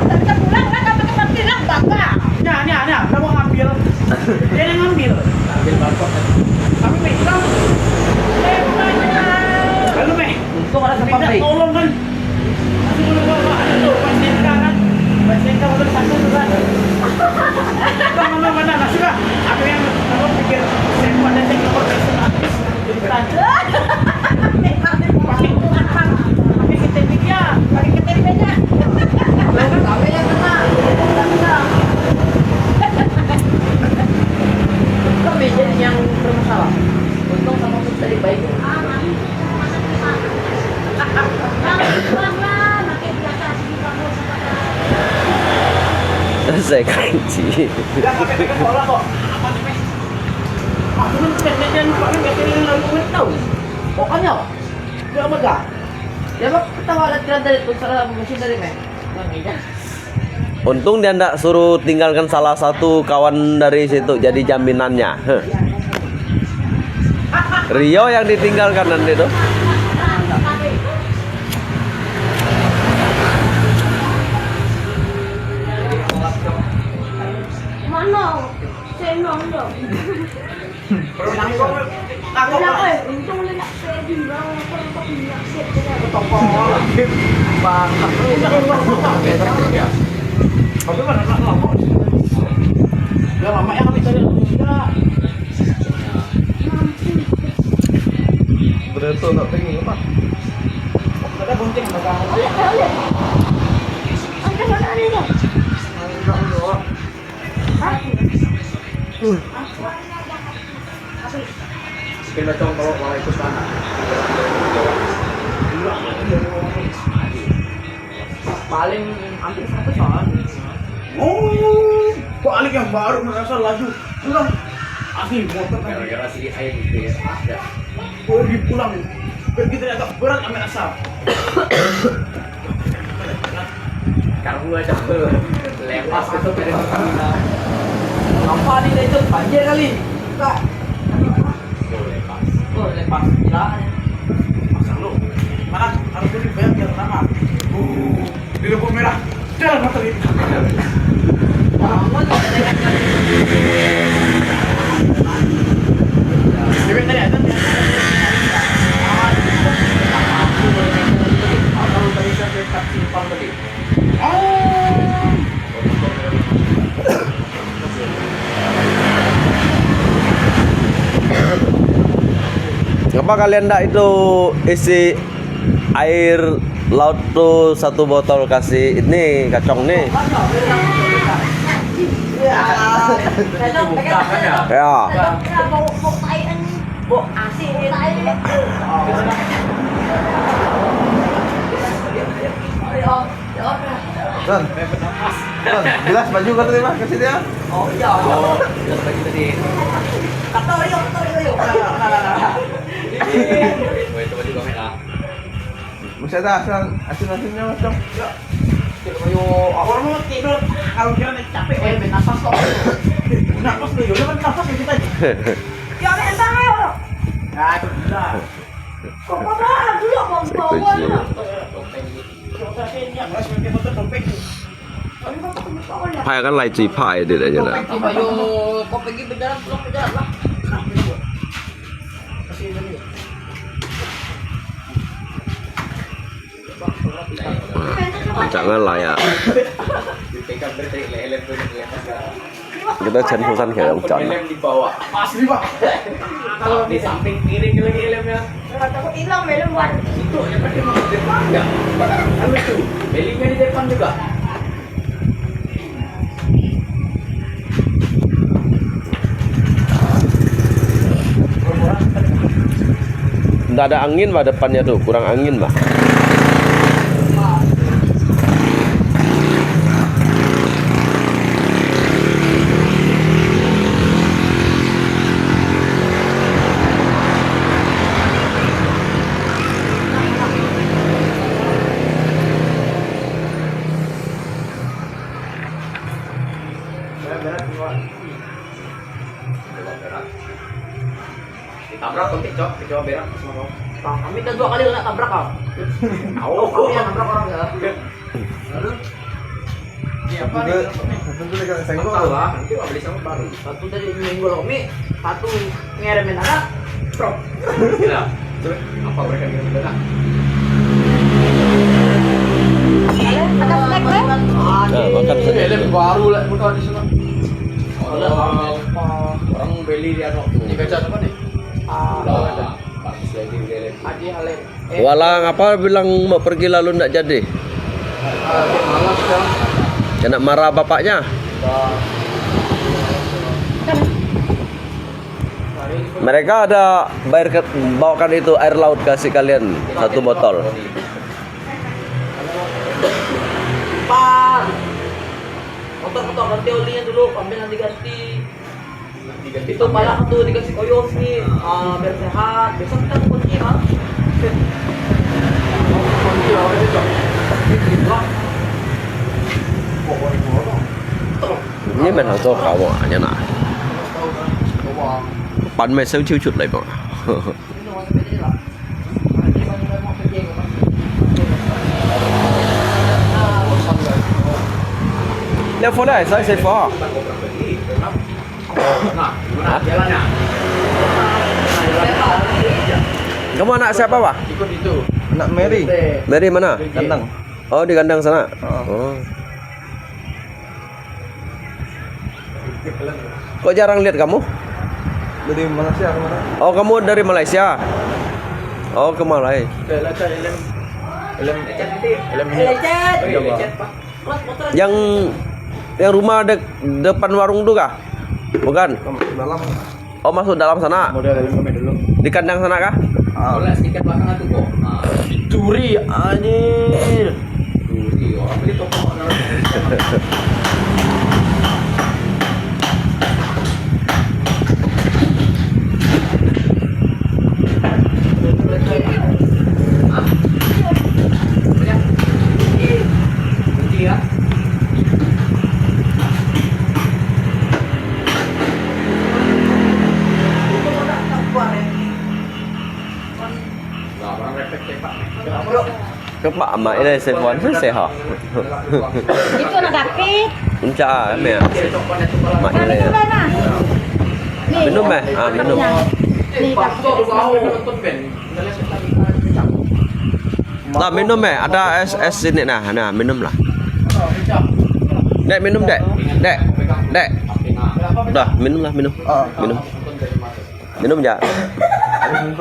Kita pulang lah, kita pakai parkir lah, Bapak. Nah, nah, nah, kamu ngambil. Dia yang ngambil. Ambil barcode. Kami pegang. Lalu, meh. Untung ada tempat minta tolong kan. Masih belum bawa, ada tuh, Pak Senka kan. Pak Senka motor satu tuh kan. Bang, mana, mana, masuk kah? Aku yang, aku pikir, saya buat dan saya nomor personal. Jadi, Pak. Pakai, pakai K T P dia, pakai K T P-nya. Kami yang kena, kita kena. Kami jadi yang bermasalah. Untung sama aku tadi baik. Saya kaji. Pokoknya, dia apa gak? Dia apa ketawa ada tiran dari pusara musim dari meh. Untung dia ndak suruh tinggalkan salah satu kawan dari situ jadi jaminannya. Heh. Rio yang ditinggalkan nanti tuh. Mana? Seno, Betul tak pengen apa? Ada bunting belakang. Kita contoh kalau ikut sana. Paling hampir satu soal. Oh, balik yang baru merasa laju. Pulang. Asli motor kan. Gara-gara si air di atas ya. Pergi pulang. Pergi ternyata berat kami rasa. Kamu aja lepas itu pada. Apa nih itu banjir kali? Kak. Oh, lepas. Oh, lepas. Gila. Pasang lu. Mana? Harus beli banyak biar lama. Uh, di lampu merah. Jalan motor ini. Ngapa kalian ndak itu isi air laut tu satu botol kasi ini kacang ni? Ya. Ron, Ron, bilas baju kau tadi mah, kasih dia. Oh iya. Oh, bilas baju tadi. Kata Rio, kata Rio. Nah, nah, nah, nah. Ini, oh, itu baju kau lah. Masih ada asal, asin-asinnya, Cok. Ya. Ayo, orang mau tidur, kalau kira naik capek, eh, main nafas kok. Nafas dulu, ya kan nafas ya kita. Ya, main tangan. Nah, itu gila. Kok apa dulu, bang, bawah. Kok apa ini? Kok apa ini? Kok apa ini? Kok apa ini? 拍个来最拍的了，现在。 Ayo, kau pergi berjalan, pulang berjalan lah. Jangan lah ya. Kita 陳福山可以用轉。 Helm di bawah. Asli, Pak. Kalau di samping kiri lagi helmnya. Takut hilang helm, Wan. Itu yang pakai di depan, nggak? Anu tuh, helmnya di depan juga. Nggak ada angin, Pak, depannya tuh, kurang angin, Pak. Ditabrak kau, Cok, Cok, berak sama kau. Bang, kami dah dua kali kena tabrak, kau. Tahu, kami yang nabrak orang ya. Ini apa nih? Satu dulu, satu dulu, satu dulu. Tahu lah, nanti kau beli sama baru. Satu dari minggu lo, Mi. Satu ngerem anak. Trok. Gila. Coba, apa mereka ngerem anak? Ada snack, kan? Nah, makan saja. Helm baru lah, mudah di sana. Kalau orang beli di anu tuh. Di kaca apa nih? Ah, bagus lagi di helm. Adi Halem. Walang apa bilang mau pergi lalu ndak jadi? Ah, dia malas ya. Kena marah bapaknya. Mereka ada bayar ke, bawakan itu air laut kasih kalian satu botol. Pan. Motor-motor ganti olinya dulu, pambil nanti ganti. Itu pala tu dikasih koyo sini, ah, biar sehat. Besok kita ke Kuching, ah. Kuching apa itu? Ini main hangco kawa aja nah. Pan main seng ciu cut lai bang. Level lah, saya saya faham. Hah? Kamu anak siapa, Pak? Anak Mary. Dari mana? Kandang. Oh, di kandang sana. Oh. Kok jarang lihat kamu? Dari Malaysia kemarin. Oh, kamu dari Malaysia? Oh, ke Malai. Yang, yang rumah dek-, depan warung tu kah? Bukan. Dalam. Oh, masuk dalam sana. Model helm kami dulu. Di kandang sana kah? Ah. Boleh sedikit belakang tu, kok. Ah. Duri, anjir. Duri, orang beli toko. Kepak amat ini sebuah susah ha. Itu nak dapit. Puncak ah, meh. Mak ini. Minum meh. Ah, minum. Ni dapit. Nah, minum eh, ada es, es sini nah, nah, minum lah. Dek, minum, Dek. Dek. Dek. Dah, minum lah, minum. Minum. Minum aja.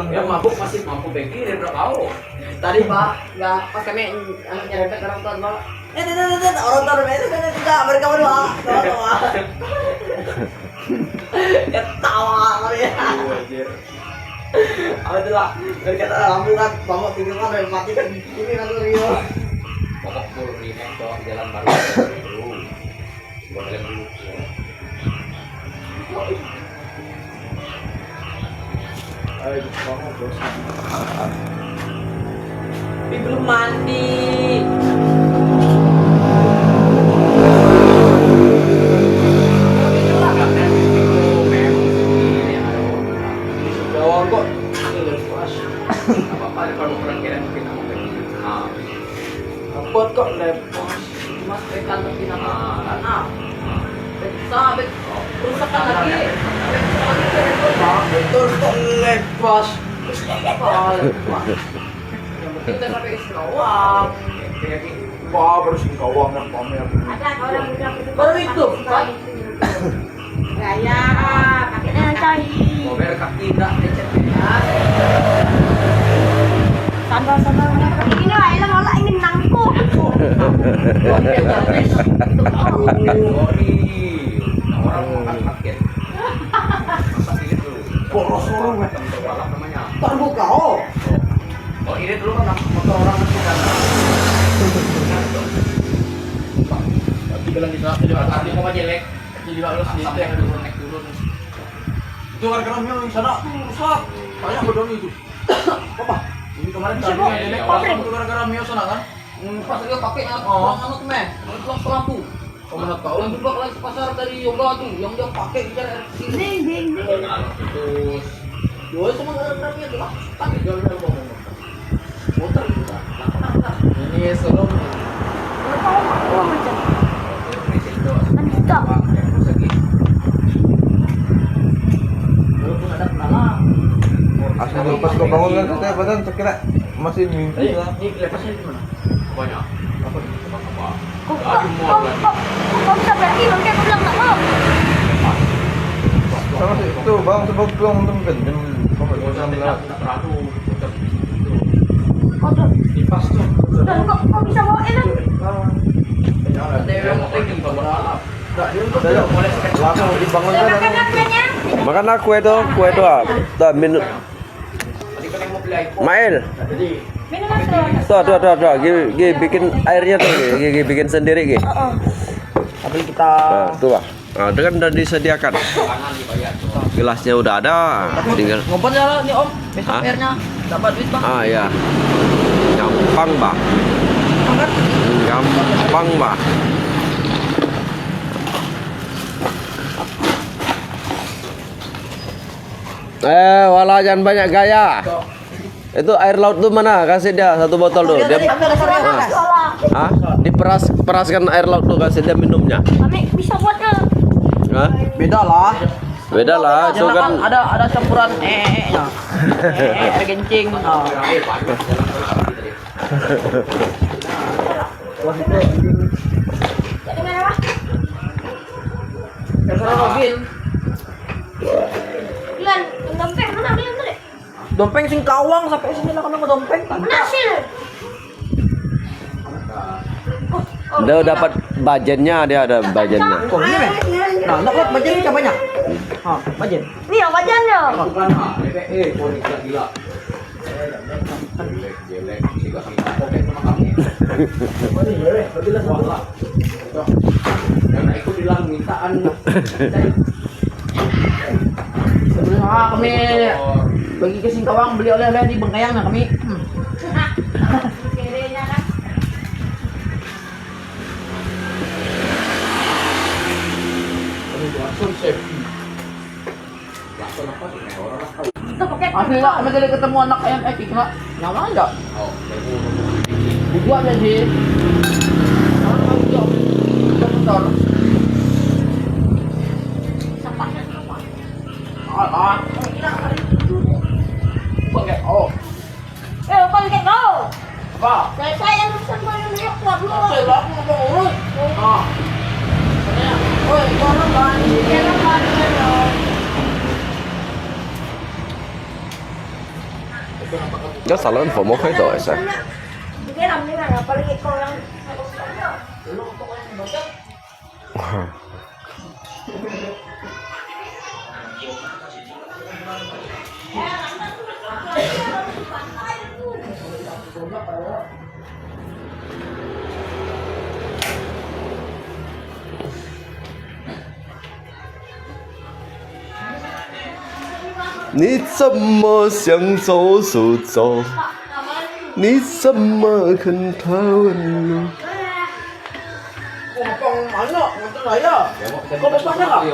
Yang mabuk masih mampu pergi dari berapa tahun? Tadi, Pak, nggak, pas kami, anu, nyerempet orang tua, Pak. Eh, tuh, tuh, tuh, tuh, orang tua, tuh, tuh, tuh, tuh, mereka berdua, ketawa, ketawa kami. Apa itulah? Dari kata lampu kan, mabuk tinggal kan, mati kan, ini kan, Rio. Pokok full remake, cowok, di jalan baru. Buat helm dulu. Ayo, bangun, bos. Tapi belum mandi. Ini sudah kok. Ini lepas. Apa-apa, kalau kurang kira kita mau pergi. Ah. Apa kok lepas? Mas, pegang tapi nama. Ah. Pecah, pecah. Kerusakan lagi. Betul kok lepas. Lepas. Yang penting udah sampai ke Singkawang. Wah, baru Singkawang nak pamer. Baru itu, Pak. Gaya, pakai yang cari. Mobil kaki tak lecet. Sandal-sandal mana? Ini lah, elang-elang ingin nangkup. Sorry, orang makan paket. Masa sini dulu. Boros orang, eh. Tempat balap namanya. Tahu kau? Oh, ini dulu kan motor orang kan bukan. Tapi kalau di sana, tadi mau jelek. Jadi harus asam yang turun, naik turun. Itu gara-gara Mio yang sana tuh rusak. Banyak bodoni itu. Apa? Ini kemarin siapa? Tadi yang jelek pasang itu gara-gara Mio sana kan? Hmm, pas dia pakai alat, oh, tukang anu tuh, meh. Alat tukang pelampu. Oh, mana tahu? Yang juga lagi pasar dari Yoga tuh, yang dia pakai bicara sini. Ding, ding, ding. Terus. Yo, semua gara-gara Mio tuh lah. Kan dia jual, jual, jual, jual. Motor juga. Ini solo. Asal lepas kau bangun kan, saya badan terkena masih mimpi lah. Ini lepasnya di mana? Apanya? Apa? Apa? Kok, kok, kok, kok, kok bisa berhenti? Bangke, aku bilang tak mau. Sama sih, itu bang, sebab pulang untuk kan, jam, apa, jam enam belas. Waduh. Kipas tuh. Dan kok, kok bisa bawa, eh, kan? Langsung dibangun. Makan lah kue tuh, kue tuh ah. Tuh, minum. Mail. Minum, Mas, tuh. Tuh, tuh, tuh, tuh. Gini, gini, bikin airnya tuh, gini, gini, gini, bikin sendiri, gini. Tapi kita. Nah, tuh, Pak. Ah, dengan dah disediakan. Gelasnya udah ada, tinggal. Ngompol ya, nih, Om. Besok, hah? Bayarnya dapat duit, Bang. Ah, iya. Gampang, Pak. Gampang, kan? Hmm, gampang, Pak. Eh, wala, jangan banyak gaya. Itu air laut tuh mana? Kasih dia satu botol tuh. Dia, tadi kami ada sore, ah. Hah? Diperas, peraskan air laut tuh, kasih dia minumnya. Kami bisa buat, Kak. Hah? Beda lah. Beda lah, so kan ada ada campuran eh eh eh, eh, eh, ada kencing. Ah. Terserah Robin. Lan, dompet mana Lan tadi? Dompet Singkawang sampai sini lah, kenapa dompet? Mana sih? Dia dapat bajannya, dia ada bajannya. Oh, ini, Meh. Nah, nak lihat bajannya siapanya? Ha, bajan. Ini ya bajannya. Bukan, ha. Eh, eh, eh, kau ni gila-gila. Jelek, jelek. Tiga kali pakai sama kami. Apa ni, jelek? Berarti lah sama. Wah, lah. Jangan ikut hilang mintaan. Sebenarnya kami bagi ke Singkawang beli oleh-oleh di Bengkayang nah kami. Hmm. Asli lah, kami tadi ketemu anak ayam eh, kita nyawa aja. Bujuk aja sih. Sekarang kami jauh. Kita bentar. Ah, ah. Pakai, oh. Eh, pakai kau. Apa? Saya, saya yang pesan paling banyak kuah dulu. Saya lah, aku mau urut. Ah. Woi, jangan kan. Jangan kan. Nó xả lẫn phở mộc hơi tỏi sao? Ni 怎么想走就走，你怎么肯讨路？Kau mau panas ah? Kau mau panas ah?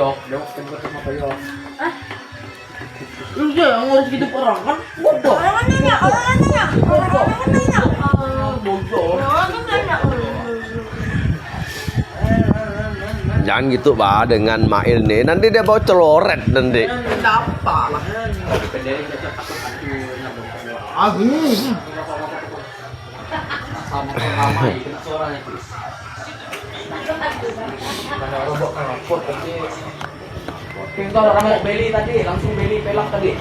Iya, ngurus hidup orang kan bodoh. Orang nanya, orang nanya, orang nanya. Bodoh. Orang nanya. Jangan gitu, Bah, dengan Mail nih. Nanti dia bau celoret nanti. Kenapa lah? Aku. Sama-sama kena suaranya, Chris. Mana robot kan, robot tadi. Tinggal orang mau beli tadi, langsung beli pelak tadi.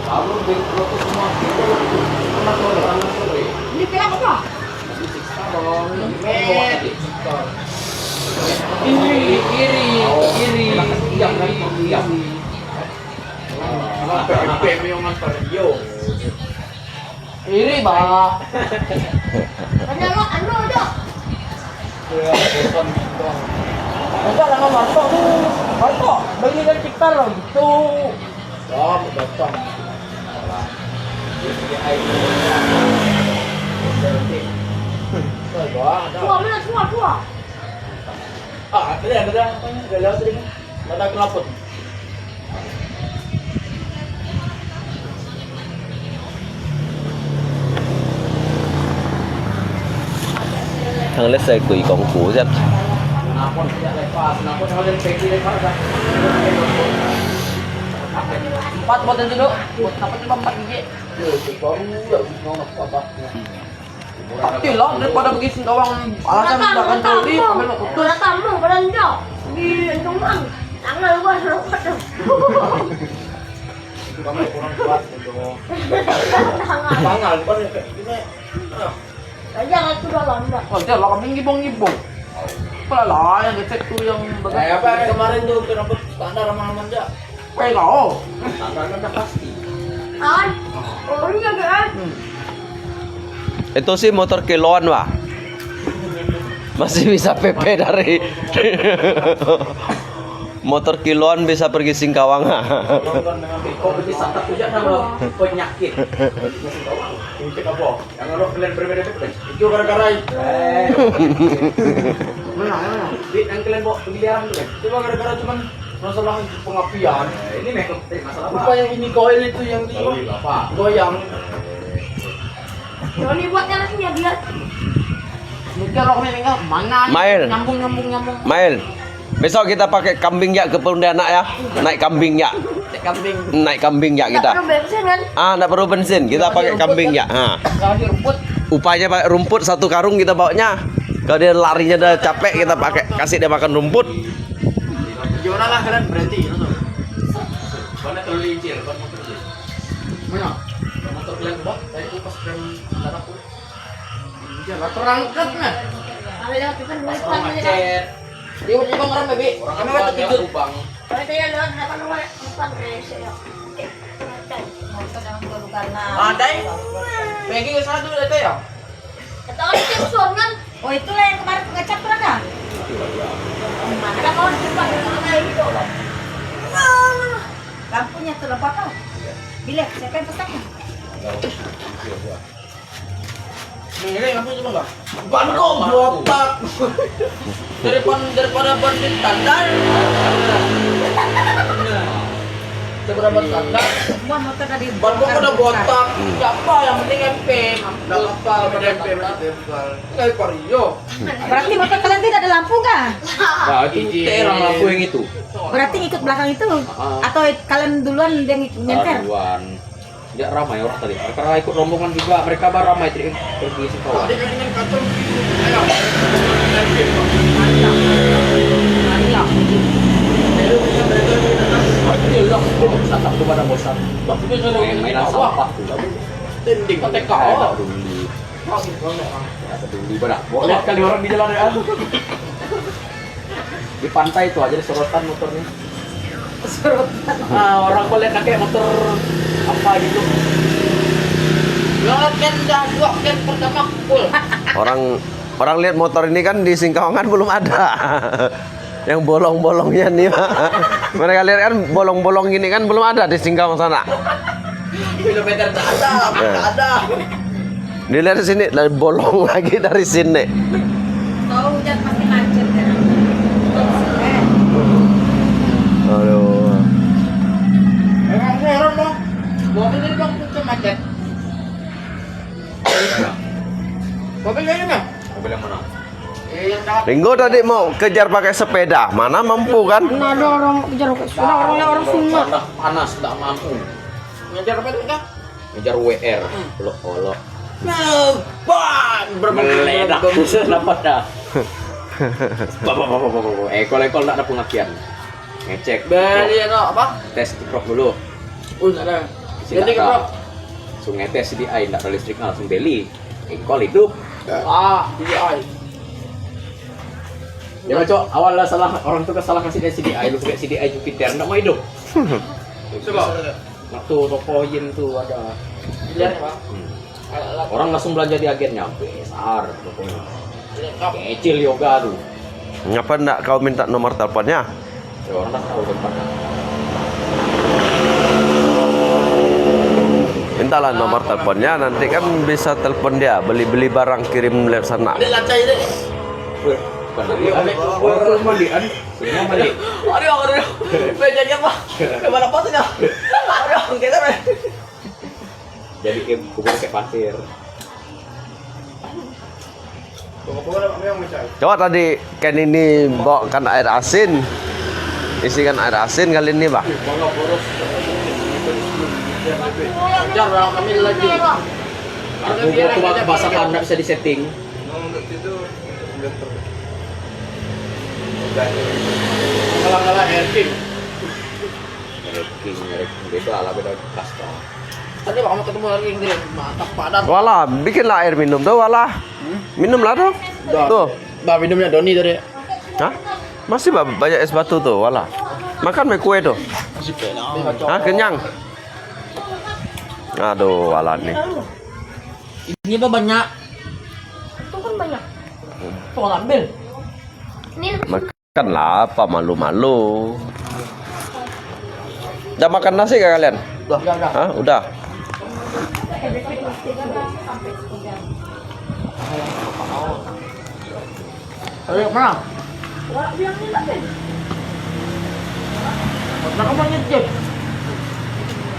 Lalu beli pelak tu semua. Panas sore, panas sore. Ini pelak apa? Tadi siksa dong. Ini iri, iri, iri. Diam, diam. Iri, Bah. Ada lo, anu ada. Enggak lah, Marto tu. Marto, bagi kan tikar lah gitu. Oh, datang. Suah, mana suah, suah? Ah, ada, ada, ada. Ada lewat tadi. Mata kelaput. Thang lết xe quỷ cổng cũ chắc. Empat buat yang dulu. Buat apa cuma empat biji? Tapi lah, daripada pergi Singkawang, alasan udah kan jauh, kami mau putus. Ada tamu, pada enggak. Di Indomaret. Tangan gua seruput tu. Itu kamu kurang kuat, Bro. Tangan. Tangan, bukan ini. Nah. Aja kan sudah lama. Oh, dia lah kami ngibong-ngibong. Apa lah, yang ngecek tu yang bagus. Eh, apa kemarin tu, kenapa standar aman-aman aja? Weh, kau. Standar kan dah pasti. Kan? Oh, iya, kan? Hmm. Itu sih motor kiloan, Wak. Masih bisa P P dari motor kiloan bisa pergi Singkawang. Kau pergi santet tu jangan penyakit. Singkawang. Ini apa? Yang kalau kalian berbeda-beda, itu gara-gara. Eh. Mana, mana? Duit yang kalian bawa pemilihan tu kan? Cuma gara-gara cuman masalah pengapian. Eh, ini makeup, eh, masalah apa? Lupa yang ini koil itu yang di. Koil apa? Goyang. Kalau dibuatnya nanti ya dia. Mungkin kalau kami dengar, mana ni? Mail. Nyambung, nyambung, nyambung. Mail. Besok kita pakai kambing ya ke Pontianak ya. Naik kambing ya. Naik kambing. Naik kambing ya kita. Nggak perlu bensin, kan? Ah, nggak perlu bensin. Kita pakai kambing ya. Ha. Kalau di rumput. Upahnya pakai rumput satu karung kita bawanya. Kalau dia larinya dah capek, kita pakai, kasih dia makan rumput. Gimana lah kalian berhenti? Mana terlalu licin, mana? Mana? Motor kalian, Bang? Tadi pas kalian datang. Iya lah, terangkat nah. Ada yang kita mulai. Pas macet. Di Lubang orang, Bang. Kami orang terkejut. Lubang. Ada yang lewat, apa namanya? Empat, eh, saya. Ada. Pergi ke sana dulu, ada ya? Kata orang itu suara kan? Oh, itulah yang kemarin pengecat tuh, ada? Ada kawan cepat. Lampunya tuh lepas tau. Bila? Siapa yang pesan? Ini apa itu, Bang? Ban kok botak? Daripada, daripada ban standar. Daripada ban standar. Semua motor tadi. Ban kok pada botak. Siapa yang penting M P? Nggak apa-apa, daripada M P, standar. Nggak, Vario. Berarti motor kalian tidak ada lampu kah? Nah, itu terang lampu yang itu. Berarti ikut belakang itu? Ah. Atau kalian duluan dia ng-, nyenter? Duluan. Tidak ramai orang tadi. Karena ikut rombongan juga, mereka baru ramai tadi pergi situ. Tadi kan dengan kacang, ayo. Ayo. Ayo, kita berada di atas. Ayo lah, kita bisa tak kepada bosan. Maksudnya, kalau main-main sampah tu. Tending. Kata kau. Enak dulu. Nggak peduli pada. Boleh kali orang di jalan ya. Di pantai itu aja sorotan motornya. Sorotan. Ah, orang boleh pakai motor apa gitu. Dua ken dah, dua ken pertama full. Orang, orang lihat motor ini kan di Singkawangan belum ada. Yang bolong-bolongnya nih, Pak. Mereka lihat kan bolong-bolong gini kan belum ada di Singkawang sana. Kilometer tak ada, tak ada. Dilihat sini, dari bolong lagi dari sini. Kalau hujan pasti macet ya. Aduh. Emang heran loh. Mobil ini, Bang, itu macet. Mobil ini, Bang. Mobil yang mana? Ringgo tadi mau kejar pakai sepeda, mana mampu kan? Mana ada orang kejar pakai sepeda, orangnya orang sunat. Panas, panas, tak mampu. Ngejar apa itu kita? Ngejar W R, olok-olok. Nah, ban, berapa? Meledak, kenapa dah? Bah, bah, bah. Eh, kalau, kalau tak ada pengapian. Ngecek. Beli kiprok. Apa? Tes kiprok dulu. Oh, tak ada. Isi tak ada. Langsung ngetes C D I, tak ada listrik, langsung beli. Engkol hidup. Ah, C D I. Ya, Cok, awal lah salah, orang tu kan salah kasih dia C D I, lu pakai C D I Jupiter, ndak mau hidup. Coba. Waktu toko Yin tu ada. Dilihat, Pak. Hmm. Orang langsung belanja di agennya, besar tokonya. Kecil yoga tu. Ngapa ndak kau minta nomor teleponnya? Ya, orang tak tahu tempatnya. Mintalah nomor teleponnya, nanti kan bisa telepon dia, beli-beli barang kirim lewat sana. Ada lacai deh. Weh, bukan lagi. Orang terus mandian. Semua mandi. Aduh, aduh. Bejanya apa? Kemana pasnya? Aduh, kita. Jadi kayak kubur kayak pasir. Coba tadi kan ini bawakan air asin. Isikan air asin kali ini, Bah. Aku gua tuh bahasa Tandak bisa disetting. Kalah-kalah Erkin. Erkin, Erkin beda lah, beda kasta. Tadi Bang Ahmad ketemu lagi, yang tadi mantap padan. Walah, bikinlah air minum tu, walah. Hmm? Minumlah tu. Dah. Tu. Bah, minumnya Doni tadi. Hah? Masih ba-, banyak es batu tu, walah. Makan mai kue tu. Masih banyak. Hah, kenyang? Aduh, walah ni. Ini apa banyak? Itu kan banyak. Tuh, ambil. Ini Makanlah, apa malu-malu. Udah makan nasi kah kalian? Udah. Udah, udah. Hah? Udah. Ayo, mana? Nah, kamu nyicip.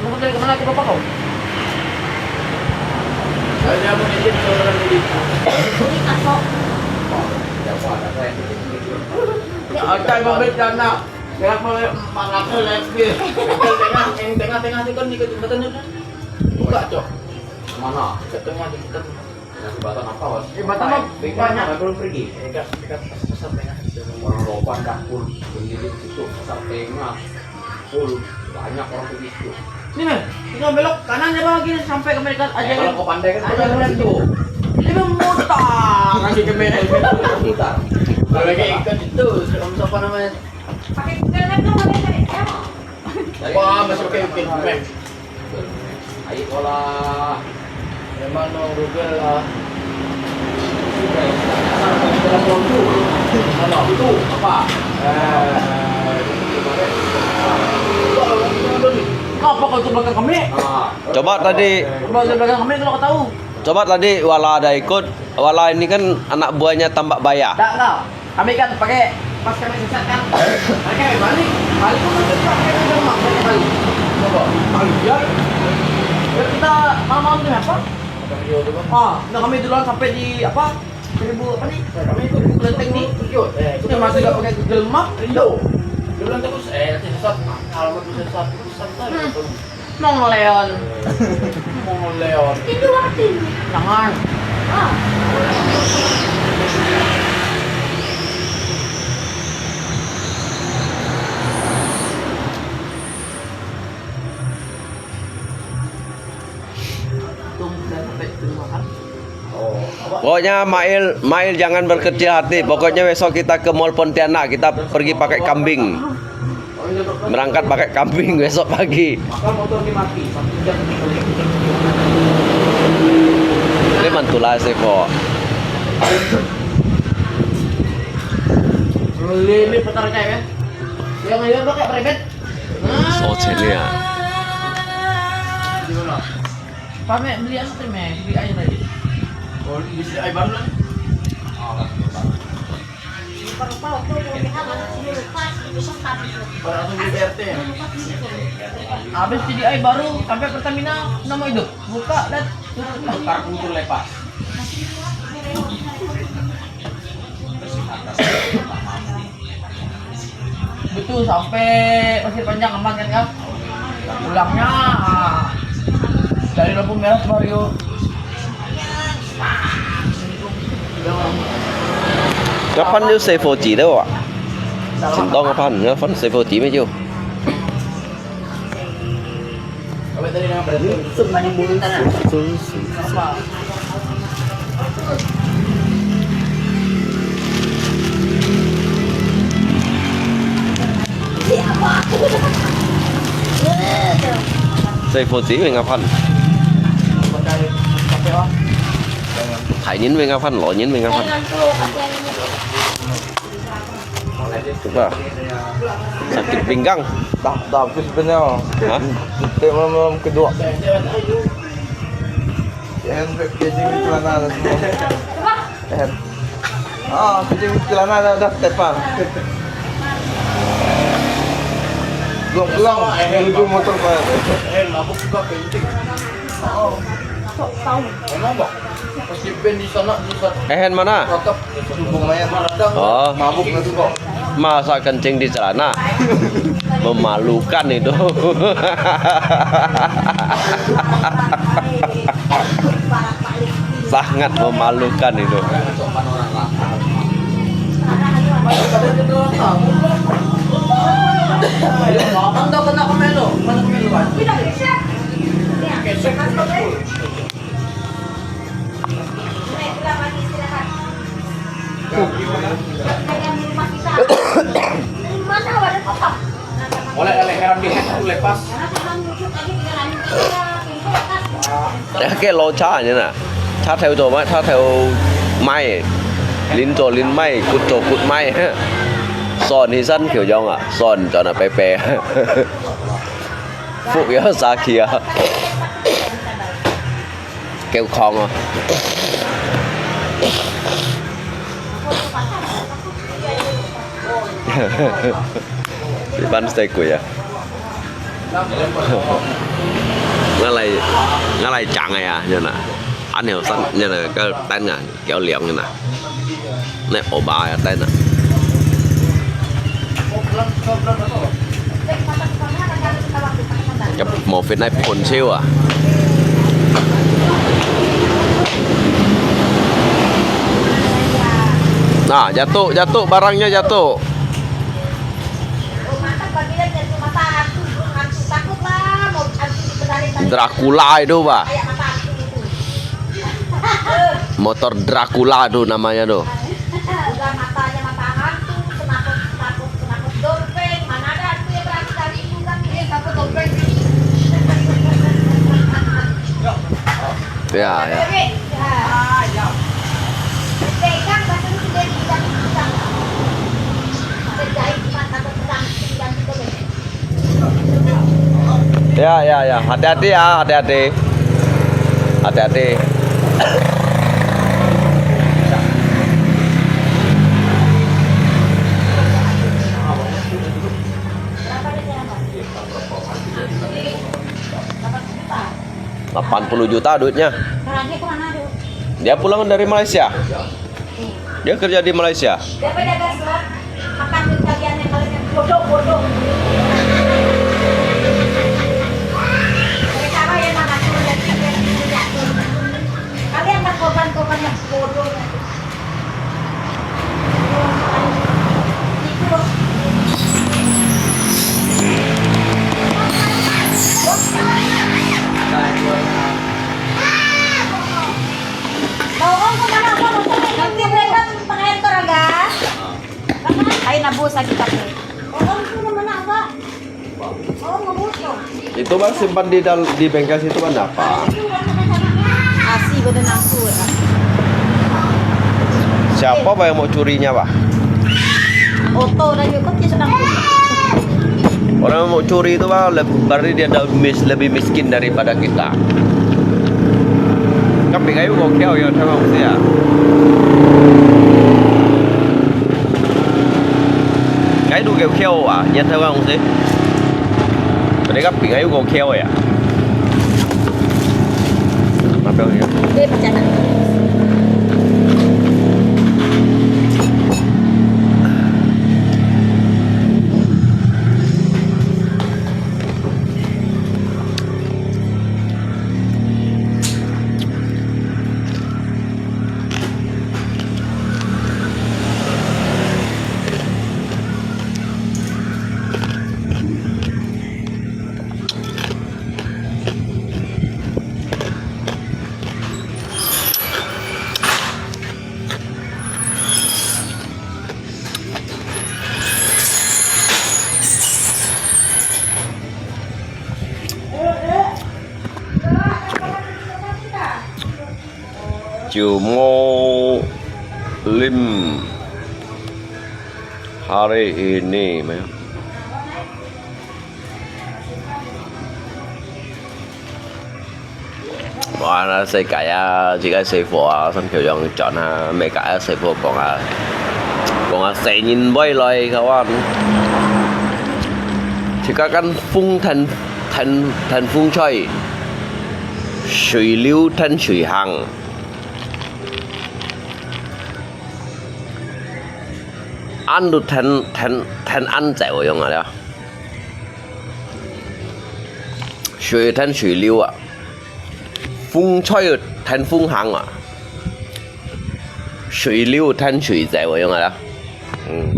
Kamu dari mana ke bapak kau? Saya mau nyicip ke orang ini. Ini kasok. Ah, Saya mau beli dana. Saya mau empat ratus lebih. Tengah, yang tengah-tengah itu kan ikut jembatan itu kan. Buka, Cok. Mana? Ke tengah jembatan. Yang jembatan apa, Bos? Jembatan mah banyak. Belum pergi. Dekat, dekat pasar tengah. Orang Roban dapur sendiri situ, pasar tengah. Full, banyak orang pergi situ. Ini, kita belok kanan aja, Bang, lagi sampai ke Amerika. Aja, kalau kau pandai kan, aja, kita belok situ. Ini mutar lagi ke Amerika. Mutar. Kalau lagi ikut itu, siapa namanya? Pakai Google Map dong, boleh cari. Ayo. Wah, masih pakai Google Map. Ayo, bola. Memang no Google lah. Apa? Eh, apa kau tu belakang kami? Coba tadi. Coba tu belakang kami kalau kau tahu. Coba tadi Wala ada ikut. Wala ini kan anak buahnya Tambak Baya. Tak tahu. Kami kan pakai, pas kami sesat kan, mereka balik, balik pun mereka pakai ke rumah, mereka balik. Coba, balik ya. Ya, kita malam-malam kenapa? Ah, nah, kami duluan sampai di apa? Seribu apa ni? Kami itu di Kelenteng ni. Dia masih gak pakai Google Map. Dia bilang terus, eh, nanti sesat. Kalau mau sesat, sesat saja. Mong Leon. Mong Leon. Itu waktu. Jangan. Ah. Tunggu sampai terima kasih. Pokoknya Mail, Mail jangan berkecil hati. Pokoknya besok kita ke Mall Pontianak, kita pergi pakai kambing. Berangkat pakai kambing besok pagi. Ini mantul lah, Sepo. Ini putar kayak ya. Yang ayo pakai private. Soalnya. Pamer beli es krim ya, beli air tadi. Oh, beli air baru lah. Baru tahu tuh, dia kan anak sini lupa, itu sempat itu. Baru langsung beli B R T. Habis jadi air baru sampai Pertamina, nama itu? Buka dan tutup. Tukar kultur lepas. Betul, sampai Pasir Panjang aman kan, ya? Pulangnya, ah, dari lampu merah ke Mario. Kapan yo 四號紙了哇？前當一班，有一班四號紙咩？ 四號紙會啱翻。大人會啱翻，老人會啱翻。 Apa? Sakit pinggang. Dah, dah habis sebenarnya. Hah? Sampai malam-malam kedua. Yang pakai jeans celana dah semua. Yang. Ah, pakai jeans celana dah, dah tepar. Gelong-gelong, menuju motor Pak. Eh, mabuk juga penting. Oh. Emang, Pak? Pas di-ban di sana, di sana. Ehen mana? Tatap. Subuh mayat. Oh. Mabuk na subuh. Masa kencing di celana? Memalukan itu. Sangat memalukan itu. Anda kena kemelo, kena kemelo kan? Boleh leheran di lepas. Cái lô chá như nè, chá theo tổ máy, chá theo máy, lính tổ lính máy, cút tổ cút máy. Son thì sân kiểu giống à, son cho nó bé bé. Phúc yếu xa kia. Kéo khong à. Đi bắn xe quỷ à. Ngã lại, ngã lại chàng này à, như nè. Anh hiểu sẵn, như nè, cái tên à, kéo liếng như nè. Này, ổ bà à, tên à. Muffin ai phun siu ah. Nah, jatuh, jatuh, barangnya jatuh. Dracula itu, Pak. Motor Dracula tu namanya tu. Udah matanya mata hantu, semaput, semaput, semaput dompeng, mana ada hantu yang berani dari itu kan? Ini takut dompeng. Ya, ya. Pegang, bahasa Indonesia, pegang. Menjahit cuma takut pedang, pinggang itu. Ya, ya, ya. Hati-hati ya, hati-hati. Hati-hati. Delapan puluh juta duitnya. Dia pulang dari Malaysia. Dia kerja di Malaysia. Dia pedagang slot, makan duit kalian yang kalian yang bodoh-bodoh. Mereka mah yang makan suruh dan yang punya. Kalian kan korban-korban yang bodohnya. Ay, nabusa kita po. Itu, Bang, simpan di dal-, di bengkel situ, Bang, apa? Asi, betul aku. Siapa, Bang, yang mau curinya, Bang? Oto dah juga, kok dia sedang. Orang yang mau curi itu, Bang, leb-, berarti dia dah mis-, lebih miskin daripada kita. Tapi kayu kau kau ya, sama usia. Kayu kau kau ah, ya, sama usia. Mereka pingai ko keo ya. Apa ya? Dia macam nak. 九毛零 hari ini, meh. Wah, na 世界啊，自家師傅啊，上橋洋轉啊，每個啊師傅講啊，講啊，細人會來，kawan。自家kan風跈，跈，跈風吹，水流跈水行。恁都跈，跈，跈恁走樣啊了。 水跈水流啊，風吹跈風行啊，水流跈水走啊，樣啊啦。嗯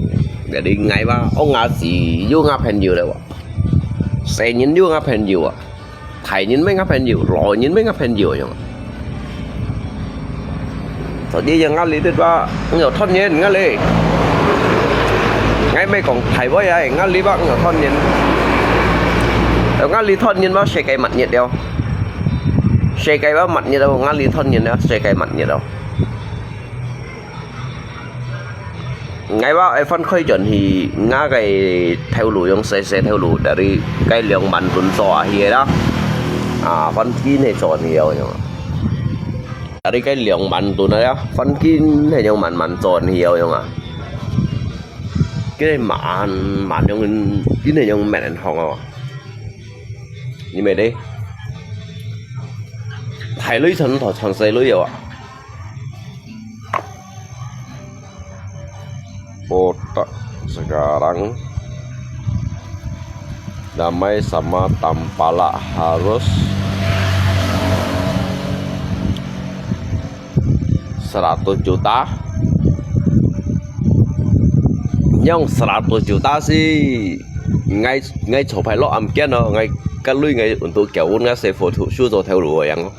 ，jadi ngai ba, ong asi, yo nga朋友了哇。細人yo nga朋友啊，大人咩nga朋友，老人咩nga朋友啊，樣啊。 Jadi yang ngali tu ba, ngiau thon yen ngali. Ngai mai kong thai boy ai, ngali ba ngiau thon yen. Ngali thon yen ba 世界末日了。世界 ba 末日了，ngali thon yen了，世界末日了。 Ngai ba ai phone khôi chọn hi, nga cái theo lũ yang xe xe theo lũ dari cái 兩萬 tấn so ahi đó. À, phone kín hay chọn hi yau yang. Dari cái 兩萬 tấn đó, phone kín hay yang màn màn chọn hi yau yang à. Cái này màn, màn yang kín hay yang màn hong à. Như mày đi. Thai lưới chọn thọ chọn xe lưới yau à. Otak sekarang. Damai sama tampalak harus seratus juta. Yang seratus juta si ngai, ngai 車牌落暗間哦，ngai 个鐳 ngai untuk 交換 ngai 師傅讀書做頭路个樣哦。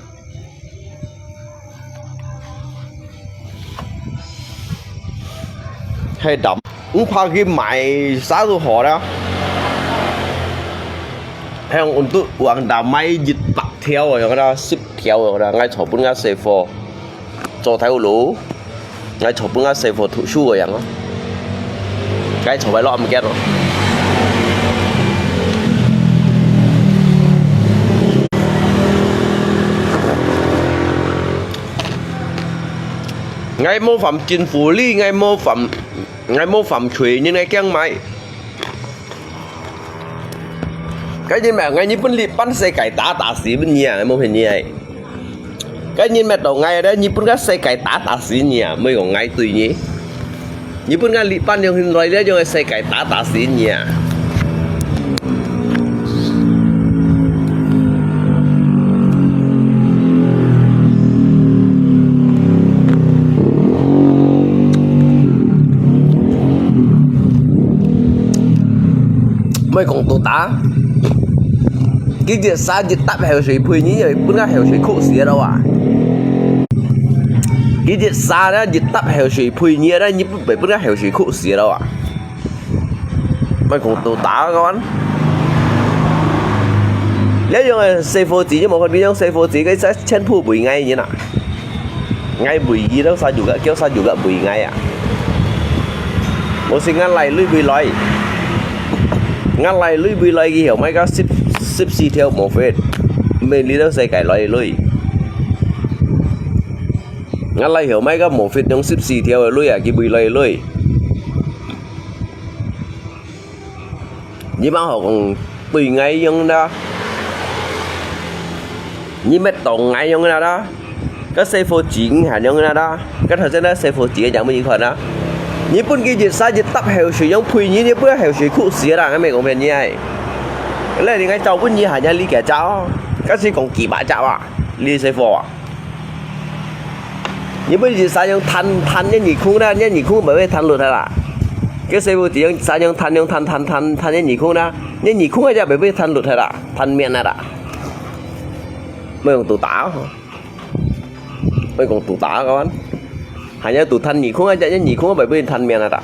係，毋怕去買啥都好啦。係，untuk uang damai一百條个樣啦，十條个啦，𠊎做分𠊎師傅做頭路，𠊎做分𠊎師傅讀書个樣啊。 該坐位落毋見咯。𠊎無犯政府例，𠊎無犯，𠊎無犯罪人个驚買。該人咩？𠊎日本立班世界打打死分你啊！𠊎無騙你啊！ 該人乜到𠊎咧，日本个世界打打死你啊！莫講𠊎對你，日本个立班樣形來咧，樣个世界打打死你啊！莫講到打。 佢一儕一搭口水呸你，分个口水苦死了啊！佢一儕咧，一搭口水呸你咧，你分，分个口水苦死了啊！莫講到打个。這樣个細伙子，你無看這樣細伙子，佢全部為𠊎人啊！ 𠊎為佢兜三十個，叫三十個為𠊎啊！無係𠊎來鐳為來，𠊎來鐳為來，佢後尾个十，十四條無fit，毋係你兜世界來鐳。𠊎來後尾个無fit，用十四條个鐳啊，佢為來鐳。 你莫好講對𠊎樣啦，你乜當𠊎樣啦啦，該細伙子還樣啦啦，該頭先該細伙子个樣乜你看啦，你分佢一儕一搭口水樣呸你，你分口水苦死啦，𠊎乜講騙你哎。來，你𠊎找分你還樣你个找，該係講幾百隻啊，你細伙啊！ 你分一儕樣彈，彈你耳空啦，你耳空會會彈落去啦。該細伙子樣儕樣彈，樣彈彈彈彈你耳空啦，你耳空个就會會彈落去啦，彈面个啦。莫講到打哦，莫講到打个，還要到彈耳空个，你耳空會會彈面个啦。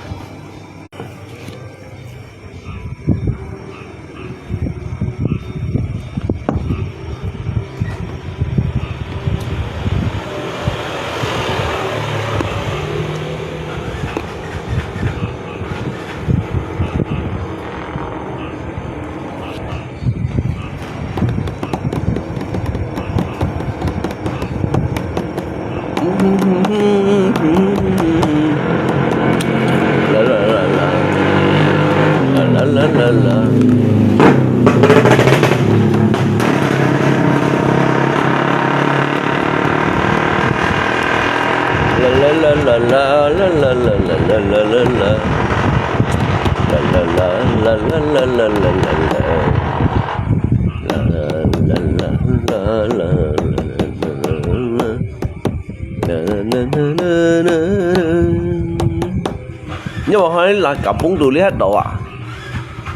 你無看你拿kampung到這下到啊？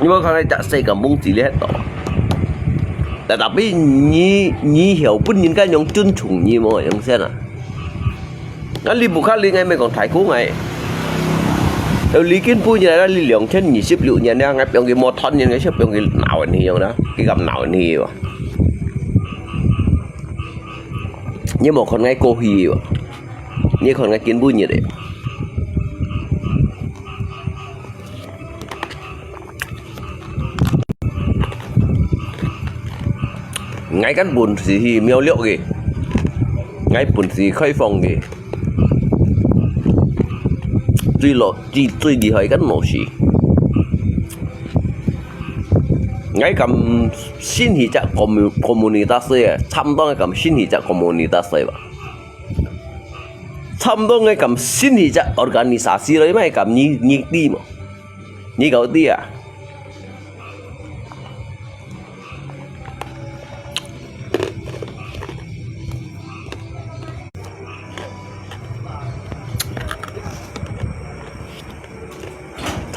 你無看你隻細kampung至這下到啊？Tetapi你，你曉分人家樣尊重你無？樣先啊？ 啊，你毋可以，𠊎毋係講大哥𠊎。有你今晡日啦，你兩千二十六年啦，𠊎放佢無斷人，𠊎先放佢鬧人去樣啦，佢敢鬧人去哇？你無看𠊎過去哇？你看𠊎今晡日个。 𠊎个本事係苗栗个，𠊎本事開放个，最落，最，最厲害个無事。𠊎敢信佢隻komu-，komunitas个，差毋多𠊎敢信佢隻komunitas个吧。 差毋多𠊎敢信佢隻organisasi咯，因為敢你，你知無？你搞知啊？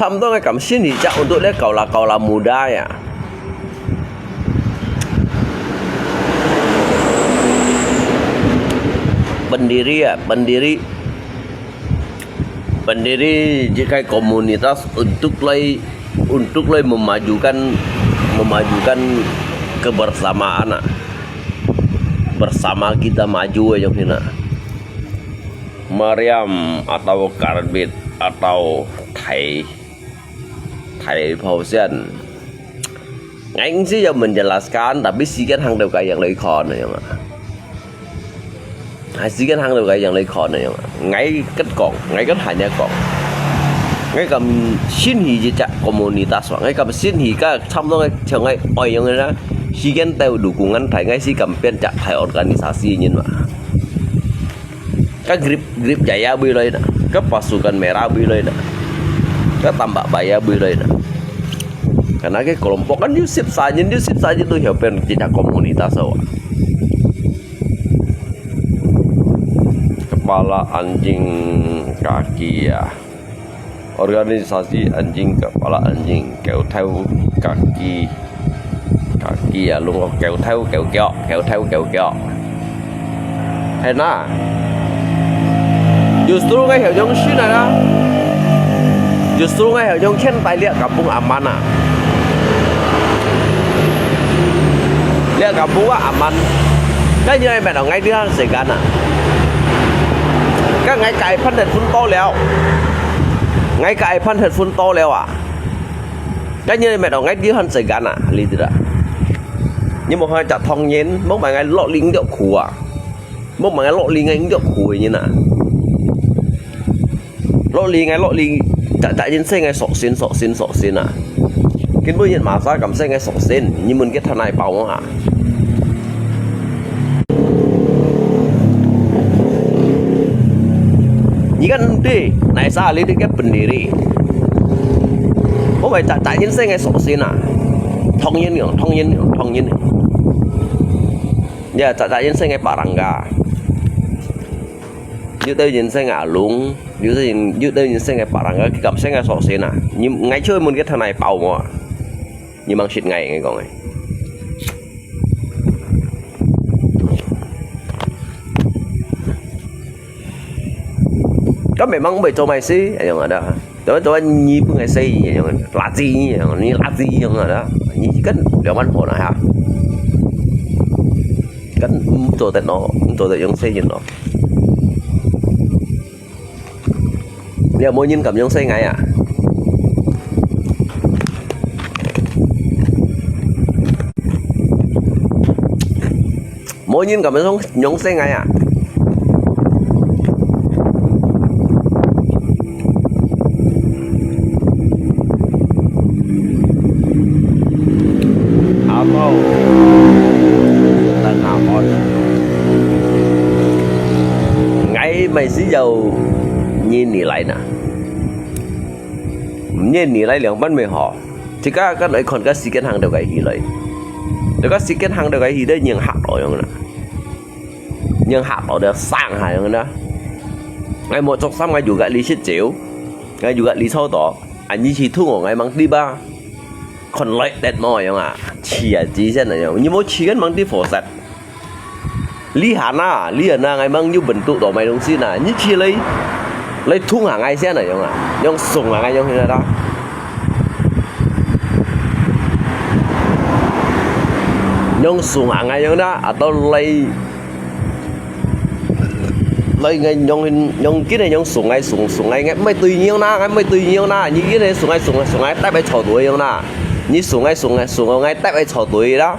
Samtang ngai kam sini jak untuk le kaula-kaula muda ya. Pendiri ya, pendiri, pendiri jikai komunitas untuk lai, untuk lai memajukan, memajukan kebersamaan ah. Bersama kita maju ya, Cina. Mariam atau Karbit atau Thai, Thai Pausian. Ngai nggak sih ya menjelaskan, tapi sikan hang tau kayang lai kon ya, Cina. Hai sikan hang tau kayang lai kon ya, Cina. Ngai ket kong, ngai ket hanya kong. Ngai kam sini jikai komunitas wa, ngai kam sini ka samtang ngai chang ngai oi yang na. Sikan tau dukungan Thai ngai si kam pian jak Thai organisasi nyin wa. Ka Grip, Grip Jaya bui lai na, ka Pasukan Merah bui lai na, ka Tambak Baya bui lai na. Karena ke kelompok kan yusip sajen, yusip sajen tu hiau pen tidak komunitas awak. Kepala anjing kaki ya. Organisasi anjing kepala anjing, kêu thêu kaki, kaki ya, lung kêu thêu, kêu kiok, kêu thêu, kêu kiok. Hena. Justru ngai hiau jong shin na. Justru ngai hiau jong khen tai liak kampung aman na. Liak kampung aman. Kan ngai met ngai dia segan na. Kan ngai kai phan det phun to liao. Ngai kai phan det phun to liao ah. Kan ngai met ngai dia han segan na, li tira. Ni mo hai jak thong nyin, mo mai ngai lok ling diok khu ah. Mo mai ngai lok ling ngai diok khu nyin na. Lok ling ngai lok ling, jak jak nyin se ngai sok sin, sok sin, sok sin ah. Kin bu nyin masa kam se ngai sok sin, ni mun ke thanai pau mo ha. Ni kan ti, nai sa li ti ke pendiri. Mo mai jak jak nyin se ngai sok sin ah. Thong nyin yo, thong nyin yo, thong nyin yo. Ya, jak jak nyin se ngai parangga. Yu teu nyin se ngai alung, yu teu nyin, yu teu nyin se ngai parangga, ki kam se ngai sok sin ah. Ni ngai choi mun ke thanai pau mo. Ni mang sit ngai ngai kong ngai. Kan memang bai cho mai si, ayong ada. Teman-teman ni pun ngai si, ayong lati ni, ayong ni lati ayong ada. Ni kan liang man pon ha. Kan, mm, cho det no, mm, cho det yong si yin no. Ni mo nyin kam yong si ngai ah. Mo nyin kam yong, yong si ngai ah. Atau tengah on. Ngai mai si yau nyin ni lai na. Nyin ni lai liang ban mai ho. Jika kan ai kon ka sikan hang tau kai hi lai. Tau ka sikan hang tau kai hi dai nyeng hak lo yong na. Nyeng hak lo dai sang ha yong na. Ngai mo chok sam ngai yu ka li sit chiu. Ngai yu ka li chau to. An ni chi thung ngai mang ti ba. Kon lai det mo yong ah. Chi a chi sen na yong. Ni mo chi kan mang ti phô set. Li han na, li han na, ngai mang yu bentuk to mai dong si na. Ni chi lai, lai thung ha ngai sen na yong ah. Yong sung ha ngai yong hin na ta. Yong sung ha ngai yong na, atau lai, lai ngai yong hin, yong kin yong sung ngai sung, sung ngai ngai, mai tui yong na, ngai mai tui yong na. Ni kin sung ngai sung ngai, sung ngai, tap ai cho tui yong na. Ni sung ngai sung ngai, sung ngai, tap ai cho tui la.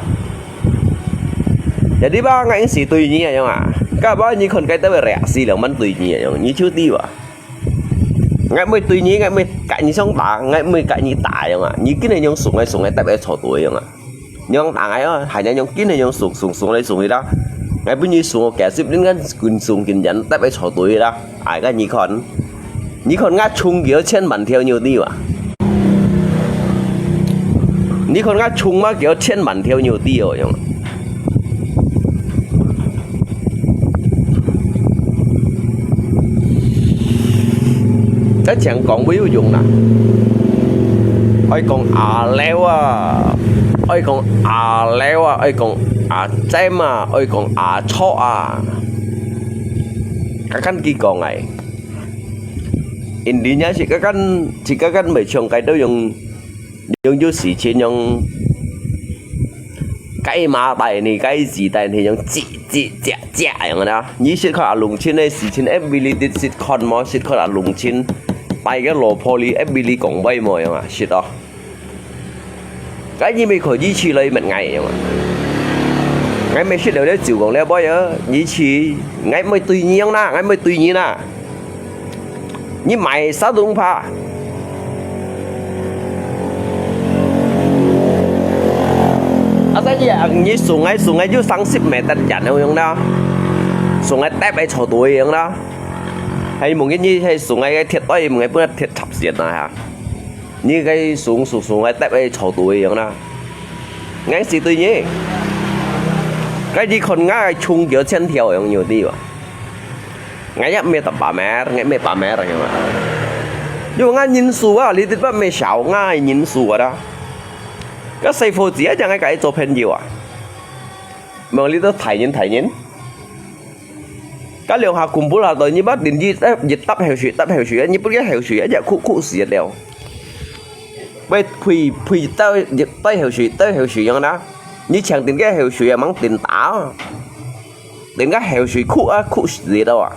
Jadi ba ngai si tui ni ayong ah. Ka ba ni kon kai ta reaksi lang man tui ni ayong. Ni chu ti ba. Ngai mai tui ni, ngai mai ka ni song ta, ngai mai ka ni ta ayong ah. Ni kin ayong sung ngai sung ngai tap ai cho tui ayong ah. Nyong ta ngai ah, hai nyong kin ayong sung sung sung lai sung hi da. Ngai bu ni sung ka sip lin kan kun sung kin yan tap ai cho tui da. Ai ka ni kon. Ni kon ngai chung kiu chen man thiau niu ti ba. Ni kon ngai chung ma kiu chen man thiau niu ti oh yong. Ka chang kong bu yu yong na. 愛講阿廖啊，愛講阿廖啊，愛講阿尖啊，愛講阿錯啊。該間佢講个，印尼也係該間，自家間賣唱該都用，用有事情用，該馬大呢，該字大呢，用吱吱喳喳樣个啦。你識看阿龍親个事情，every day識看無？識看阿龍親，大个老婆哩，every day講話無樣啊？識哦。 該你乜可以去來問𠊎樣啊？𠊎乜識了了就講了，不要，你去，𠊎毋會對你樣啦，𠊎毋會對你啦。你買啥都怕。啊，但是啊，你送𠊎送𠊎就三十米得遠个樣啦，送𠊎搭愛坐對樣啦。還無你還送𠊎个鐵愛，毋係不能鐵插線啊哈。 你該送送送个搭个草堆樣啦。𠊎係對你，該你看𠊎个長腳線條樣有對吧？𠊎也毋打把妹，𠊎毋打把妹樣啊。有𠊎人數啊，你知不？毋少𠊎人數啊啦。該細伙子啊，將𠊎个做朋友啊，無你都大人大人。 該兩下combo下到，你把電視一搭口水，搭口水，你不个口水，一隻苦苦死了。喂，呸呸，倒一倒口水，倒口水樣啦。你搶電个口水啊，吂電打，電个口水苦啊，苦死了啊！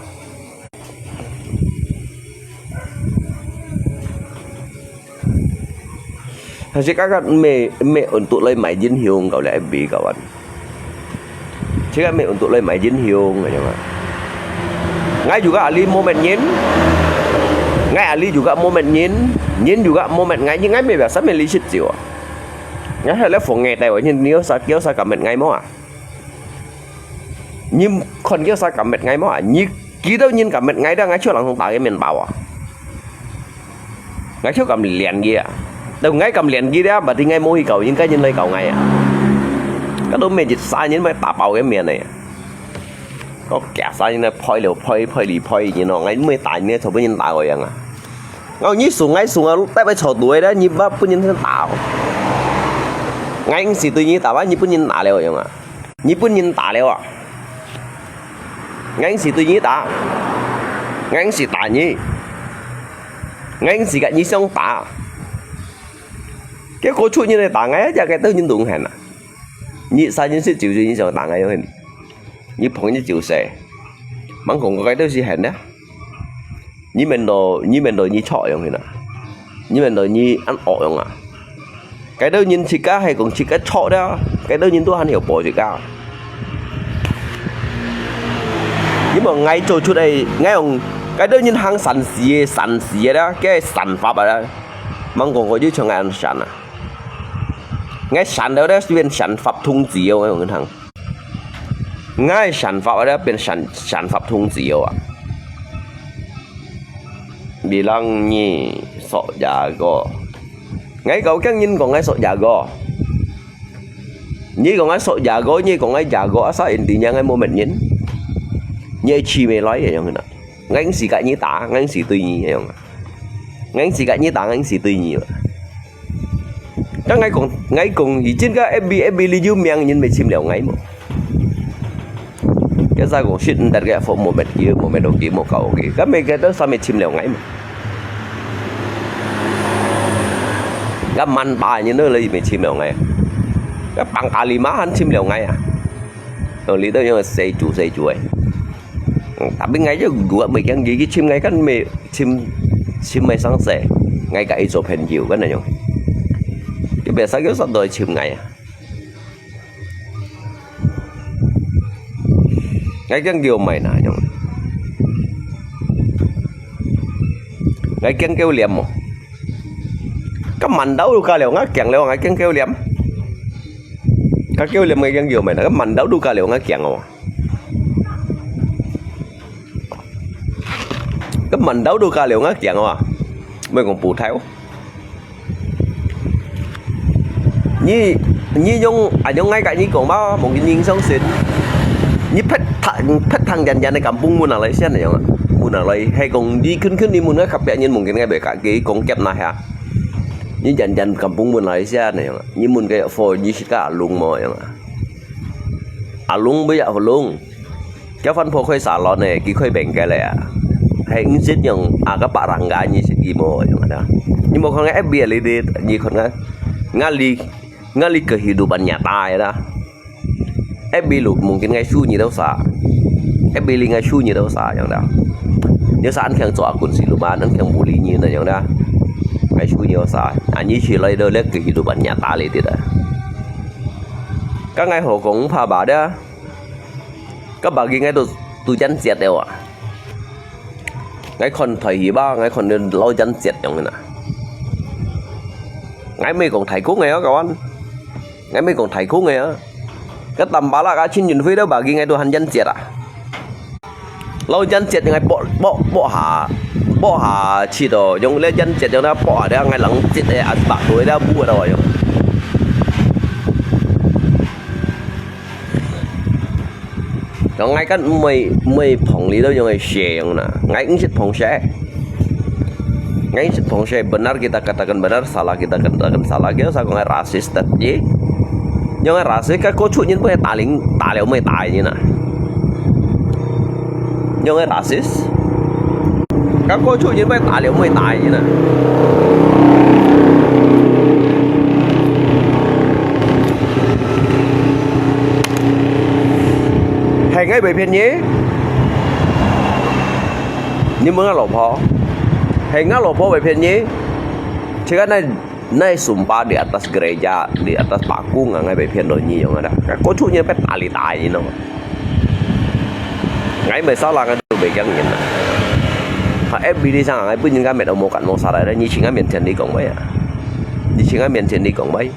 Kasi kakak me me untuk lai mai jin hiung kau le F B kawan. Cakap me untuk lai mai jin hiung aja mah. Ngai juga ahli momen nyin. Ngai ahli juga momen nyin. Nyin juga momen ngai nyin ngai me biasa me lisit jiwa. Ngai hai le phong ngai tai wa nyin niu sa kiu sa kamet ngai mo ah. 你看佢啥咁搣𠊎無啊？你幾多人咁搣𠊎，到𠊎手冷通打佢面包啊？𠊎手咁練佢啊？到𠊎咁練佢咧，berarti𠊎無去搞，應該人來搞𠊎啊？該都每日三人咪打爆佢面呢？我驚三人來拍了拍，拍了拍，你喏，𠊎每打人，全部人打我樣啊！我你送𠊎送啊，帶來坐對咧，你把分人打哦。𠊎硬是對你打吧，你分人打了樣啊？ 你分人打了啊？𠊎硬是對你打，𠊎硬是打你，𠊎硬是甲你想打。結果出人來打𠊎，一隻个都人都毋肯啊！你三人識就係你想打𠊎，有肯？你碰你就係，吂講過該都係肯啊！ 你面到，你面到你錯樣去啦，你面到你恁惡樣啊！該兜人自家係講自家錯了，該兜人都還曉報自家。因為𠊎做出來，𠊎用該兜人行善事个，善事个啦，該善法啊啦，吂講過就像𠊎恁善啊！𠊎善了咧，變善法通知哦，𠊎用行。 𠊎善法咧變善，善法通知哦啊！Bilang你sok jago。𠊎搞驚人講𠊎sok jago。你講𠊎sok jago，你講𠊎jago，asal intinya𠊎無搣人。你係試未來个樣啊？𠊎硬是甲你打，𠊎硬是對你樣啊！𠊎硬是甲你打，𠊎硬是對你啊！ 該𠊎講，𠊎講，以前个F B，F B裡有名人會尋了𠊎無？Kaya saya講，識毋得个，服務乜佢，無乜到佢，無搞佢。該每個都上面尋了𠊎無？該萬把人都來尋了𠊎。該Pangkal Lima還尋了𠊎啊！哦，你都用細組細組个。 嗯，tapi𠊎就如果袂驚佢，佢尋𠊎，kan會尋，尋𠊎上勢，𠊎甲佢做朋友，kan樣。佢biasa佢上到尋𠊎啊。𠊎驚佢毋係那樣。𠊎驚佢黏哦。該mandau都加了，𠊎驚了，𠊎驚佢黏。該佢黏，𠊎驚佢毋係那，該mandau都加了，𠊎驚哦。 該mandau都加了，𠊎驚啊！莫講葡萄。你，你用，啊，用𠊎甲你講吧，無人相信。你別聽，別聽人家个kampung問啊來先个樣啊，問啊來，係講你近近你問个隔壁人，mungkin𠊎袂甲佢講夾那下。你人人敢分問來一下呢樣啊？你問个貨，你識个阿龍無樣啊？阿龍不要阿龍，叫番婆開沙龍呢，佢開平个了呀。還毋識樣啊，个白人个，你識佢無樣啊？你無看个F B裡底，你看个，ngali ngali kehidupan nyata ya dah. F B lu mungkin ngai su nyi dau sa. F B li ngai su nyi dau sa yang dah. Nyo sa an khiang cho akun si lu man, an khiang buli nyi na yang dah. Ngai su nyi dau sa. Ani si lai dau lek kehidupan nyata li ti dah. Ka ngai ho kong pha ba dah. Ka bagi ngai tu tu jan siat deu ah. Ngai khon thoi hi ba, ngai khon lau jan siat yang na. Ngai mei kong thai kung ngai ah kawan. Ngai mei kong thai kung ngai ah. Ka tam ba la ka chin yun fui dau bagi ngai tu han jan siat ah. Lau jan siat ngai pok pok pok ha. Pok ha chi do, yong le jan siat yong na pok ha, ngai lang siat eh, as bak tu dah bu dah yong. Yong ngai kan mei mei phong li dau yong ngai share yong na. Ngai ngi sit phong share. Ngai ngi sit phong share. Benar kita katakan benar, salah kita katakan salah. Kita sa kong ngai rasis tat ye. Yong ngai rasis ka ko chu nyin poi ta ling ta liao mei tai nyin na. Yong ngai rasis. Ka ko chu nyin poi ta liao mei tai nyin na. Hai ngai bai phian ye. Ni mung alo pho. Hai ngai alo pho bai phian ye. Cik nai nai sumpa di atas gereja, di atas pakung ngai bai phian do nyi yong ada. Ka ko chu nyin poi ta li tai nyin no. Ngai mei sao lang ngai tu bai kiang nyin na. Ha F B li sang ngai pun nyin ka met omo kan mo sa lai, nyi chin ngai mien thian li kong bai ah. Nyi chin ngai mien thian li kong bai.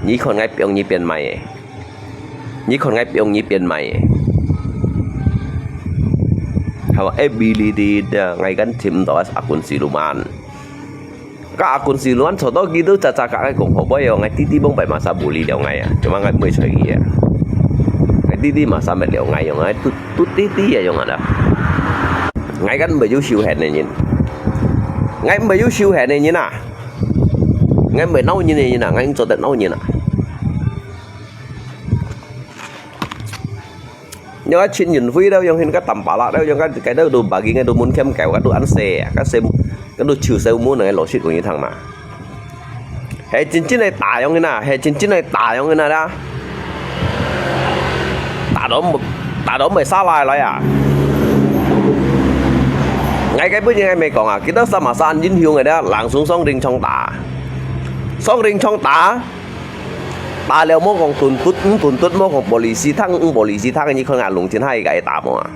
Nyi khon ngai piong nyi pian mai eh. Nyi khon ngai piong nyi pian mai eh. Haba F B li ti dah ngai kan thim to as akun si lu man. Ka akun si lu man cho to ki tu cha cha ka ngai kong ho bai yo ngai ti ti bong bai ma sa buli liao ngai ah. Cuma ngai mei choi ki ah. Ngai ti ti ma sa met liao ngai yo ngai tu tu ti ti ah yo ngai dah. Ngai kan bai yu siu hen ne nyin. Ngai bai yu siu hen ne nyin ah. Ngai bai nau nyin ne nyin ah. Ngai cho tet nau nyin ah. Yong a chin yun fui dau, yong hin ka tam pa la dau, yong ka kai dau tu bagi ngai tu mun khiam keu ka tu an se, ka se, ka tu chiu se mun ngai lo sit kong yi thang ma. He chin chin nai ta yong hin na, he chin chin nai ta yong hin na da. Ta dom, ta dom bai sa lai lai a. Ngai kai bu ngai mei kong a, kita sama sa an yin hiu ngai da, langsung song ring chong ta. Song ring chong ta. 打了莫講斷絕，毋斷絕莫講polisi thang，毋polisi thang，你看啊，龍前海个打無啊？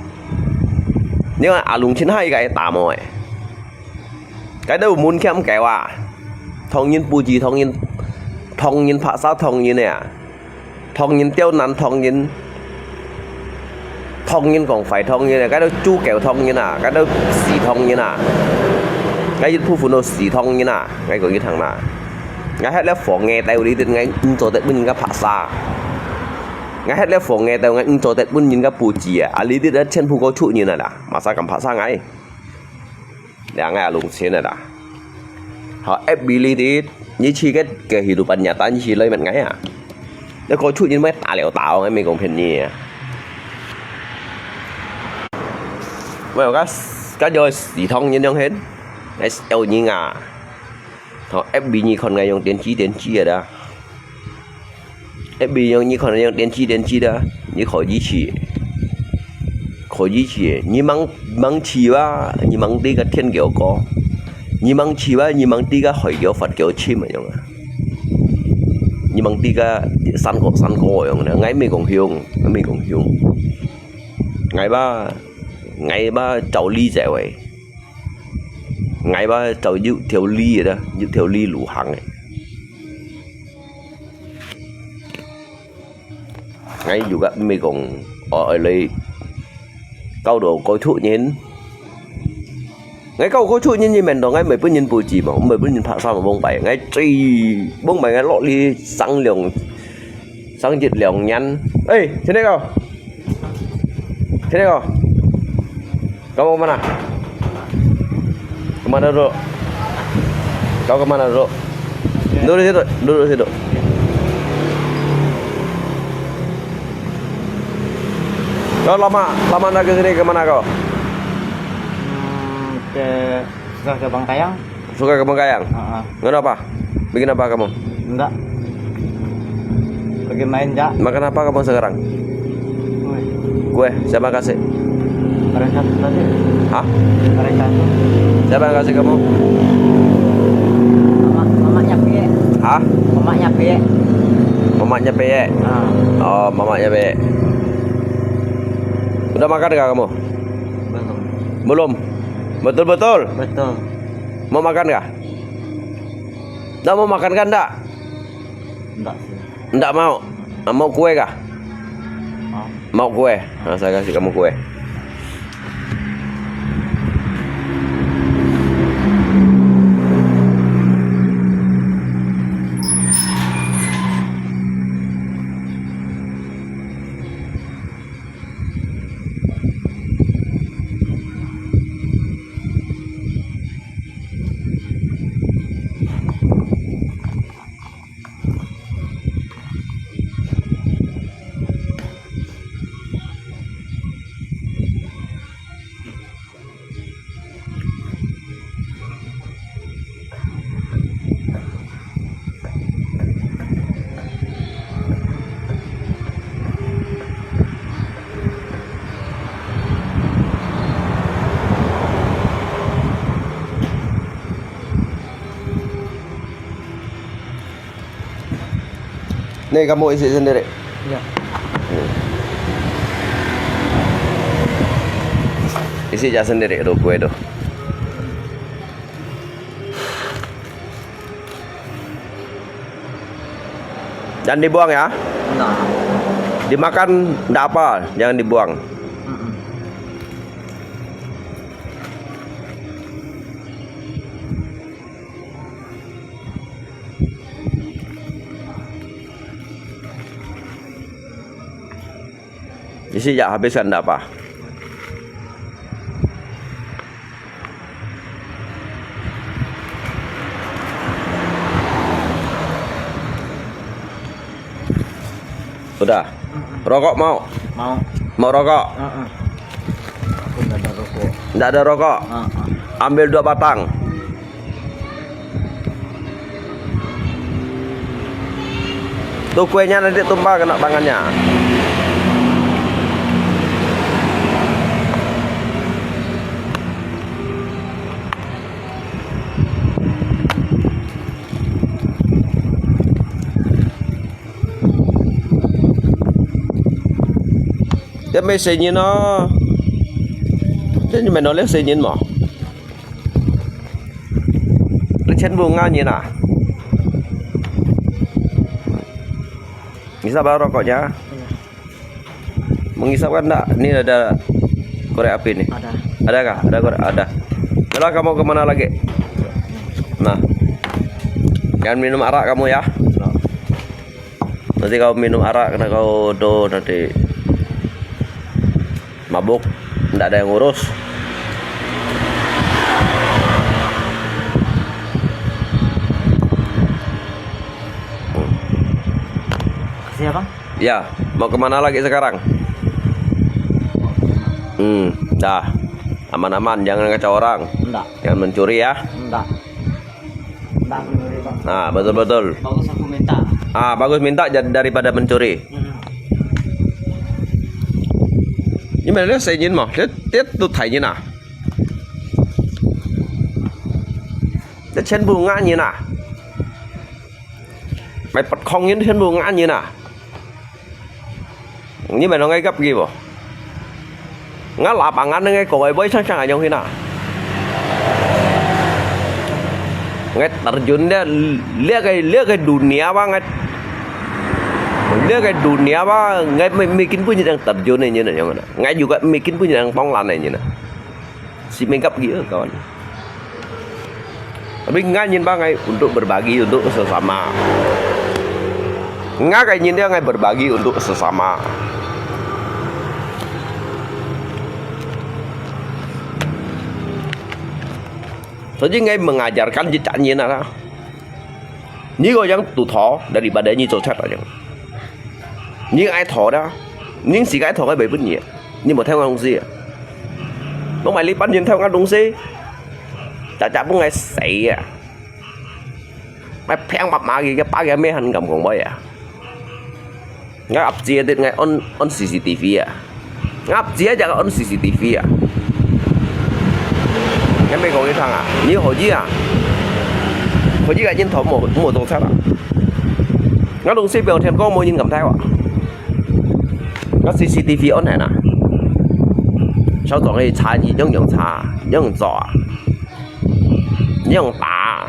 你看啊，龍前海个打無誒？該都有門檻个哇，唐人不止唐人，唐人拍殺唐人个啊，唐人刁難唐人。 唐人講壞唐人啊，該兜豬狗唐人啊，該兜死唐人啊，該一部分都死唐人啊，𠊎講一趟啦。𠊎歇了房个兜裡頭，𠊎毋做得分人家拍殺。𠊎歇了房个兜，𠊎毋做得分人家布置啊，啊，裡頭全部个出人啊啦，masa敢拍殺𠊎？ 兩个啊，弄錢个啦。好，F B裡頭，你去个，个kehidupan nyata，你去來問𠊎啊。你个出人乜打了打，𠊎毋係講騙你啊。喂，我講，該有時通人樣形，𠊎笑你啊。好，F B你看𠊎用電視電視个啦。 F B用你可能用電視電視的，你可以去，可以去，你吂吂去哇，你吂對个天橋過，你吂去哇，你吂對个海橋佛橋去乜用啊？你吂對个山歌山歌用的，𠊎毋係講凶，𠊎毋係講凶，𠊎吧，𠊎吧照理在位。 𠊎吧照有條理个啦，有條理路行个。𠊎有个毋係講，哦，來搞到該出人。𠊎搞該出人，你面當𠊎毋係分人布置嘛，毋係分人拍殺嘛，往擺。𠊎最往擺𠊎落力商量 上一兩年。哎，天天哥，天天哥，kamu mana? Kemana dulu? Kau ke mana duduk? Duduk situ, duduk situ. Kau lama, lama ndak ke sini, ke mana kau? Hmm, ke, suka ke Bangkayang. Suka ke Bangkayang? Ha, ha. Kenapa? Bikin apa kamu? Ndak. Pergi main ja. Makan apa kamu sekarang? Kue. Kue. Siapa kasih? Mereka tadi. Hah? Mereka tu. Siapa yang kasih kamu? Mama, mamanya Pie. Hah? Mamanya Pie. Mamanya Pie? Ah. Oh, mamanya Pie. Udah makan kah kamu? Belum. Belum? Betul-betul? Betul. Mau makan kah? Ndak mau makan kah ndak? Ndak sih. Ndak mau. Ah, mau kue kah? Mau. Mau kue. Ah, saya kasih kamu kue. Ni, kamu isi sendiri. Ya. Hmm. Isi ja sendiri tu kue tu. Jangan dibuang ya. Nah. Dimakan ndak apa, jangan dibuang. Mm-mm. Isi ja habiskan ndak apa. Udah. Rokok mau? Mau. Mau rokok? Heeh. Aku nggak ada rokok. Nggak ada rokok? Heeh. Ambil dua batang. Tu kuenya nanti tumpah kena tangannya. Dia mai sengin oh. Dia ni mana boleh sengin mah? Dia chen bunga ni nah. Ngisap rokoknya? Mengisap kan ndak? Ini ada korek api nih. Ada. Ada kah? Ada korek? Ada. Yalah, kamu kemana lagi? Nah. Jangan minum arak kamu ya. Nanti kau minum arak, kena kau do nanti mabuk, ndak ada yang ngurus. Hmm. Makasih ya, Bang. Ya, mau kemana lagi sekarang? Hmm, dah. Aman-aman, jangan kacau orang. Ndak. Jangan mencuri ya. Ndak. Ndak mencuri, Bang. Nah, betul-betul. Bagus aku minta. Ah, bagus minta ja- daripada mencuri. Mm-mm. Ini mana dia sengin mah? Dia, dia tu thai ni nah. Dia chen bunga ni nah. Mai pat khong ni chen bunga ni nah. Ni mana ngai gap gi bo. Nga lapangan ngai kawai boy sang sang anyong hina. Ngai terjun dia, lia kai, lia kai dunia ba ngai. Lia kai dunia ba ngai mi-, mikin pun yang terjun ni ni na yang na. Ngai juga mikin pun yang ponglan ni ni na. Si mengkap gitu kawan. Tapi ngai nyin ba ngai untuk berbagi untuk sesama. Ngai kai nyin dia ngai berbagi untuk sesama. 所以𠊎mengajarkan一隻人啊，你个樣tu thọ daripada你做賊啊樣。你愛thọ dah，你係該thọ个袂分你，你無偷𠊎東西啊。攏買你班人偷𠊎東西，隻隻分𠊎死啊！𠊎平白馬佢，佢把佢咩還敢講話啊！ 𠊎áp姐dit𠊎on on C C T V啊！𠊎áp姐隻on C C T V啊！𠊎乜講你聽啊，你可以啊，可以个人頭莫莫做賊啊！𠊎東西表天光無人敢偷啊！𠊎C C T V on係啊！小總个查你用用查，用做啊，用打啊！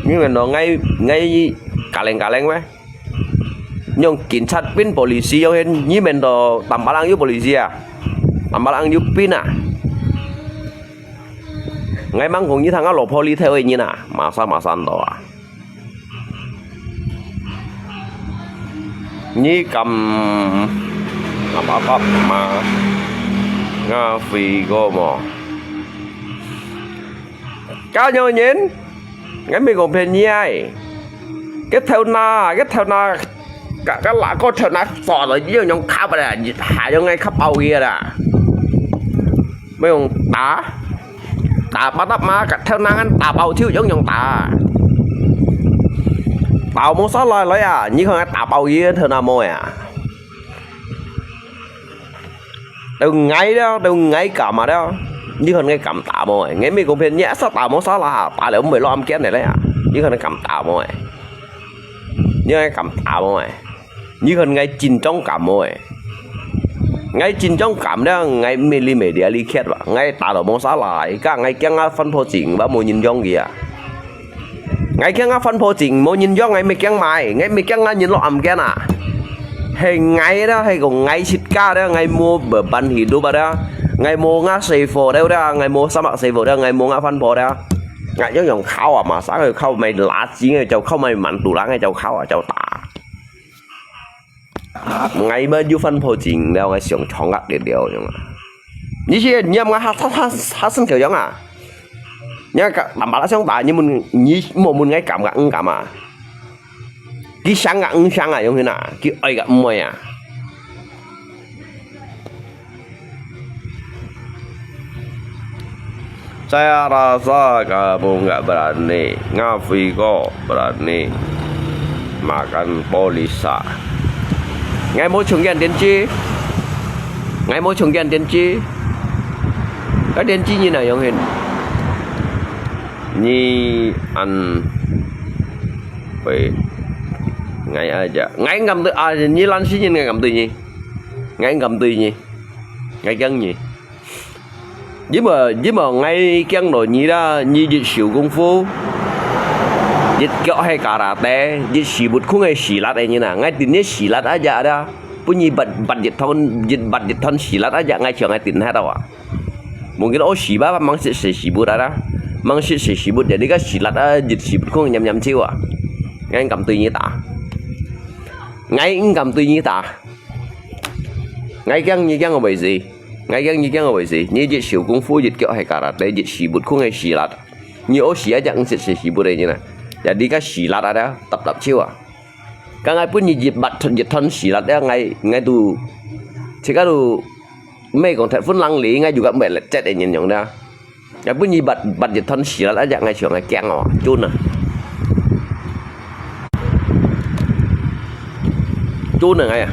你問到𠊎𠊎galing galing咩？ 用警察變polisi樣形，你面到Tampalak有polisi啊？Tampalak有兵啊？𠊎吂講你聽啊，老婆裡頭个人啊，masa-masa到啊！你敢，敢apa嘛？𠊎飛過無？ 該樣人，𠊎乜講騙你啊！該頭那，該頭那，該該哪個頭那做到樣樣卡不了，下樣个卡包个啦！乜用打，打巴達嘛，該頭那打包就樣樣打，打無啥來來啊！你看該打包个頭那無啊？ Tao ngai đó, tao ngai cảm mà đó. Như hòn ngai cảm tả mô ấy. Ngai mi cũng phiền nhẹ sa tả mô sa là tả lẽ không phải lo âm kiến này đấy à. Như hòn ngai cảm tả mô ấy. Như hòn ngai cảm tả mô ấy. Như hòn ngai chín trong cảm mô ấy. Ngai chín trong cảm đó, ngai mi li mi dia li khiết vậy. Ngai tả lẽ mô sa là, cả ngai kiang ngã phân phô chỉnh, bá mô nhìn dòng kìa. Ngai kiang ngã phân phô chỉnh, mô nhìn dòng ngai mi kiang mai, ngai mi kiang ngã nhìn lo âm kiến à. He ngai đó, he có ngai xịt cả đó, ngai mô bờ bắn hì đu bà đó. Ngai mô ngã xe phô đó đó, ngai mô sa mạc xe phô đó, ngai mô ngã phân phô đó. Ngai yong yong khao à, mà sáng ngai khao mày lá chi ngai cháu khao mày mặn tủ lá ngai cháu khao à, cháu tả. Ngai mơ yu phân phô chỉnh đó, ngai xiong chong ngặt đi điều yong à. Như thế, nhầm ngai hát, hát, hát, hát sân kiểu yong à. Nhớ cả, làm bà lá xiong tả, như môn, như mô môn ngai cảm gạ, ưng cảm à. Kì sáng gạ, ưng sáng à, yong hên à, kì ơi gạ, ưng môi à. Saya rasa kamu nggak berani, ngafiko berani makan polisa. Ngai mô chung kian điện chi. Ngai mô chung kian điện chi. Cái điện chi như nào yong hên. Nhi ăn. Wait. Ngai aja. Ngai ngam tu, à, nhi lan si nhi ngai ngam tu nhi. Ngai ngam tu nhi. Ngai kiang nhi. Yí mò, yí mò ngai kiang lò nyi la, nyi yit siu kung fu, yit kiok he karate, yit sì bụt khung he sì lat e nyi na. Ngai tin nyi sì lat aja da. Pun nyi bat, bat yit thon, yit bat yit thon sì lat aja ngai chiang ngai tin he tau a. Mungkin o sì ba, mang sit se sì bụt ada. Mang sit se sì bụt, jadi ka sì lat a, yit sì bụt khung nham nham chiu a. Ngai ngam tui nyi ta. Ngai ngam tui nyi ta. Ngai kiang nyi kiang a wei si. Ngai kiang nyi kiang a wei si. Nyi yit siu kung fu yit kiok he karate, yit sì bụt khung he sì lat. Nyi o sì a jak ngsit se sì bụt e nyi na. Jadi ka sì lat ada, tap tap chiu a. Ka ngai pun nyi yit bat thon, yit thon sì lat ya ngai, ngai tu. Chika tu, mei kong thet phun lang li, ngai juga mei let chet e nyin yong da. Ngai pun nyi bat, bat yit thon sì lat a jak ngai chiang ngai kiang o. Chun a. Chun a ngai a.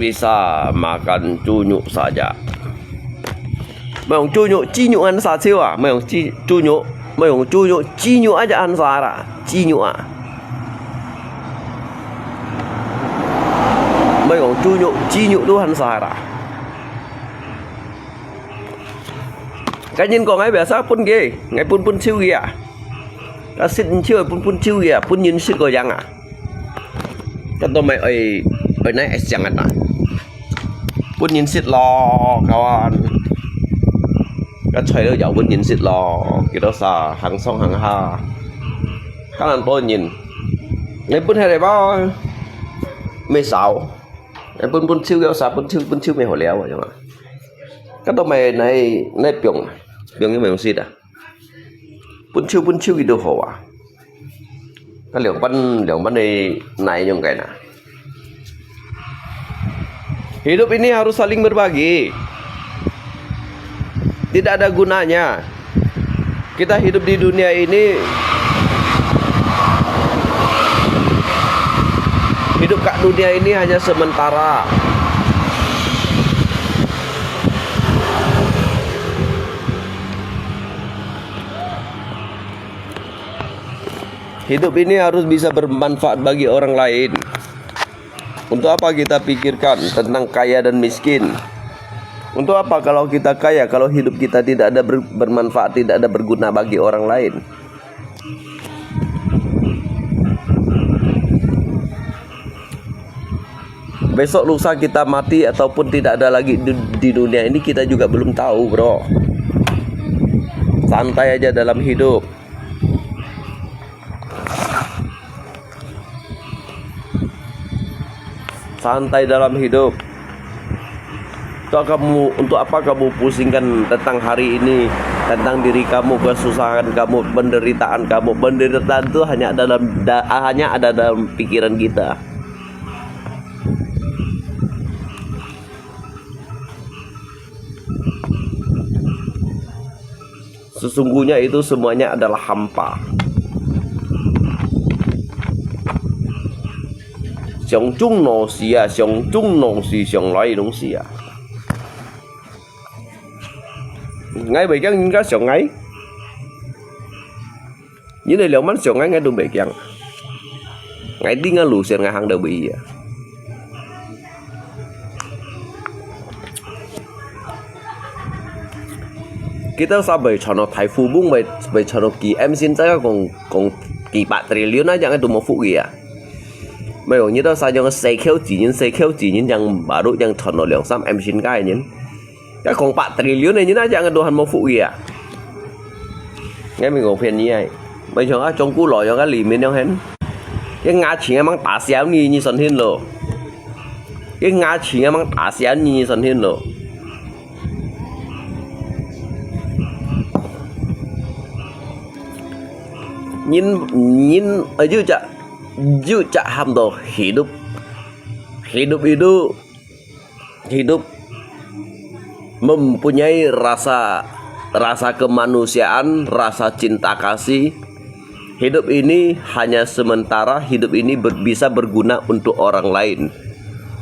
Bisa makan cunyuk saja. Mày hông cunyuk, cinyuk ăn sa chiu à. Mày hông ci-, cunyuk, mày hông cunyuk, cinyuk aja ăn sa ra. Cinyuk à. Mày hông cunyuk, cinyuk tu ăn sa ra. Cái nhìn có ngay bé sa pun ghê, ngay pun pun chiu ghê à. Cái xịt chiu pun pun chiu ghê à, pun nhìn xịt có yang à. Kan to mày ơi, ơi nãy ai siang ata. Pun nhìn xịt lo, kawan. Cái trời đó dạo pun nhìn xịt lo, kita sa hàng sông hàng ha. Kan ăn to nhìn. Ngay pun hay đấy bao. 無燒，分分手个，燒分手分手無好了啊，樣啊。該都無哪哪放啊，放个無用事啊。分手分手佢都好啊。該兩班兩班个哪樣个呢？Hidup ini harus saling berbagi. Tidak ada gunanya kita hidup di dunia ini. Hidup kat dunia ini hanya sementara. Hidup ini harus bisa bermanfaat bagi orang lain. Untuk apa kita pikirkan tentang kaya dan miskin? Untuk apa kalau kita kaya, kalau hidup kita tidak ada ber- bermanfaat, tidak ada berguna bagi orang lain? Besok lusa kita mati ataupun tidak ada lagi di, di dunia ini, kita juga belum tahu, bro. Santai aja dalam hidup. Santai dalam hidup. Untuk kamu, untuk apa kamu pusingkan tentang hari ini, tentang diri kamu, kesusahan kamu, penderitaan kamu? Penderitaan itu hanya ada dalam da- hanya ada dalam pikiran kita. Sesungguhnya itu semuanya adalah hampa. 想中老死啊，想中老死，想來老死啊。𠊎袂驚人家想𠊎。 你等兩萬想𠊎，𠊎都袂驚。𠊎知𠊎路線，𠊎行到尾啊。Kita sa會傳到大富翁，會會傳到幾M先，再講講幾百triliun啊，樣都無福氣啊。Mày bảo你到sa yang sekiu chỉ nhân, sekiu chỉ nhân yang baru yang chọn nó 兩三 M 先 cái nhân. Cái khoảng 百 triliun này như nó chẳng đồ hành một phút gì à. Nghe mình ngộ phiền như vậy. Bình thường á, trong cú lọ yang cái lì mình yang hên. Cái ngã chỉ mang tá xéo ni, như sẵn hên lô. Cái ngã chỉ mang tá xéo ni, như sẵn hên lô. Nhìn nhìn ở dưới chợ, dưới chợ hàm đồ hidup. Hidup itu, hidup mempunyai rasa, rasa kemanusiaan, rasa cinta kasih. Hidup ini hanya sementara, hidup ini ber- bisa berguna untuk orang lain.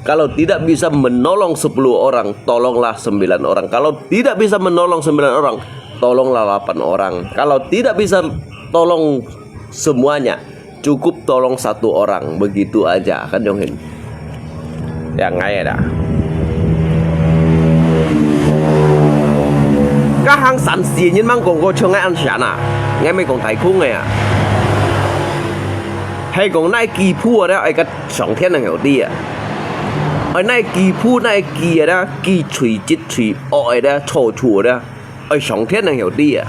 Kalau tidak bisa menolong sepuluh orang, tolonglah sembilan orang. Kalau tidak bisa menolong sembilan orang, tolonglah delapan orang. Kalau tidak bisa tolong semuanya, cukup tolong satu orang, begitu aja kan, Yong Hin. Yang ngai ada. Các hãng sản xì nhân mang quảng cáo cho ngai ăn sản à. Ngai mấy quảng tài khung ngai à. Hay quảng nai kỳ phu ở đây, ai cắt sòng thiên năng hiểu đi à. Ai nai kỳ phu nai kỳ ở đây, kỳ chửi chít chửi oi ở đây, chô chua ở đây. Ai sòng thiên năng hiểu đi à.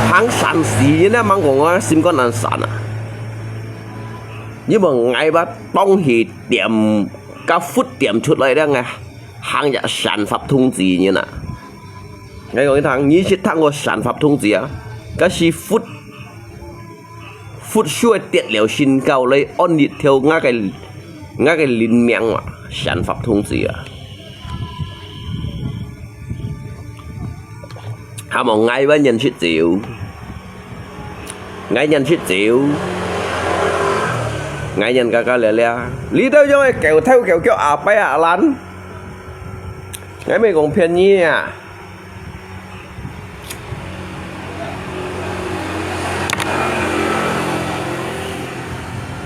Hãng sản xì nhân mang quảng cáo sim con ăn sản à. Nhưng mà ngai bắt tông hì tiệm, các phút tiệm chút lại đang à. Hãng ya sản pháp thông chỉ nhân à. Ngai quảng thằng, như sit thằng có sản pháp thông chỉ à. Các si phút phút suy tiết liao xin cao lấy ôn định theo ngã cái, ngã cái linh miệng mà sản pháp thông gì à. Hà mong ngài ba nhân sit chiếu. Ngài nhân sit chiếu. Ngài nhân ca ca lẹ lẹ. Lý đâu cho ngài kéo theo kéo kéo à bay à lan. Ngài mới còn phiền nhỉ à.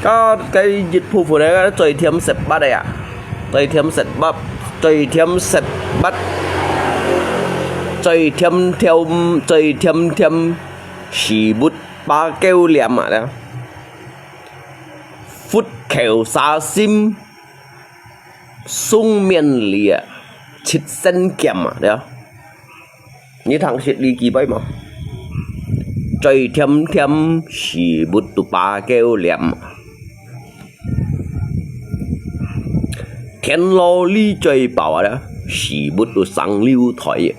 Có cái dịch vụ phụ đấy, 最甜十八 đấy à. 最甜十八, 最甜十八, 最甜甜, 最甜甜, 是不八九年啊，對啊。佛口沙心。 送面禮啊，七仙劍啊，對啊。你聽識這幾擺無？最甜甜是不都八九年啊。田螺利嘴薄啊，屎朏都生溜苔啊。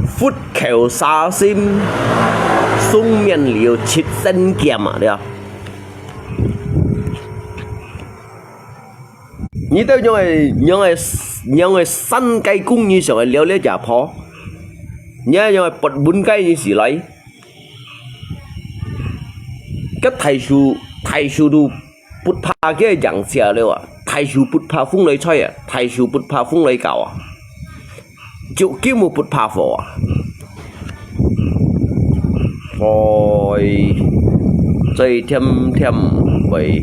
佛口沙心，送面了七仙劍啊，對啊。你兜仰个、仰个、仰个山雞公，你想个了了隻婆，你仰个跋文雞你是來？該大樹、大樹都不怕个影響了啊，大樹不怕風來吹啊，大樹不怕風來搞啊，就根本不怕火啊。會，嘴甜甜會，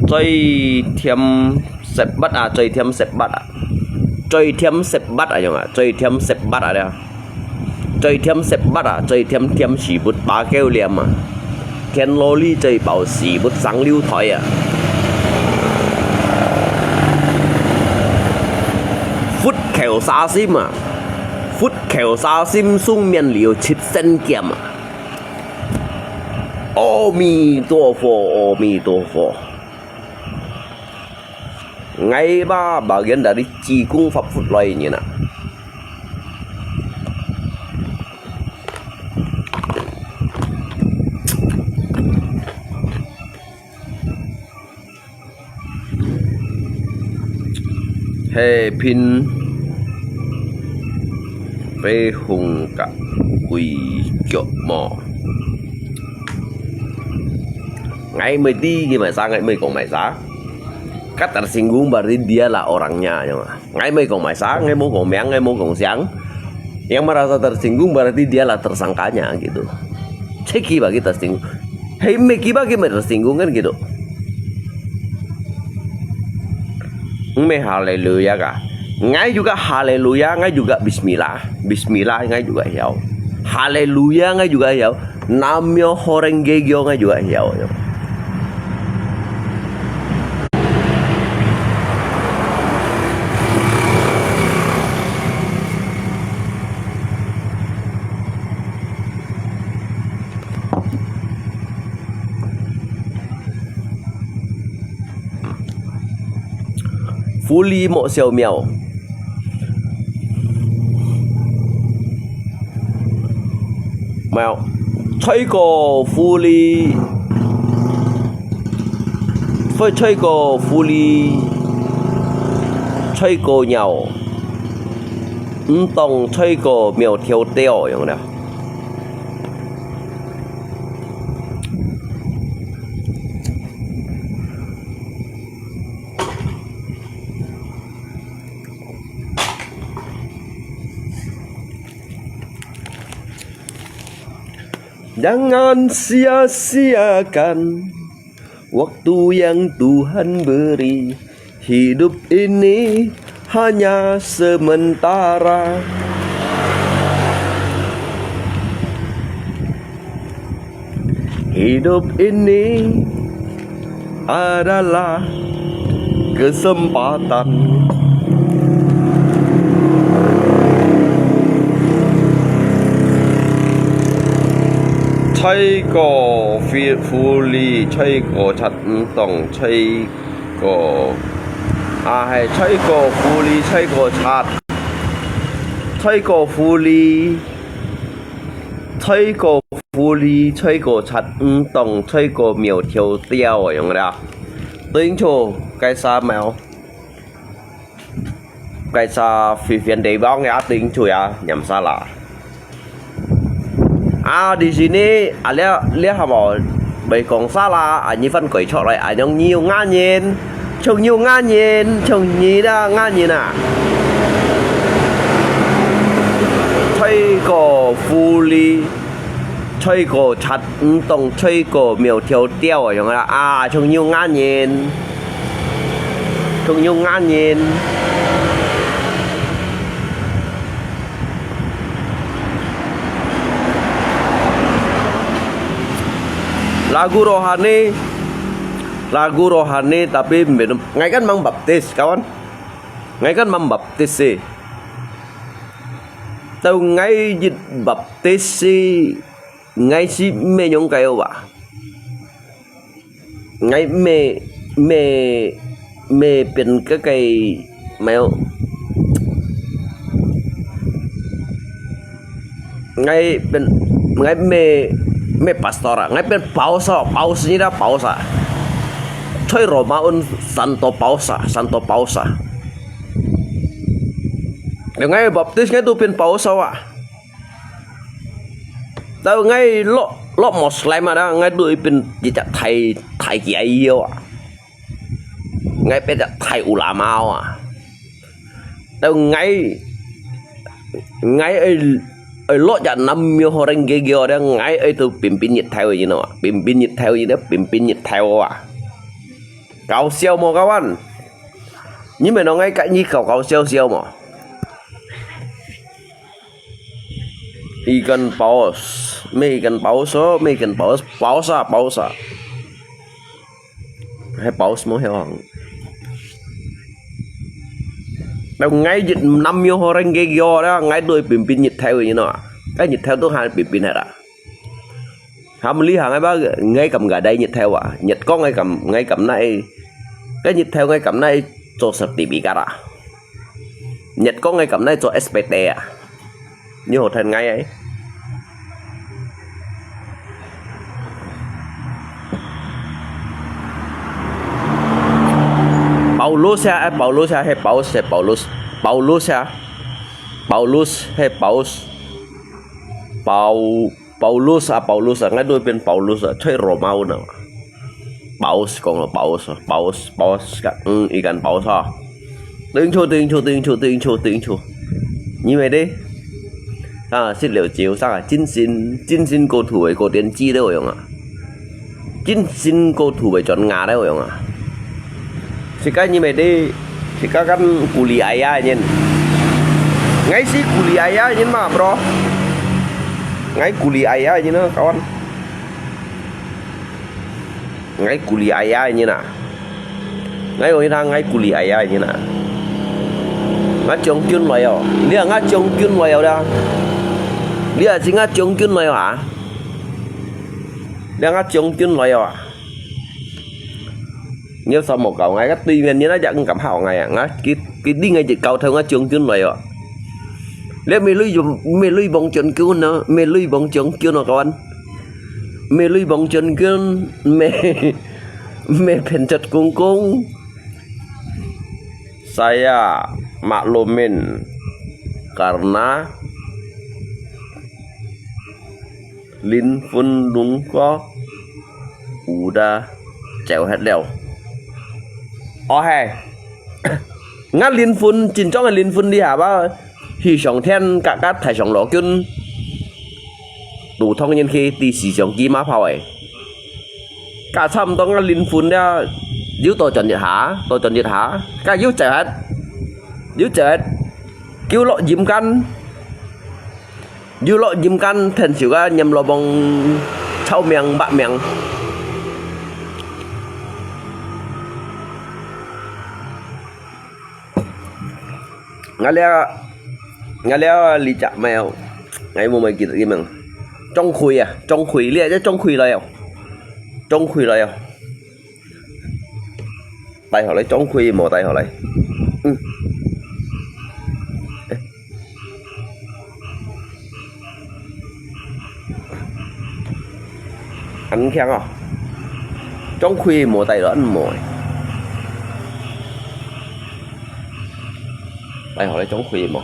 嘴甜舌滑啊，嘴甜舌滑啊，嘴甜舌滑啊，用啊，嘴甜舌滑啊，了。 嘴甜舌滑啊，嘴甜甜屎朏把狗黏啊，田螺利嘴薄屎朏生溜苔啊。佛口沙心啊，佛口沙心送面了七仙劍啊。阿彌陀佛，阿彌陀佛。 𠊎嘛bagian dari濟公法佛來个人啊。Hai pin phê hùng kak quỳ kiok mò. Ngai mê ti ki mai sa, ngai mê kong mai sa. Kat tersinggung berarti dialah orangnya, ya. Ngai mê kong mai sa, ngai mô kong miang, ngai mô kong siang. Yang merasa tersinggung berarti dialah tersangkanya gitu. Cek ki bagi tersinggung. Hei mê ki bagi mê tersinggung kan gitu. Mê haleluya ka. Ngai juga haleluya, ngai juga bismillah. Bismillah ngai juga hiau. Haleluya ngai juga hiau. Namyo horeng gegyo ngai juga hiau. 狐狸莫笑喵。喵，吹過狐狸，吹，吹過狐狸，吹過鳥，毋當吹過苗條鳥，有無？ Jangan sia-siakan waktu yang Tuhan beri. Hidup ini hanya sementara. Hidup ini adalah kesempatan. 吹過狐，狐狸，吹過賊，毋當吹過，啊，係，吹過狐狸，吹過賊，吹過狐狸，吹過狐狸，吹過賊，毋當吹過苗條鳥，有無啊？對應著該儕無？ 該儕Vivian Dewan啊，對應著啊，念salah。啊，di sini，啊，這，這下無，毋係講salah，啊，你翻譯出來，啊，像你有牙人，像你有牙人，像你啦，牙人啊。吹過狐狸，吹過賊，毋當吹過苗條鳥啊，樣啊，啊，像你有牙人。 Kung yung nganin. Lagu rohani, lagu rohani tapi minum. Ngai kan mang baptis, kawan. Ngai kan mang baptis eh. Tau ngai jit baptis eh. ，𠊎係毋係仰个哇？𠊎毋係，毋係，毋係變个个，無有。𠊎變，𠊎毋係，毋係pastor啊，𠊎變paus啊，paus你知道paus啊？在羅馬文Santo Paus啊，Santo Paus啊。𠊎baptis𠊎都變paus啊。 到𠊎落，落Muslim啊，𠊎都會變一隻大，大kiai啊。𠊎變隻大ulama啊。到𠊎，𠊎會，會落隻南廟好人个个，𠊎會都pimpin日頭，you know啊？Pimpin日頭，you know，pimpin日頭啊。搞笑無，kawan？你們摎𠊎个意搞搞笑笑無？ Ikan paus，咩ikan paus哦，咩ikan paus，paus啊，paus啊。係paus無曉行。到𠊎日南廟好人个个啦，𠊎都會pimpin日頭，you know啊？該日頭都還pimpin係啦。Hâm理行啊，𠊎敢gadai日頭啊？日光𠊎敢，𠊎敢拿，該日頭𠊎敢拿做sertifikat啊？日光𠊎敢拿做SPT啊？ 你好聽𠊎欸。Paulus啊，哎，Paulus啊，係Paus，係Paulus。Paulus啊，Paulus，係Paus。Pau-，Paulus啊，Paulus啊，𠊎都變Paulus啊，在羅馬文啊。 Paus，講了paus，paus，paus，嗯，ikan paus啊。Thank you，thank you，thank you，thank you，thank you。因為呢，啊，食了酒上啊，精神，精神過度會過電子了用啊。精神過度會轉牙了用啊。自家因為呢，自家kan kuliah啊，人。𠊎係kuliah啊，人嘛，bro。𠊎kuliah啊，人啊，kawan。 𠊎kuliah啊，你啊。𠊎講你聽，𠊎kuliah啊，你啊。𠊎將軍來哦，你啊，𠊎將軍來哦啦。你啊，係𠊎將軍來哦啊。你啊，𠊎將軍來哦啊。你有啥無搞？𠊎个對面你那隻毋敢嚇𠊎啊，𠊎佢，佢另外一隻搞頭，𠊎將軍來哦。你美女，美女王將軍呢？美女王將軍哦，kawan。 Mê Lui Bông Chôn Kưn, mê, mê Phen Chot Kung Kung. Saya maklumin karena linh hồn đúng có udah chéo hết liao. Ôi hè. Ngã linh hồn, chính trong cái linh hồn đi hả ba? Hỷ sóng thiên cả các thải sóng lỗ kưn. Tù thông nhân khi tì xì sóng ký má phao ấy. Cả chăm tông ngã linh hồn đi hả? Yú tổ chọn nhiệt hả? Tổ chọn nhiệt hả? Cả yú chạy hết. Yú chạy hết. Cứu lọ dìm căn. Yú lọ dìm căn, thèn xíu á, nhằm lọ bông chau miệng, bạ miệng. Ngã lia, ngã lia li chạ mèo. Ngã mô mèo kì tị mèo. Trong khui à, trong khui lia chứ trong khui lòi à. Trong khui lòi à. Tay hổ lấy trong khui mò tay hổ lấy. Ừ. Ăn khéng à. Trong khui mò tay đó ăn mò. Tay hổ lấy trong khui mò.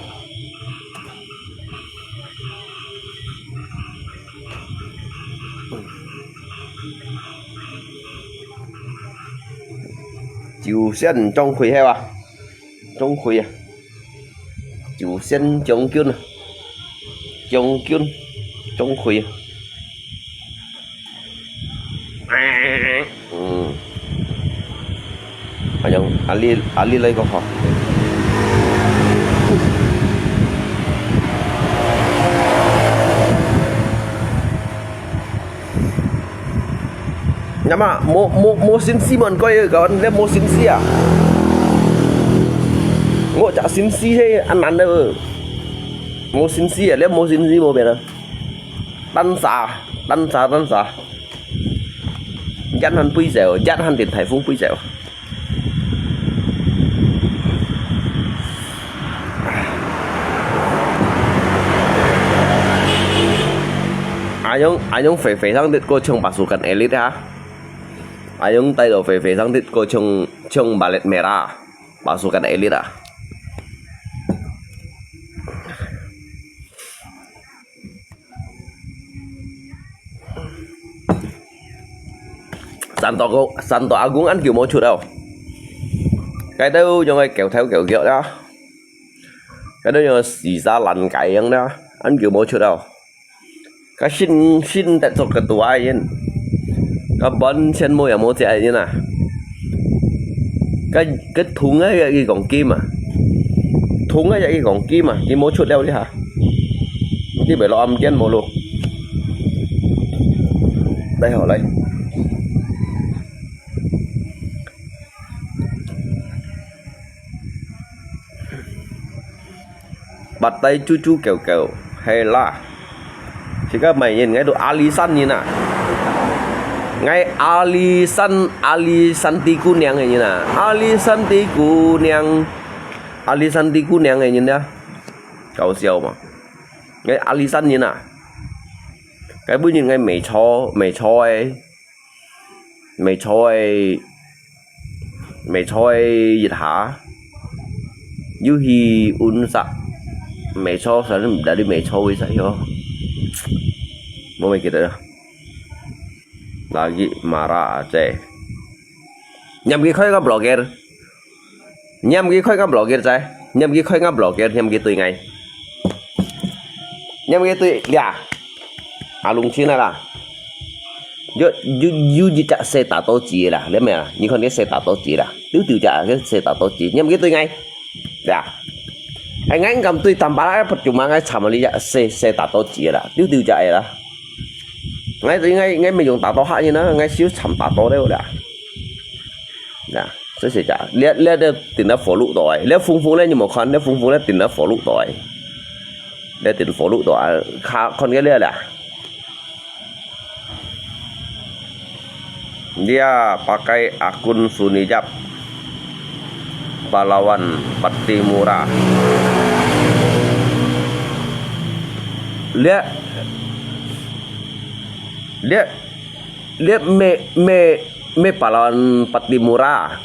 Chiu Sian Chong Khui he wa. Chong Khui à. Chiu Sian Chong Kyun à. Chong Kyun. Chong Khui à. Ừ. Ayong, ali, ali lai ko ha. Nama, mo, mo, mo sin si mon ko ye kawan, le mo sin si à. Ngo chak sin si he, an nan de. Mo sin si à, le mo sin si mo bia. Tan sa, 等下，等下。一下飛走，一下電颱風飛走。Ayong, ayong 飛飛上去過像 pasukan elit ha. Ayong 帶到飛飛上去過像，像 balet merah, pasukan elit ah. Santo Agung, Santo Agung 恁久無出哦。該兜用个狗頭狗腳啦，該兜用个死沙爛雞樣啦，恁久無出哦。該新，新得做个多啊人，該完全無也無隻人啊。該，該通啊，佢講金啊，通啊，佢講金啊，佢無出了這下。 你袂落暗間無咯？來好來。Batai cucu狗狗，係啦。這個麼人，𠊎都阿里山人啊。𠊎阿里山，阿里山地姑娘个人啊，阿里山地姑娘，阿里山地姑娘个人啊，搞笑嘛。 𠊎阿里山人啊，該本人𠊎美初，美初个，美初个，美初个一下，又去Unsa，美初，反正毋知你美初位啥喲，無會記得了。Lagi marah aja。你毋去開個blogger。 你毋去開個blogger仔，你毋去開個blogger，你毋去對𠊎，你毋去對這，阿龍親啊啦，有，有，有一隻細大刀子啦，你明啊？你看你細大刀子啦，丟丟隻个細大刀子，你毋去對𠊎，呀，哎，𠊎敢對Tampalak，percuma𠊎參你隻細細大刀子啦，丟丟隻个啦，𠊎對𠊎𠊎毋用大刀嚇人啊，𠊎少參大刀了啦。 Nah，這係隻，這這這頂到火爐到誒，這紅紅這你無看，這紅紅這頂到火爐到誒，這頂火爐到誒，看看个這啦。Dia pakai akun Sunijab, Pahlawan Pattimura. 這這 這乜乜乜Pahlawan Pattimura。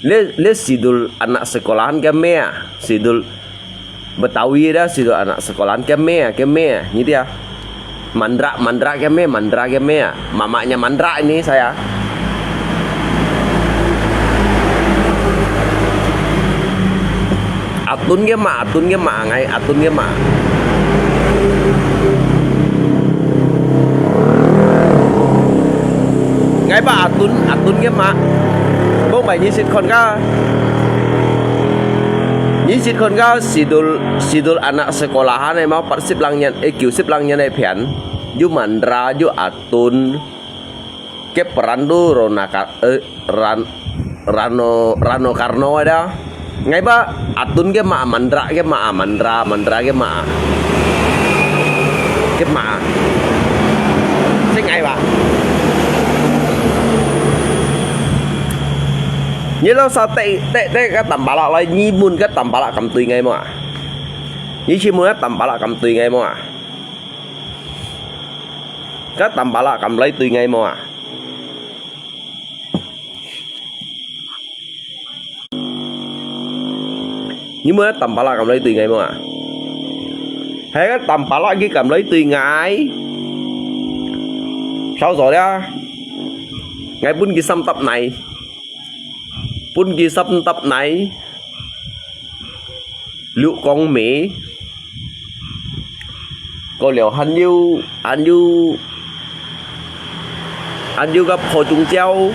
這這sidul anak sekolahan kami啊，sidul Betawi dah sidul anak sekolahan kami啊，kami啊，你知啊？Mandra，Mandra kami，Mandra kami啊，mamaknya Mandra ini saya。 Atun ke ma, Atun ke ma, ngai Atun ke ma. Ngai ba Atun, Atun ke ma. Bông bai nyi sit khon ka. Nyi sit khon ka sidul, sidul anak sekolahan ai mau pat sip lang nyan, eh, kiu sip lang nyan ai phian. Yu Mandra, yu Atun. Ke peran tu Rona Ka-, eh, Ran-, Rano, Rano Karno ada. Ngai ba Atun ke ma, Mandra ke ma, Mandra, Mandra ke ma. Ke ma. Sing ngai ba. Nyi lo sa te, te, te ka Tampalak lai, nyi mun ka Tampalak kam tui ngai mo a. Nyi chi mun ka Tampalak kam tui ngai mo a. Ka Tampalak kam lai tui ngai mo a. Nyi mun ka Tampalak kam lai tui ngai mo a. Hai ka Tampalak ki kam lai tui ngai. Sao so dia. Ngai pun ki sam tap nai. Pun ki sam tap nai. Liu kong me. Ko liao han yu, han yu, han yu ka pho chung chiao,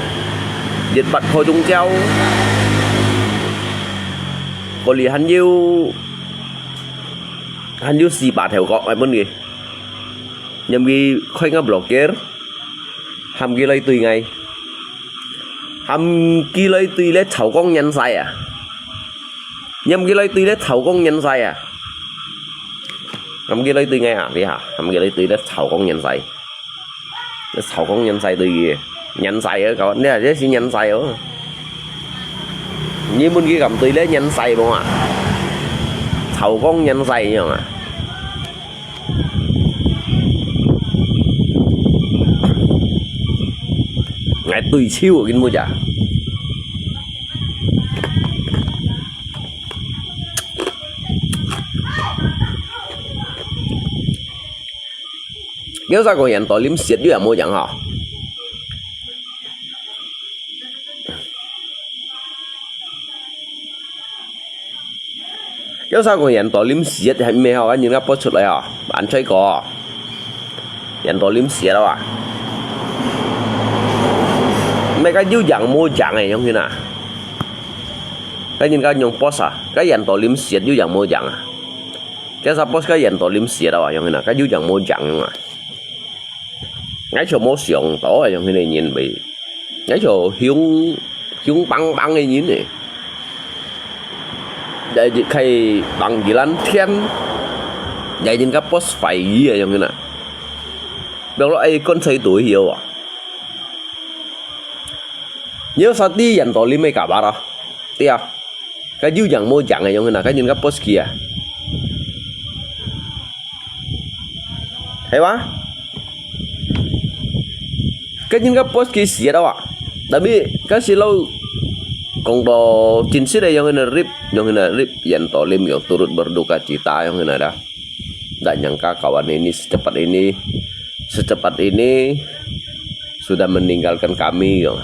yet pat pho chung chiao. Ko li han yu, han yu si ba thèo kok ai mun ki. Nyam ki khoi nga blogger. Ham ki lai tui ngai. Ham ki lai tui le chao kong nyan sai a. Nyam ki lai tui le chao kong nyan sai a. Ham ki lai tui ngai a, li ha. Ham ki lai tui le chao kong nyan sai. 這曹光元帥對佢，元帥啊，搞，你看這係元帥哦。你問佢敢對這元帥無啊？曹光元帥樣啊？𠊎對手，跟你講。 有啥講Ian Dolim siat又也無樣吼？有啥講Ian Dolim siat還毋係吼？恁樣个播出來吼，恁衰過。Ian Dolim siat啊！毋係个有樣無樣个，樣形啊？該人家用boss啊，該Ian Dolim siat有樣無樣啊？ 該儕boss个Ian Dolim siat啊，樣形啊，該有樣無樣樣啊。𠊎就無想到啊，樣形个人會，𠊎就凶，凶棒棒个人呢。Jadi kaya panggilan天，jadi ka boss phải gì à, yang kena. Biar lo ai kon sai tu hiu à. Nhiều sa ti Ian Dolim ai kabar à. Tia. Ka yu yang mo yang ai yong na, ka nyin ka boss kia. Hay ba? Ka nyin ka boss kia siat awak. Tapi ka si lau kong to chin sit ai yong na rip, yong na rip, Ian Dolim yong turut berduka cita yong na dah. Ndak nyangka kawan ini secepat ini, secepat ini sudah meninggalkan kami yong.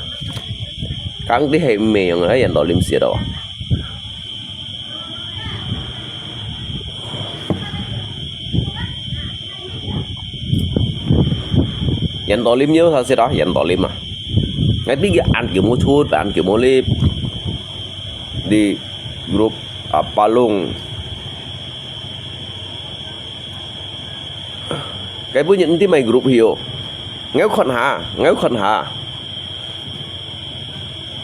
Kang ti hai me yong ai Ian Dolim siat awak. Ian Dolim nyo sa sit ah, Ian Dolim ah. Ngai ti ki an ki mo chut, an ki mo lip. Di group apa lung. Cái bữa nhận tin mày group hiểu. Ngai khon ha, ngai khon ha.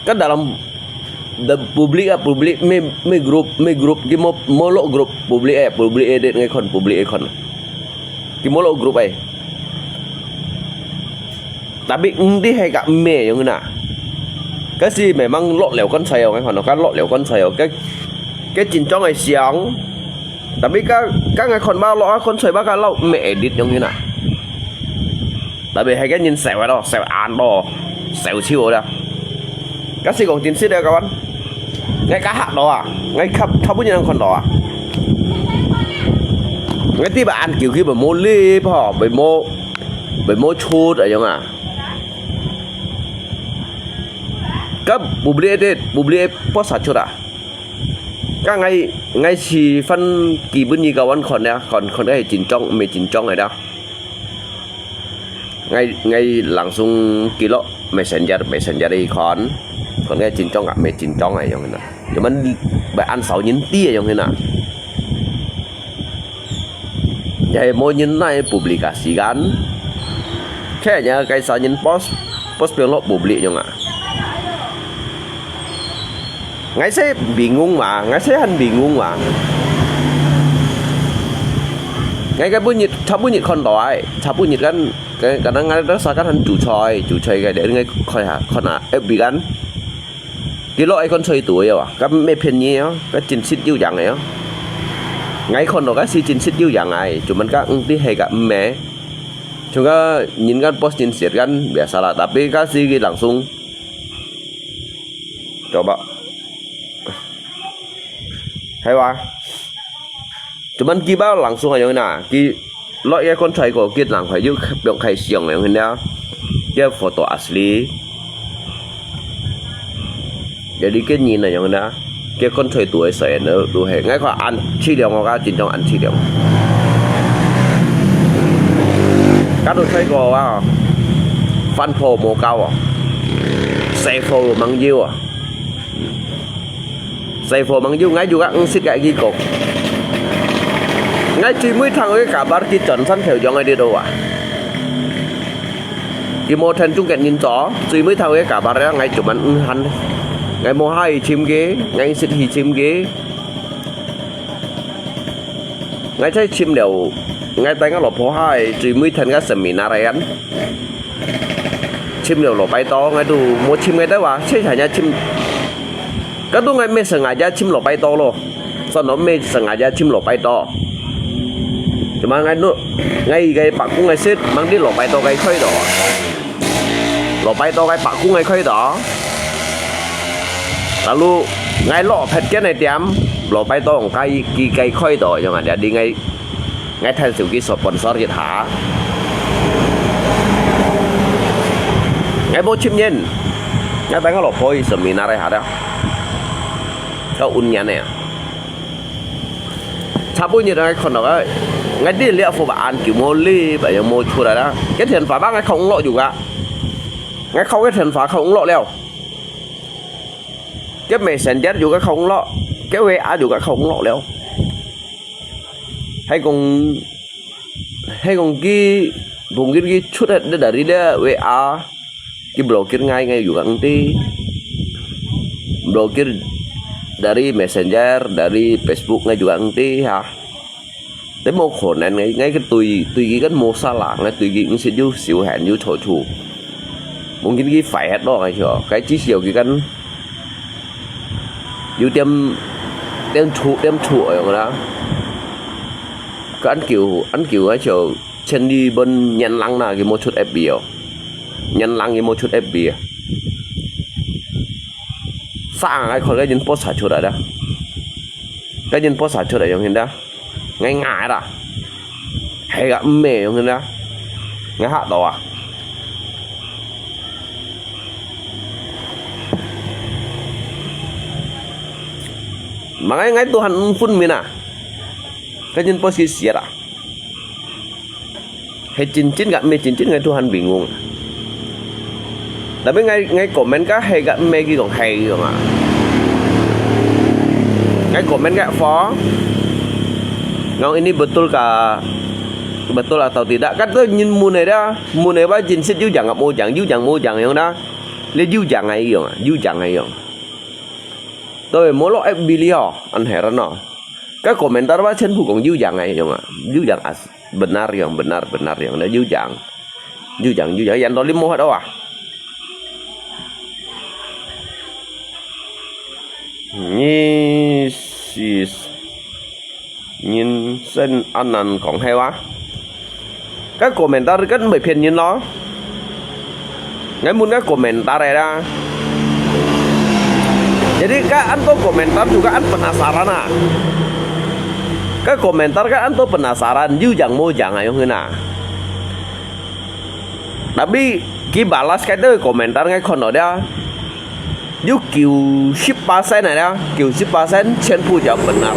Ka dalam the public ah, public me, me group, me group, ki mo, mo lo group, public eh, public eh, det ngai khon, public eh khon. Ki mo lo group eh. Tapi ng ti hai ka me yong na. Ka si memang lo leo kon sai yong ngai khon, ka lo leo kon sai yong. Ka, ka chin chong ai siang. Tapi ka, ka ngai khon ba lo, kon sai ba ka lo me edit yong na. Tapi hai ka nyin sai wa lo, sai an lo, sai chiu da. Ka si kong tin si da kawan. Ngai ka hak lo ah, ngai khap, khap punya nang khon lo ah. Ngai ti ba an kiu ki ba mo lip ho, ba mo, ba mo chut ai yong ah. Ka public edit, public post sa chut ah. Ka ngai, ngai si fan ki bun ni kawan khon ya, khon, khon ai chin chong, me chin chong ai da. Ngai, ngai langsung ki lo messenger, messenger ai khon. Khon ngai chin chong ah, me chin chong ai yong na. Cuman ba an sao nyin ti ai yong na. Yai mo nyin nai publikasi kan. Khe nya kai sao nyin post, post piang lo publik yong ah. Ngai se bingung wa, ngai se han bingung wa. Ngai ka punyit, cha punyit khon to ai, cha punyit kan, ka, ka nang ngai rasa kan han chu choi, chu choi ka de ngai khoi ha, khon ah, eh, bi kan. Ki lo ai kon choi tu ya wa, ka me phian ni ya, ka chin sit yu yang ya. Ngai khon to ka si chin sit yu yang ai, cuman ka ng ti hai ka me. Chung ka nyin kan post chin sit kan biasa lah, tapi ka si ki langsung. Coba. Hai wa. Cuman ki ba langsung ai yong na, ki lo ya kon choi ko ki nang khoi yu biang khai siang yong na. Ki foto asli. Jadi ki nyin ai yong na. Ki kon choi tu ai sai na, tu hai. Ngai khoi an chi liang ka chin chong an chi liang. Ka tu choi ko wa. Fan pho mo kao wa. Sai pho mang yu wa. Sai pho mang yu ngai yu ka ng sit ka ki kok. Ngai chui mui thang oi ka bar ki chon san kheu yong ai di do wa. Ki mo then chung ket nyin cho, chui mui thang oi ka bar ya ngai cuman ng han. Ngai mo hai chim ki, ngai sit hi chim ki. Ngai chai chim liao, ngai tai ngai lo pho hai, chui mui then ka seminar ai an. 尋了羅拜多，𠊎都無尋个，對吧？這下也尋，該都𠊎乜sengaja尋羅拜多咯，算到乜sengaja尋羅拜多。Cuma𠊎都，𠊎个伯公个事，吂知羅拜多个開到啊。羅拜多个伯公个開到。Lalu𠊎落別間个店，羅拜多用該佢个開到，樣啊，jadi𠊎 𠊎聽手機sponsor一下。𠊎無尋人，𠊎帶𠊎老婆去seminar一下啦。到五年呢。差不多你都看到个，𠊎知這副把安久無理，把又無出來啦。該電話吧，𠊎靠落有个，𠊎靠个電話靠落了，該messenger有个靠落，該WA有个靠落了。 係講，係講佢，mungkin佢出忒dari這WA，佢blokir𠊎，𠊎juga毋知。Blokir dari messenger，dari Facebook，𠊎juga毋知哈。Tapi無可能，𠊎，𠊎个對，對佢kan無salah，𠊎對佢毋識有仇恨有仇處。Mungkin佢壞忒咯，𠊎想，該至少佢kan 有點，點錯，點錯樣啦。佢恁久，恁久，該就千里奔年lang啦，佢無出FB哦。年lang佢無出FB啊。Sa，𠊎看該人post出來啦。該人post出來樣形啦。 𠊎ngại啦。係个，毋係樣啦。𠊎嚇到啊。Makanya𠊎都還毋分明啊。該人post死啊。 係真真个，毋係真真个，都還bingung。Tapi𠊎，𠊎comment个係个，毋係佢講係樣啊。𠊎comment个for，ngau ini betul ka，betul atau tidak？Kan都人問个啦，問个話真實有影啊，無影，有影無影樣啦。你有影个樣啊，有影个樣。都無落FB了哦，恁heran哦。該komentar話全部講有影个樣啊，有影啊。 Benar yang benar, benar yang ada Yujang. Yujang, Yujang, yang dolim muhat awak. Nyi sis, nyin sen anan kong hewa. Cái komentar kan bai phiền nyin lo. Ngai mun cái komentar này ra. Jadi cái ăn tô komentar juga ăn penasaran à. Cái komentar cái ăn tô penasaran, yu jang mo jang ayong hina. Tapi ki balas cái tô komentar ngai khon đó dia. Yu kiu sip persen này dia, kiu sip persen chen pu jauh benar.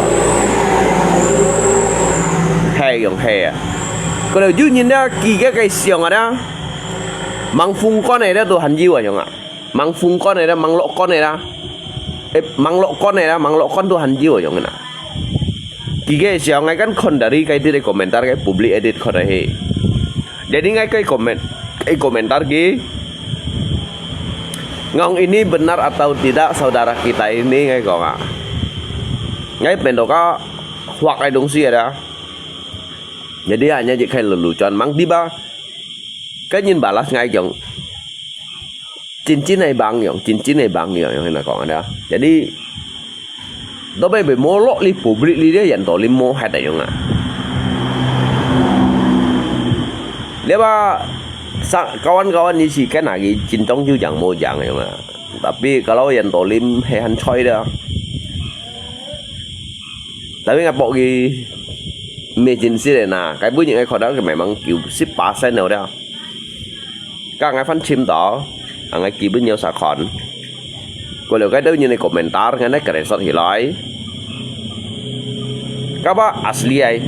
Hay yong hay à. Kalau yu nyin dia ki cái cái siang ada. Mang phung con này dia tu han yu ayong à. Mang phung con này ra, mang lọ con này ra. Ê, mang lọ con này ra, mang lọ con tu han jiu yong na. Kige siang ngai kan khon dari cái di komentar cái public edit khon he. Jadi ngai cái comment, cái komentar ki. Ngong ini benar atau tidak saudara kita ini ngai kong ah. Ngai pendok ah, huak cái dong si ada. Jadi hanya jik kai lelu cuan mang tiba. Cái nyin balas ngai kong. Cincin ai bang yong, cincin ai bang yong, yong na kong ada. Jadi, dobe be molok li public li dia yan to li mo hat ayong ah. Dia ba sa kawan-kawan ni si kan agi cintong ju jang mo jang ayong ah. Tapi kalau yan to lim he han choi dia. Tapi ngapok ki mê chính sách na, cái bữa những cái khó đó cái mày mang kiểu ship ba sen nào đó. Các ngài fan chim đó, à, ngài kỳ bữa nhiều sao khon. Cô lựa cái đó như này komentar, ngài nói cái này sót thì lái. Các bác asli ai.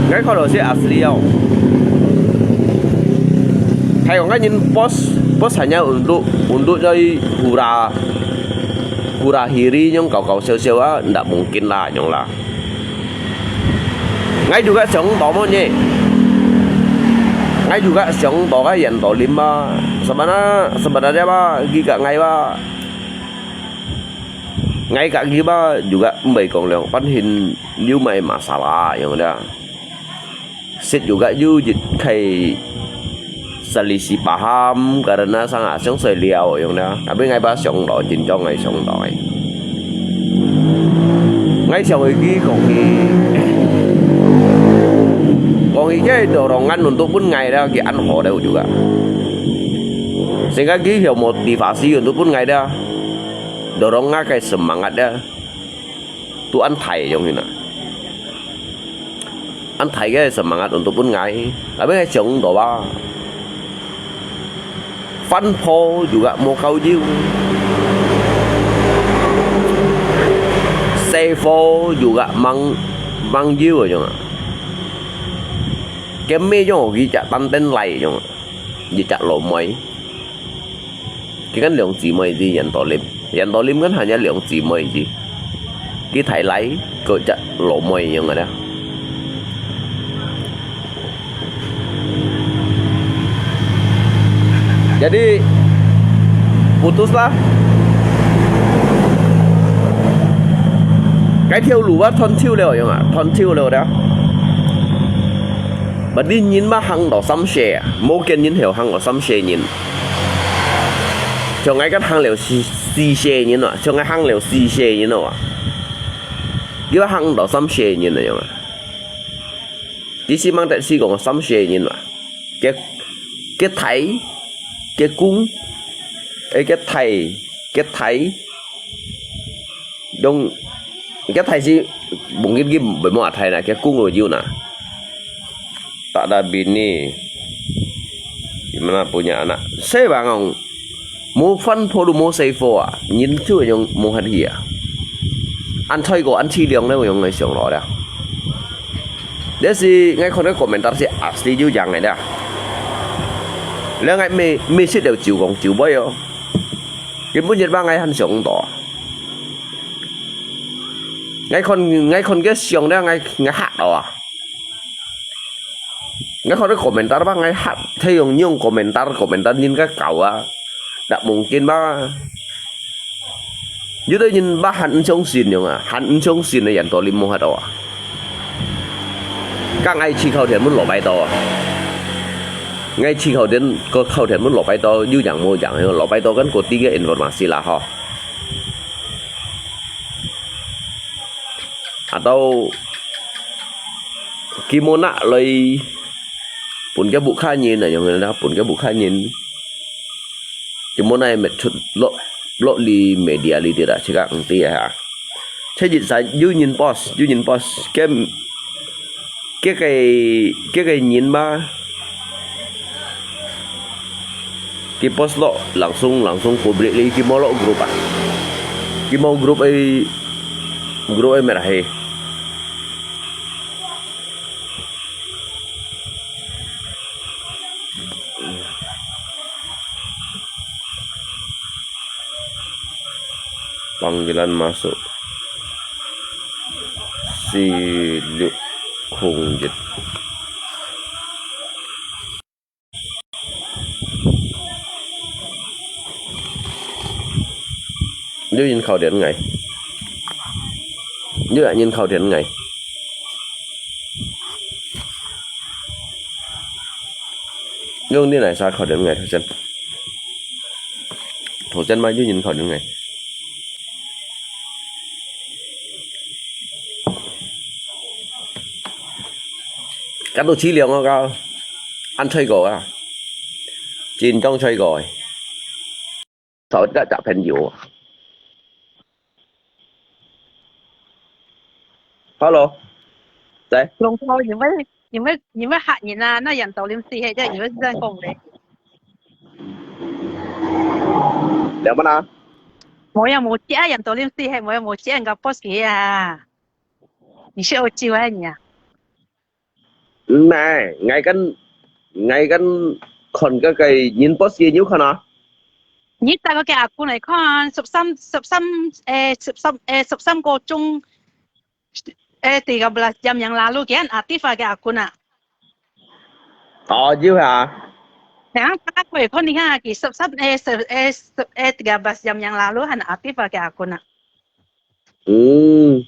Ngài khó đó sẽ asli không? Hay còn cái nhìn post, post hanya untuk, untuk jadi hura. Hura hiri nyong kau-kau siau-siau ah, ndak mungkin lah nyong lah. Ngai juga siang to mo nye. Ngai juga siang to ka yan to lim ah. Sebenarnya, sebenarnya ba, gi ka ngai ba. Ngai ka gi ba juga mbai kong leong pan hin liu mai masalah yang ada. Sit juga yu jit kai salisi paham karena sanga siang sai liao yong na. Tapi ngai ba siang lo, jin jong ngai siang lo ai. Ngai siang ai ki kong hi. Kong hi jai dorongan untuk pun ngai dah ki an ho dah juga. Sehingga ki hiau motivasi untuk pun ngai dah. Dorong ngai kai semangat dah. Tu an thai yong hi na. An thai ke semangat untuk pun ngai. Tapi ngai siang do ba. Fan pho juga mo kau jiu. Sai pho juga mang mang jiu yong. Ke me yong ki jak tan ten lai yong. Ki jak lo moi. Ki kan liang zi moi zi yan to lim. Yan to lim kan hanya liang zi moi zi. Ki thai lai ko jak lo moi yong ada. Jadi putus lah. Cái theo lũ á, thon thiu liao yong à, thon thiu liao đó. Bật đi nhìn mà hăng đó xăm xe, mô kiên nhìn hiểu hăng đó xăm xe nhìn. Cho ngay cái hăng liao xì, xì xe nhìn à, cho ngay hăng liao xì xe nhìn à. Yua hăng đó xăm xe nhìn à yong à. Đi xí mang tẹt xí gong xăm xe nhìn à. Cái, cái thảy, cái cung, ê, cái thảy, cái thảy. Dong, cái thảy xí, mungkin ki, bởi mô thảy na, cái cung rồi yun na. Tak ada bini. Gimana punya anak? Saya bangang. Mô fan pho lu mô sai pho à, nhìn chu yong mô hạt hì à. Ăn thoi ko ăn thi liang leh yong ngai siang lo dah. Leh si ngai khon cái komentar si asli yu yang ngai dah. Leh ngai mê, mê sit liao chiu kong chiu boi yo. Kin bun yet ba ngai han siang to. Ngai khon, ngai khon cái siang dah ngai, ngai hak to à. Ngai khon cái komentar ba ngai hak, thấy yong yong komentar, komentar nhìn cái kau à. Dak mungkin ba. Yu tơ nhìn ba han ân siang sin yong à, han ân siang sin nè yan to lim mô hạt to à. Ka ngai chi khâu thian mun lo pai to. Ngai chi khâu thian, ko khâu thian mun lo pai to, yu yang mô yang, lo pai to kan ko ti cái informasi lah ho. Atau ki mô na loi pun cái bu kha nhìn à, yong na pun cái bu kha nhìn. Ki mô na met chut lo, lo li media li ti da, chi ka ang ti ha. Che jit sa, yu nhìn post, yu nhìn post, cái, cái, cái, cái nhìn ba. Ki post lo, langsung, langsung public li, ki mô lo group à. Ki mô group ai, group ai met à he. Panggilan masuk. Si Liu Khung Jit. Yu nhìn khâu thian ngai. Yu nhìn khâu thian ngai. Yu đi nai sa khâu thian ngai thâu chân. Thâu chân ba yu nhìn khâu thian ngai. Cắt đồ chi liang à, ăn thuê gò à. Chín trong thuê gò. Sao đã chả phèn dụ. Hello. Tại. Lòng thơ, 因為，因為，因為嚇人啊，那人到臨死係，因為係恁講个。兩蚊啊？無呀，無錢啊，人到臨死係，無呀，無錢，人家 boss 佢啊。你是歐洲啊你啊？ Nai, ngai kan, ngai kan khon ka kai nhìn post ye nhiêu khon à? Nhìn ta có cái account này khon, sập sắm, sập sắm, ê, sập sắm, ê, sập sắm có chung, ê, tiga belas jam yang lalu kian aktif à cái account à. Ồ, nhiêu hả? Yang ta có khon ni ha, cái sập sắm, ê, sập, ê, sập, ê, tiga belas jam yang lalu han aktif à cái account à. Hmm.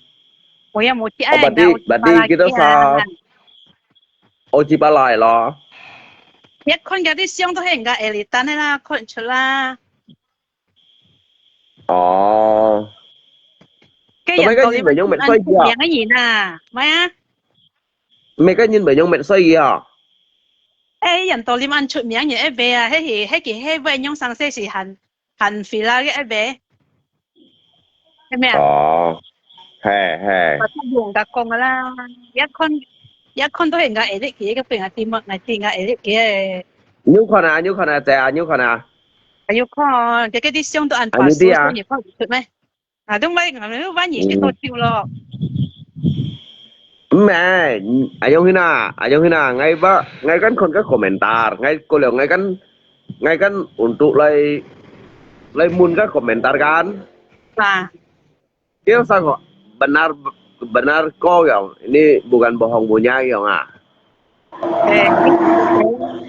Ôi, ya, một chiếc. Ơ, bati, bati kita sa. 我知巴來咯。你看佢啲相都係人家edit个啦，看出啦。哦。該人多你名个人啊，唔係啊？每个人會用名所以啊。哎，人多你恁出名人一位啊，係係係佢係會用上世時還 還肥啦个一位，係咪啊？哦，係係。我都用佢講个啦，一看一看都係人家edit佢个，分人家點啊，人家edit佢个。你有看啊？你有看啊？在啊，你有看啊？還有看，佢个啲相都恁白素，啊，你知啊？所以你看毋出咩？啊，都買，都買二十多條咯。 Meh, ayong hina, ayong hina, ngai ba, ngai kan kon ka komentar, ngai ko leo, ngai kan, ngai kan untuk lai, lai mun ka komentar kan. Nah. Dia sang kok benar, benar ko yang, ini bukan bohong punya yang ah. Eh,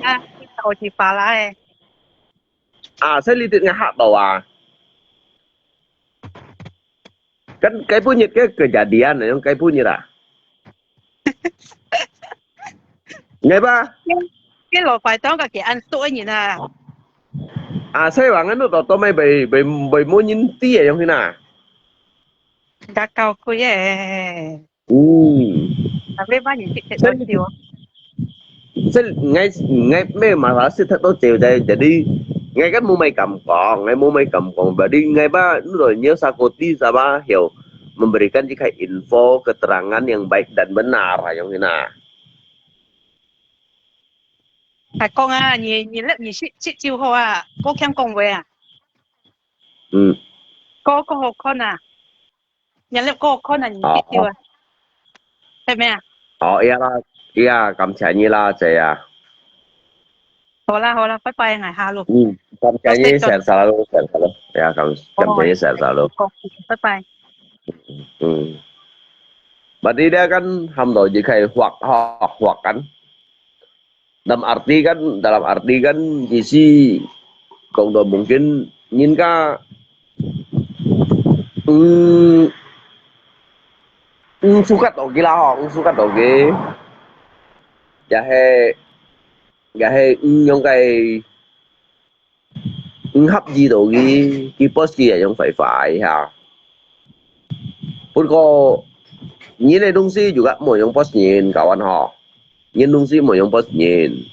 ah, kita uji pala eh. Ah, saya lihat ngahak tau ah. Kan cái bunyi cái kejadian yang cái bunyi lah. Ngai ba? Cái老板當个幾安多人啊。啊，所以話，恁都都都咪被被被冇人知啊，樣形啊。加高貴誒。嗯。Tapi banyak sikit sosial. 這，𠊎，𠊎，沒有辦法，係太多謝謝，jadi，𠊎kan無mai kampung，𠊎無mai kampung，jadi，𠊎ba，如果你有啥个地方吧，有，memberikan一個info，keterangan yang baik dan benar，啊，樣形啊。還講啊，你，你，你識，識就好啊，過強講話啊。嗯。過，過好看啊。 你這個可能你必要啊。哦，哦。係咩啊？哦，呀啦，呀，感謝你啦，姐啊。好啦，好啦，拜拜，𠊎下路。嗯，感謝你，多謝，多謝。Share selalu，share selalu。呀，感，感謝你，share selalu。好，拜拜。嗯，嗯。Berarti dia kan hamdo je kai huak, huak, huak kan. Dalam arti kan, dalam arti kan, isi kong do mungkin nyin ka, mm, mm, sukat oke lah ho, mm, sukat oke. Ya he, ya he, mm, yong kai, mm, hap ji do ki, ki post ki ya yong fai fai ha. Pun ko, nyin e dong si juga mo yong post nyin kawan ho. Nyin dong si mo yong post nyin.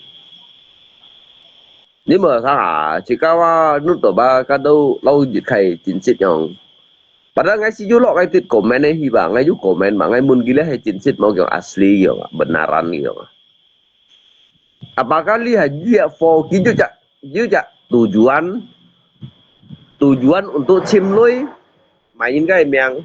Ni mo sa ha, jika wa nut to ba ka do lau jit kai jin sit yong. Padahal ngai si yu lok ngai tit comment e hi ba, ngai yu comment ba, ngai mun gila hai jin sit mo yong asli yong, benaran yong. Apakah li hai yu ya for ki yu ja, yu ja tujuan, tujuan untuk chim lui, main kai miang.